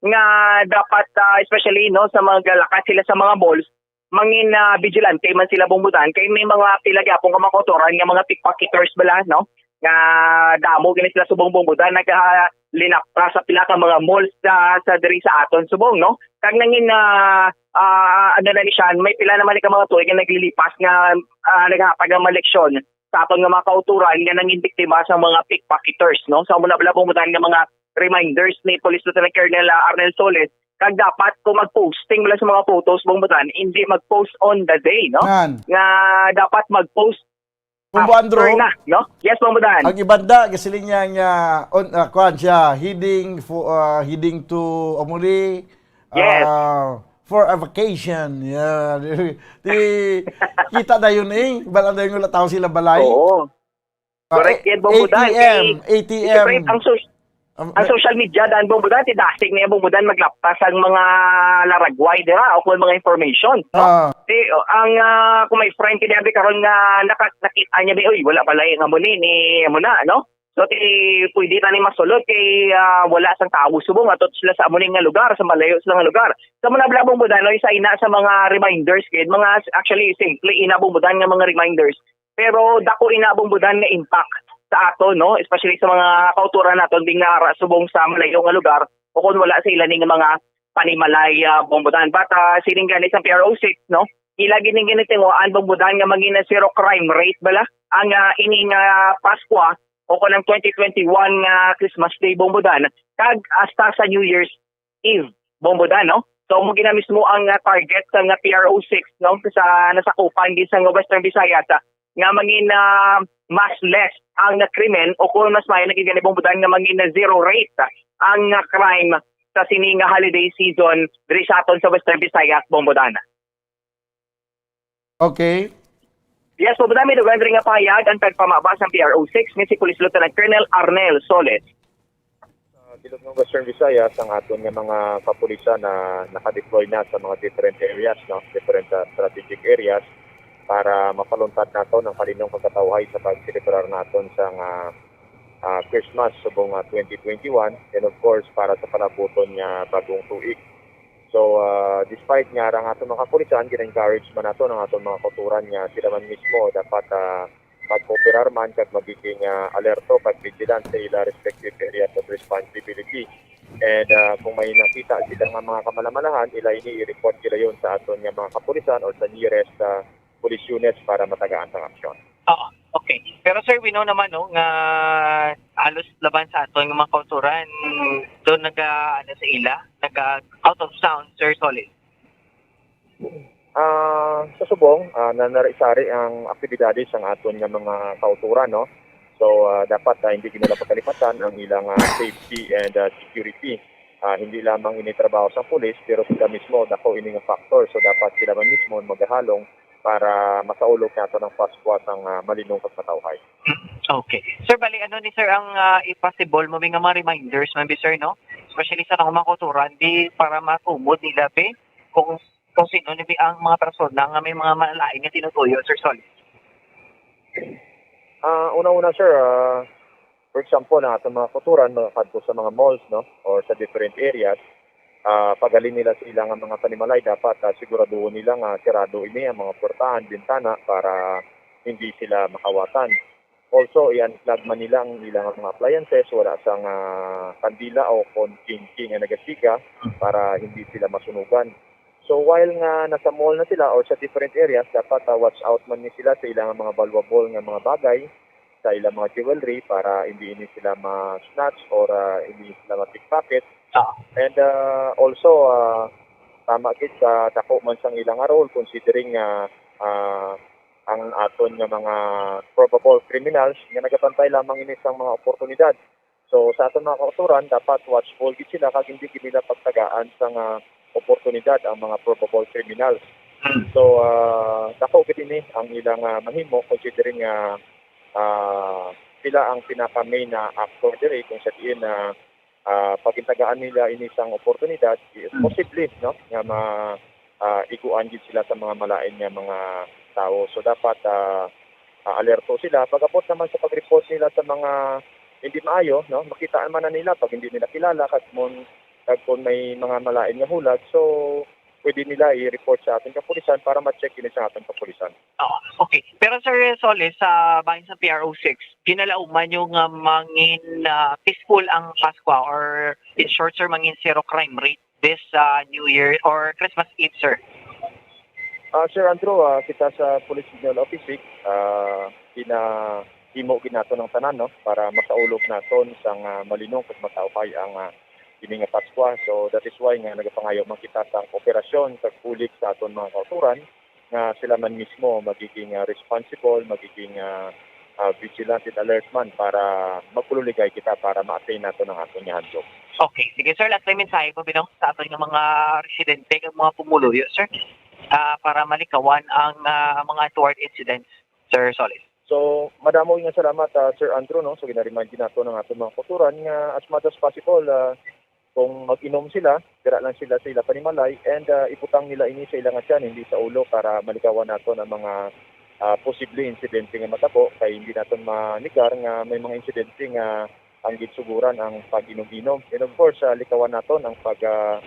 nga dapat, ah, especially, no, sa mga galakat sila sa mga malls, mangin, ah, vigilante man sila Bong Budan, kay may mga pila gyapon ka mga kautoran nga mga pickpocketers bala, no? Nga damo gani sila subong Bong Budan, nagalinapra sa pila ka mga malls sa, sa diri sa aton subong, no? Kag nangin, ah, ah, ano na ni siya, may pila naman ka mga tuig nga naglilipas nga, ah, naghatag ang mga leksyon sa aton nga mga kautoran nga nangin biktima sa mga pickpocketers, no? Sa muna bala Bong Budan nga mga reminders ni Police Lieutenant Colonel, ah, Arnel Solis, kag dapat kung mag-posting bala sa mga photos, Bong Budan, hindi mag-post on the day, no? Yan. Nga dapat mag-post Bong after Buandro, na, no? Yes, Bong Budan. Ang ibanda, gasiling niya nga, on, ah, kuwan siya, heading for, ah, heading to Amuli, Yes. ah, for a vacation. Yeah. Di, kita na yun eh. Bala na yung wala tao sila balay. Oo. Ah, Correct A-, yan, Bong Budan. A T M, Kay, A T M. siyempre, ang sus-, Um, ang may social media, daan Bong Budan, ti dasig niya Bong Budan maglaptas ang mga laragway dira o kung mga information, no? Ah. Ti, o, ang, ah, kung may friend kini abi karon nga naka-, nakita niya, bi, "Uy, wala pala yung amo ni, ni amo na," no? So, ti, pwede na ni masulod kay, ah, wala sang tawo subong ato sila sa amo ni nga lugar, sa malayo sila nga lugar. Sa mga bala Bong Budan, no, isa ina sa mga reminders, kid, mga, actually, simple ina Bong Budan nga mga reminders. Pero dako ina Bong Budan nga impact sa aton, no? Especially sa mga kauturan naton ding naara subong sa malayo nga lugar o kung wala sa ila ning mga panimalay, ah, Bong Budan. But, ah, siling gani sa P R O six, no? Ila gid ning ginitinguhaan Bong Budan nga mangin na zero crime rate bala ang, ah, ini nga Paskwa o kung ang twenty twenty-one nga Christmas Day Bong Budan kag hasta sa New Year's Eve, Bong Budan, no? So, mo gina mismo ang, ah, target sa nga P R O six, no? Sa nasakupan gid sa nga Western Visayas, ah, nga mangin, ah, mas less ang, ah, krimen o kung mas maayo na gid gani Bong Budan nga mangin na zero rate, ah, ang, ah, crime sa sini nga holiday season diri sa aton sa Western Visayas, Bong Budan. Okay. Yes, Bong Budan, may dugang diri nga pahayag ang tagpamaba sang P R O six nga si Police Lieutenant Colonel Arnel Solis. Sa bilog ng Western Visayas, ang aton nga mga kapulisan na nakadeploy na sa mga different areas, no, different, ah, strategic areas para mapaluntad naton ang palinong pagkatawhay sa pagselebrar naton sa nga, ah, Christmas subong, ah, twenty twenty-one, and of course para sa palabuton nga bagong tuig. So, ah, despite nga ang aton mga kapulisan, gina-encourage man naton ang aton mga kauturan nga sila man mismo dapat, ah, mag-kooperar man kag magiging, ah, alerto kag vigilant sa ila respective areas of responsibility. And, ah, kung may nakita sila nga mga kamalamalahan, ila ini i-report nila yon sa aton nga mga kapulisan or sa nearest, ah, police units para matagaan sang aksyon. Oo, okay. Pero, sir, we know naman, no, nga halos laban sa aton nga mga kauturan, doon naga, ano, sa ila, naga out of town, Sir Solis. Ah, sa subong, ah, nanari-sari ang aktibidades sang aton nga mga kauturan, no? So, ah, dapat, ah, hindi gid nila pagkalimatan ang ilang, ah, safety and, ah, security. Ah, hindi lamang ini trabaho sang pulis, pero sila mismo, dako ini nga factor. So, dapat sila man mismo magahalong para masaulog naton ang Paskwa sang, ah, malinong kag matawhay. Okay. Sir, bali, ano ni, sir, ang, ah, i-possible mo nga mga reminders man bi, sir, no? Especially sa atong mga kauturan, di para matumod nila, be, kung, kung sino ni, be, ang mga persona nga may mga malain nga tinutuyo, Sir Solis. Ah, una-una, sir, ah, for example, ang atong mga kauturan, makakadto sa mga malls, no, or sa different areas, ah, paghalin nila sa ilang mga panimalay, dapat, ah, siguraduhon nila nga sirado ini ang mga portahan, bintana, para hindi sila makawatan. Also, i-unplug man nila ang ilang mga appliances, wala sang, ah, kandila o kon king-king nga nagasiga para hindi sila masunugan. So, while nga nasa mall na sila or sa different areas, dapat, ah, watch out man ni sila sa ilang mga valuable nga mga bagay, sa ilang mga jewelry para hindi ini sila ma-snatch or, ah, hindi sila ma-pickpocket. Ah. And, ah, also, ah, tama gid sa dako man sang ilang role, considering nga, ah, ang aton nga mga probable criminals nga nagabantay lamang ini sang mga oportunidad. So, sa aton mga kauturan, dapat watchful gid sila kag hindi gid nila pagtagaan sang oportunidad ang mga probable criminals. Mm. So, ah, dako gid ini ang ilang, ah, mahimo, considering nga, ah, sila ang pinaka-main na actor diri, kung sa diin na, ah, pag gintagaan nila ini sang oportunidad, i-, Mm. posible, no, nga ma-, ah, iguan gid sila sa mga malain nga mga tawo. So, dapat, ah, ah, alerto sila. Pag-abot naman sa pag-report nila sa mga hindi maayo, no, makita man na nila pag hindi nila kilala, kag mon-, kag kung may mga malain nga hulag, so pwede nila i-report sa ating kapulisan para ma-check ini sa ating kapulisan. Oo, okay. Pero, Sir Solis, sa bahin sa P R O six, ginalauman nyo nga mangin, ah, peaceful ang Paskwa, or in short, sir, mangin zero crime rate this, ah, New Year or Christmas Eve, sir? Ah, Sir Andrew, ah, kita sa Police Regional Office six, ah, ginahimo gid naton ang tanan, no, para masaulog naton sang, ah, malinong kag matawhay ang, ah, ini nga Paskwa. So, that is why nga nagapangayo man kita sang kooperasyon kag bulig sa aton mga kauturan nga sila man mismo magiging, ah, responsible, magiging, ah, ah, vigilant and alert man para magpululigay kita para ma-attain naton ang aton nga handom. Okay. Sige, sir, last na mensahe mo, Binong, sa aton nga mga residente kag mga pumuluyo, sir, ah, para malikawan ang, ah, mga untoward incidents, Sir Solis. So, madamo nga salamat, ah, Sir Andrew, no? So, gina-remind gid naton ang aton mga kauturan nga as much as possible, ah, kung mag-inom sila, dira lang sila sa ila panimalay, and, ah, ibutang nila ini sa ila nga tiyan, hindi sa ulo, para malikawan naton ang mga, ah, posible insidente nga matabo, kay hindi naton manigar nga may mga insidente nga ang ginsuguran ang pag-inom-inom. And of course, ah, likawan naton ang pag, ah,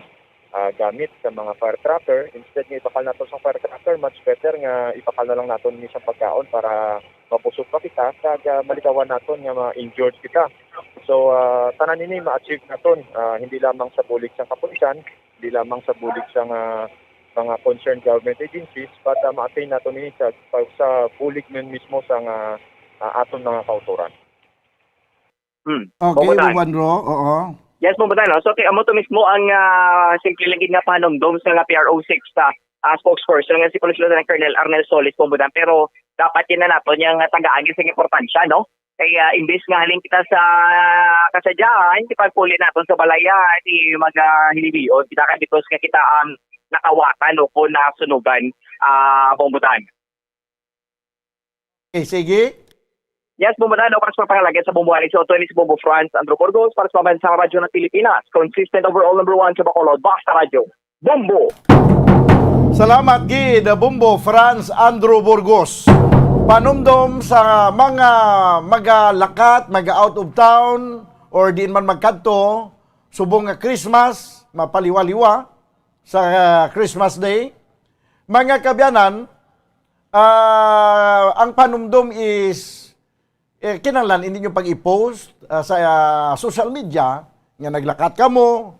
ah, gamit sa mga firecracker. Instead nga ibakal naton sa firecracker, much better nga ibakal na lang naton ni sa pagkaon para mabusog pa kita kag, ah, malikawan naton nga ma-injured kita. So, ah, tanan ini ma-achieve naton, ah, hindi lamang sa bulig sang kapulisan, hindi lamang sa bulig sang, ah, mga concerned government agencies, but, ah, ma-attain naton ini sa, sa bulig man mismo sang, ah, ah, aton mga kauturan. Hmm. Okay, Bombo Tan. Juan Ro, oo. Yes, Bombo Tan, no? So, okay, amo to mismo ang, ah, simple lang gid nga panumdom sa nga P R O six sa, ah, spokesperson nga si Police Lieutenant Colonel Arnel Solis, Bombo Tan. Pero dapat yun na nato niyang tagaan sa importansya, no? Kaya imbis nga halin kita sa kasadyahan, ipagpuli naton sa balayan, di mag, ah, hilibion kita ka because nga kita ang nakawatan o kung nasunugan, ah, Bombo Tan. Okay, sige. Yes, Bombo Tan, oras pa pangalagay sa Bombo Alex Otto, ini si Bombo Franz Andrew Burgos para sa Pambansang Radyo ng Pilipinas. Consistent overall number one sa Bacolod, Basta Radyo. Bombo! Salamat gid, Bombo Franz Andrew Burgos. Panumdom sa mga magalakat, mag-out of town, or diin man magkadto, subong nga Christmas, mapaliwa-liwa sa, ah, Christmas Day. Mga kaabyanan, ah, ang panumdom is, eh, kinahanglan hindi nyo pag-i-post, ah, sa, ah, social media nga naglakat kamo,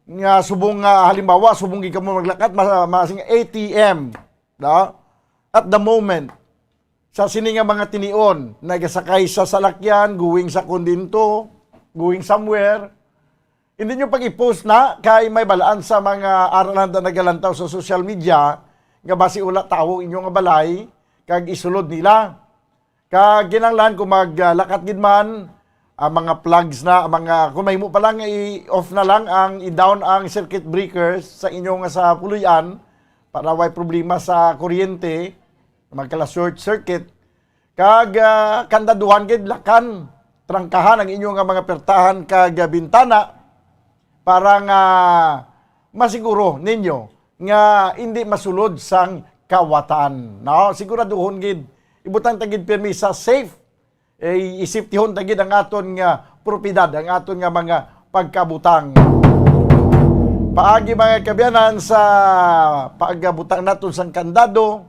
nga subong nga, halimbawa, subong gid kamo maglakat, ma-, masing A T M, no? At the moment, sa sini nga mga tinion, nagasakay sa salakyan, going sa kumbento, going somewhere, hindi nyo pag-i-post na kay may balaan sa mga aralan na nagalantaw sa social media nga basi wala tawo inyo nga balay kag isulod nila. Kag kinahanglan kung maglakat gid man, ang mga plugs na, ang mga, kung mahimo pa lang, i-off na lang ang, i-down ang circuit breakers sa inyo nga sa puloy-an para way problema sa kuryente, magkala short circuit. Kag, ah, kandaduhan gid, lakan, trangkahan ang inyo nga mga pertahan kag, ah, bintana para nga masiguro ninyo nga hindi masulod sang kawatan, no? Siguraduhon gid, ibutang ta gid pirmi sa safe. Eh, isiptihon ta gid ang aton nga propiedad, ang aton nga mga pagkabutang. Paagi, mga kaabyanan, sa pagkabutang naton sang kandado,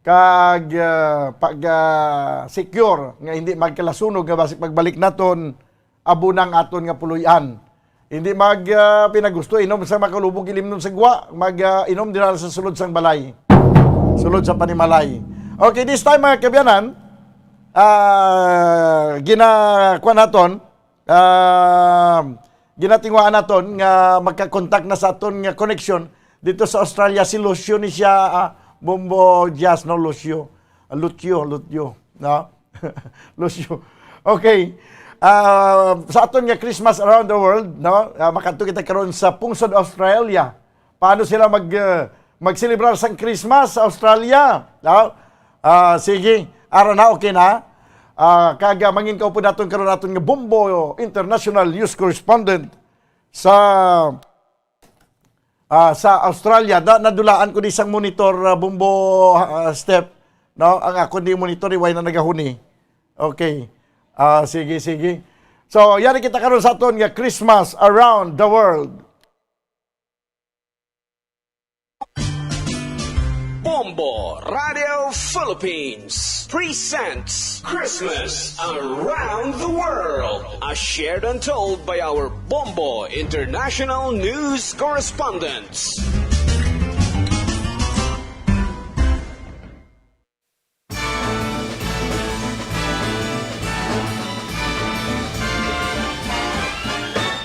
kag, ah, pag, ah, secure nga hindi magkalasunog nga basi pagbalik naton, abo na ang aton nga puloy-an. Hindi mag, ah, pinagusto inom sa makalubog ilimnon sa gwa, mag, ah, inom dira sa sulod sang balay. Sulod sa panimalay. Okay, this time, mga kaabyanan, ah, gina-, kuwan naton, ah, ginatingwaan naton nga magka-contact na sa aton nga connection dito sa Australia si Lucio ni siya, ah, Bombo Jazz, no, Lucio. Lucio, Lucio, no? Lucio. Okay. Ah, sa aton nga Christmas around the world, no? Ah, makadto kita karon sa pungsod Australia. Paano sila mag, ah, magselebrar sang Christmas sa Australia? No? Ah, sige, ara na, okay na. Ah, kag, ah, mangin ka upod naton karon, aton nga Bombo International News Correspondent sa, ah, sa Australia. Na, nadulaan ko ni sang monitor, ah, Bombo, ah, Step, no? Ang ako ni monitor, iway na nagahuni. Okay. Ah, sige, sige. So, yari kita karon sa aton nga Christmas around the world. Bombo Radio Philippines presents Christmas Around the World, as shared and told by our Bombo International News Correspondents.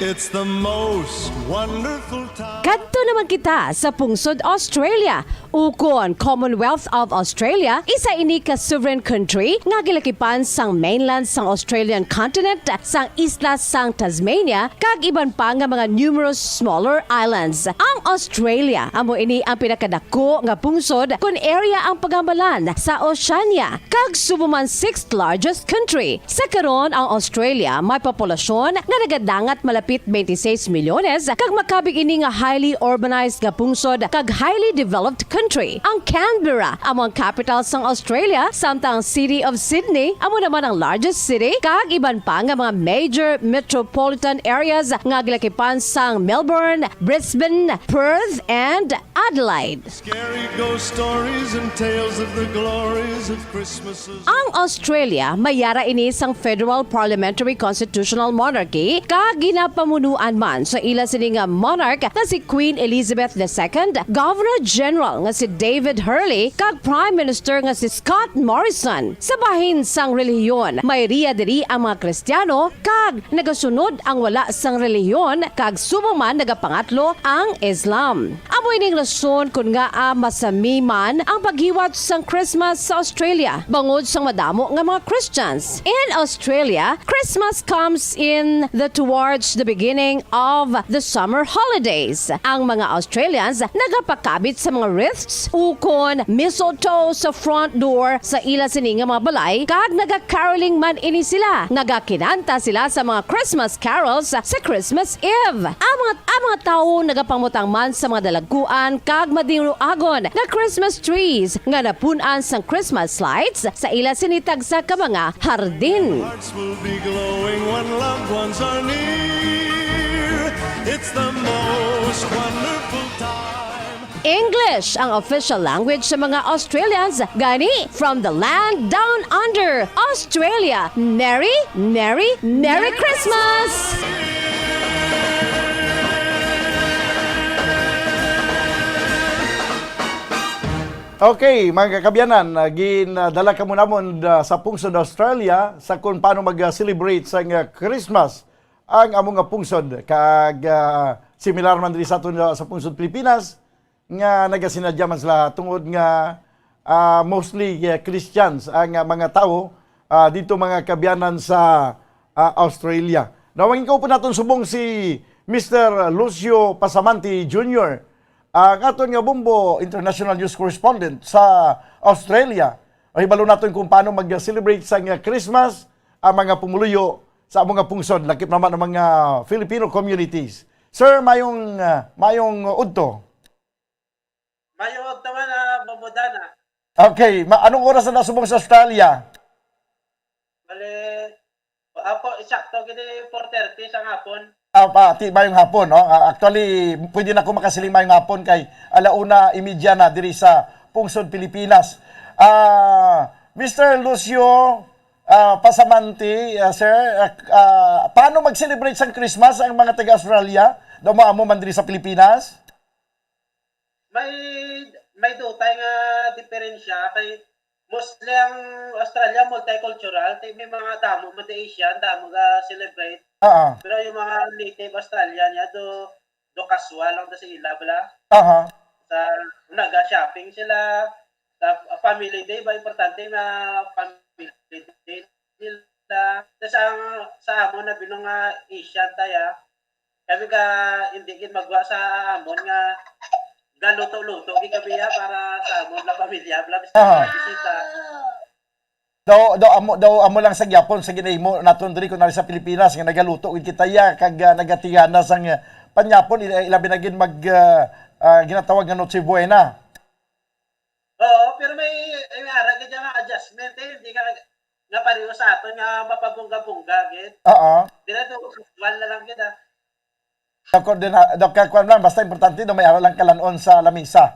It's the most wonderful time. Kadto naman kita sa pungsod Australia, ukon Commonwealth of Australia. Isa ini ka sovereign country nga gilakipan sang mainland sang Australian continent, sang isla sang Tasmania, kag iban pa nga mga numerous smaller islands. Ang Australia amo ini ang pinakadako nga pungsod kon area ang paghambalan sa Oceania, kag subong man sixth largest country. Sa karon, ang Australia may populasyon nga nagadangat malapit twenty-six milyones, kag makabig ini nga highly urbanized nga pungsod kag highly developed country. Ang Canberra amo ang capital sang Australia, samtang ang City of Sydney amo naman ang largest city, kag iban pa nga mga major metropolitan areas nga gilakipan sang Melbourne, Brisbane, Perth, and Adelaide. Scary ghost stories and tales of the glories of Christmases. Ang Australia may yara ini sang federal parliamentary constitutional monarchy, kag ginapamunuan man sa ila sini nga monarch nga si Queen Elizabeth the Second, Governor General nga si David Hurley, kag Prime Minister nga si Scott Morrison. Sa bahin sang relihiyon, may riya diri ang mga Kristiyano, kag nagasunod ang wala sang relihiyon, kag subong man nagapangatlo ang Islam. Amo ining rason kon ngaa masami man ang paghiwat sang Christmas sa Australia bangod sang madamo nga mga Christians. In Australia, Christmas comes in the towards the beginning of the summer holidays. Ang mga Australians nagapakabit sa mga wreaths ukon mistletoe sa front door sa ila sini nga mga balay, kag nagacaroling man ini sila. Nagakinanta sila sa mga Christmas carols sa Christmas Eve. Ang mga, ang mga tawo nagapangutang man sa mga dalagkuan kag madinuagon nga Christmas trees nga napun-an sang Christmas lights sa ila sini tagsa ka mga hardin. Hearts will be glowing when loved ones are near. It's the most wonderful time. English ang official language sa mga Australians, gani from the land down under, Australia. Merry, Merry, Merry Christmas! Okay, mga kakabiyanan, ah, ginadala kamo namon, ah, sa pungsod Australia sa kung paano mag-celebrate sa nga Christmas ang amo nga pungsod. Kag, ah, similar man diri sa aton, ah, sa pungsod Pilipinas, nga nagasinadya man sila tungod nga, ah, mostly, ah, Christians ang, ah, mga tawo, ah, dito, mga kabiyanan sa, ah, Australia. Nawangin ko po naton subong si Mister Lucio Pasamanti Junior, ang aton nga Bombo International News Correspondent sa Australia. Mahibalo naton kung paano mag-celebrate sa nga Christmas ang mga pumuluyo sa among nga pungsod, lakip naman ang mga Filipino communities. Sir, mayong, ah, mayong udto. Mayong udto man, ah, Bombo Dan, ah. Okay, ma-, anong oras na nasubong sa Australia? Bale, apo, eksakto gid, four thirty sa hapon. Ah, pa, ti, mayong hapon, no? Ah, actually, pwede na ako makasiling mayong hapon kay ala una imidya na diri sa pungsod Pilipinas. Ah, Mister Lucio, ah, Pasamanti, ah, sir, ah, ah, paano mag-celebrate sang Christmas ang mga taga Australia? Daw mo amo man diri sa Pilipinas? May, may dutay nga diferensya kay mostly ang Australia multicultural, ti may mga damo man di Asian, damo ga celebrate. Ah, ah. Pero yung mga native Australian niya, do, do casual lang do sa ila, bala. Aha. Sa, naga-shopping sila, sa family day ba, importante na family day nila. Tas ang sa amon na binong nga Asian taya, kami ka, hindi gid magwa sa amon nga galuto-luto gid kami ya para sa amon la pamilya, bala, bisan Aha. mga bisita. Daw, daw amo, daw amo lang sa gyapon sa ginahimo naton diri kun ari sa Pilipinas nga nagaluto gid kita ya kag, ah, nagatigana sang, ah, panyapon, ila-, ilabi na gid mag, ah, ah, ginatawag nga Noche Buena. Oo, pero may, may ara gid nga adjustment, eh. Hindi ka nga pareho sa aton nga mapabungga-bungga gid. Oo. Dira to, usual na lang gid, ah. Sa koordina-, daw ka, kuwan lang, basta importante daw may ara lang kalan-on sa lamisa.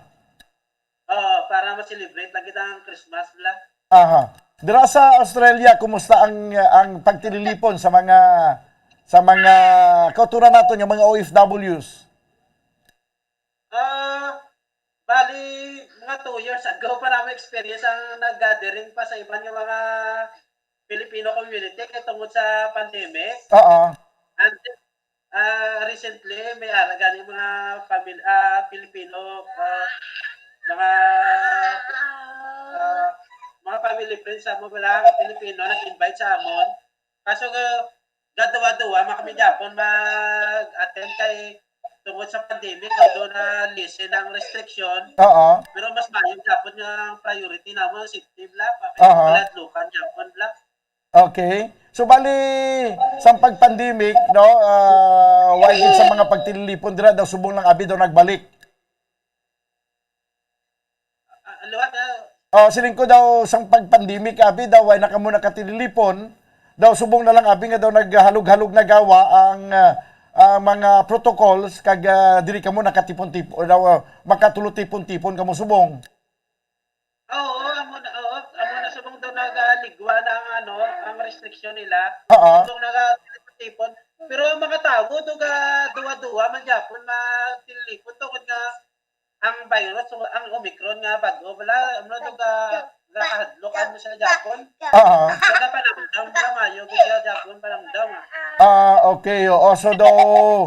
Oo, para ma-celebrate lang gid ang Christmas, bala. Aha. Dira sa Australia, kumusta ang, ang pagtililipon sa mga, sa mga kauturan naton, yung mga O F Ws? Ah, bali, mga two years ago pa namin experience ang nag-gathering pa sa iban nga mga Filipino community kay tungod sa pandemic. Oo. And, ah, recently, may ara gani mga famil-, ah, Filipino, ah, mga, ah, mga family friends sa amon, mga Filipino nag-invite sa amon. Kaso nga, gaduwa-duwa man kami gyapon mag-attend kay tungod sa pandemic, although na-lessen ang restriction, Oo. pero mas maayo gyapon nga ang priority namon safety, bala, pa kay Aha. Kaladlukan gyapon, bala. Okay. So, bali, sa pag-pandemic, no, ah, wala gid sa mga pagtililipon dira, daw subong lang abi daw nagbalik. Ah, liwat, ah. Oh, siling ko daw, sang pag-pandemic, abi daw, way na kamo nakatililipon. Daw, subong na lang, abi nga daw, naghalog-halog na gawa ang, ah, ah, mga protocols, kag, ah, diri kamo nakatipon-tipon, daw, ah, makatulotipon-tipon kamo subong. Oo, amo na, oo, amo na subong daw nagaligwa na ang, ano, ang restriction nila. Oo. Subong nagatipon-tipon. Pero ang mga tawo, daw, ga, duwa-duwa man gyapon magtililipon tungod nga ang virus, ang Omicron nga bag-o, wala, ano to, ga-, gahadlok, ano siya, Japon? Oo. Nagapanamdam, wala, mayo, gid siya, Japon, panamdam, ah. Ah, okay, oo. So, daw,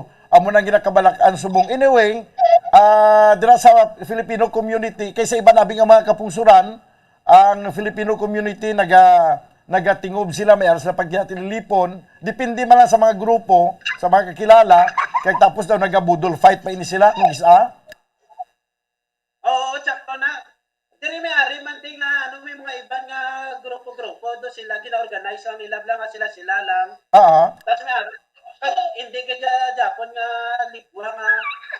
amo nang ginakabalakan subong. Anyway, ah, dira sa Filipino community, kay sa iban abi nga mga kapungsuran, ang Filipino community naga-, nagatingob sila, may ara sila pagkinatililipon. Depende man lang sa mga grupo, sa mga kakilala, kay tapos daw nagabudol fight pa ini sila, kung isa. Oo, tsakto na. Diri may ari man din nga, ano, may mga iban nga grupo-grupo, do sila, gina-organize lang nila, bla, nga sila-sila lang. Oo. Tas may ari, kag hindi ka dya-, Japon nga ligwa nga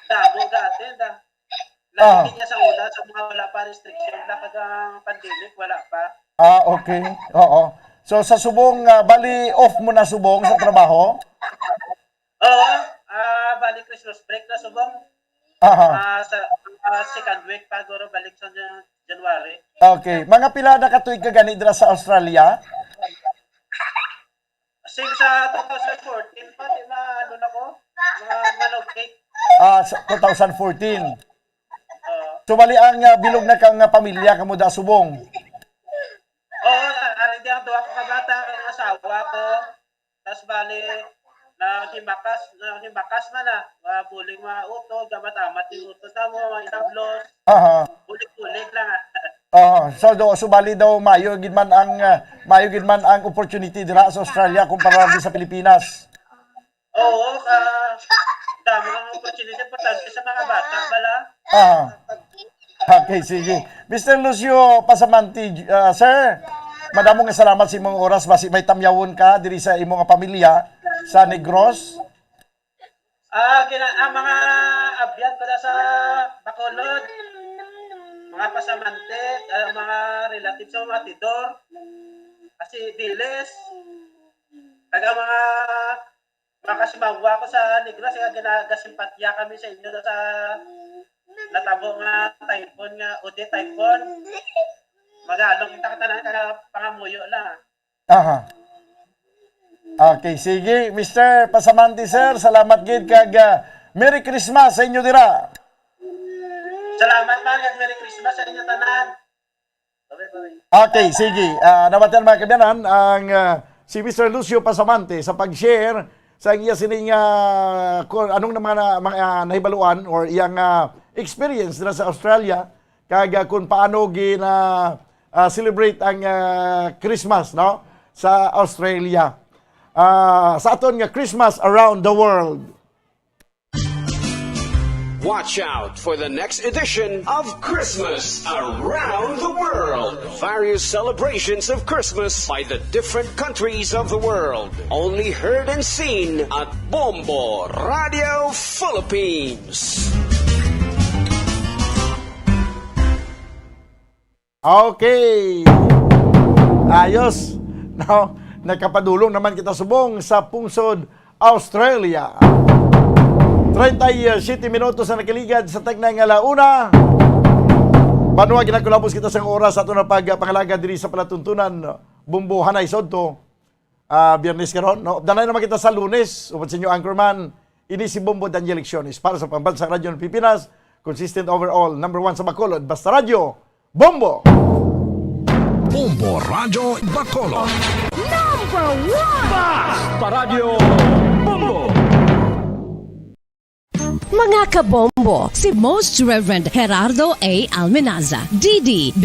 damo ga-attend, ah. Lagi Oo. Din niya sa una, sa mga wala pa restriction, wala pa ang pandemic, wala pa. Ah, okay. Oo. So, sa subong, ah, bali, off mo na subong sa trabaho? Oo, ah, bali Christmas break na subong. Aha. Ah, sa, ah, second week pa, guro, balik sa Jan-, January. Okay. Mga pila na ka tuig ka gani dira sa Australia? Since sa two thousand fourteen pa, di ma-, ano na ko? Mga manugkit. Ah, sa two thousand fourteen. Oo. So, bali ang, ah, bilog na kang, ah, pamilya kamo da subong. Oo, ari di ang duha ko ka bata, ang asawa ko. Tas bali, naghimakas, naghimakas man na. Mga buling mga utod, gamat-amat yung utod na mo, mga itablos. Aha. Bulig-bulig lang, ah. Aha. So, do, so, bali daw, mayo gid man ang, ah, mayo gid man ang opportunity dira sa Australia kumpara di sa Pilipinas. Oo, ah, damo ang opportunity, importante sa mga bata, bala. Ah. Okay, sige. Mister Lucio Pasamanti, ah, sir, madamo nga salamat sa imong oras. Basi may tamyawon ka diri sa imong pamilya sa Negros. Ah, gina-, ang mga abyan ko na sa Bacolod, mga Pasamanti, ah, mga relatives sa mga Tidor, kasi Diles, taga mga makasimawa ko sa Negros, nga ginagasimpatya kami sa inyo sa natabo nga typhoon nga, Odette typhoon. Magalong kita katanan, kaya pangamuyo lang. Aha. Okay, sige, Mister Pasamanti, sir, salamat gid kag, ah, Merry Christmas sa inyo dira. Salamat man, kag Merry Christmas sa inyo tanan. Bye-bye. Okay, sige. Ah, nabatian, mga kabyanan, ang, ah, si Mister Lucio Pasamante sa pag-share sa iya sining, ah, kung anong na mga, mga, ah, nahibaluan or iyang, ah, experience na sa Australia, kag, ah, kung paano gina, ah, celebrate ang, ah, Christmas, no, sa Australia. Ah, sa aton nga Christmas around the world. Watch out for the next edition of Christmas Around the World. Various celebrations of Christmas by the different countries of the world. Only heard and seen at Bombo Radio Philippines. Okay. Ayos. No? Nakapadulong naman kita subong sa pungsod Australia. Treinta y siete minutos na nakaligad sa tagnay nga ala una. Banwa, ginakulabos kita sang oras sa ato na pagpangalagad diri sa palatuntunan Bombo Hanay Sodto. Ah, Biyernes karon, no? Updanay naman kita sa Lunes. Upod sa inyo, Anchorman, ini si Bombo Daniel Lecciones para sa Pambansang Radyo ng Pilipinas, consistent overall, number one sa Bacolod. Basta Radyo, Bombo! Bombo Radyo Bacolod. Number one! Basta Radyo, Bombo! Mga kabombo, si Most Reverend Gerardo A. Almenaza, D D,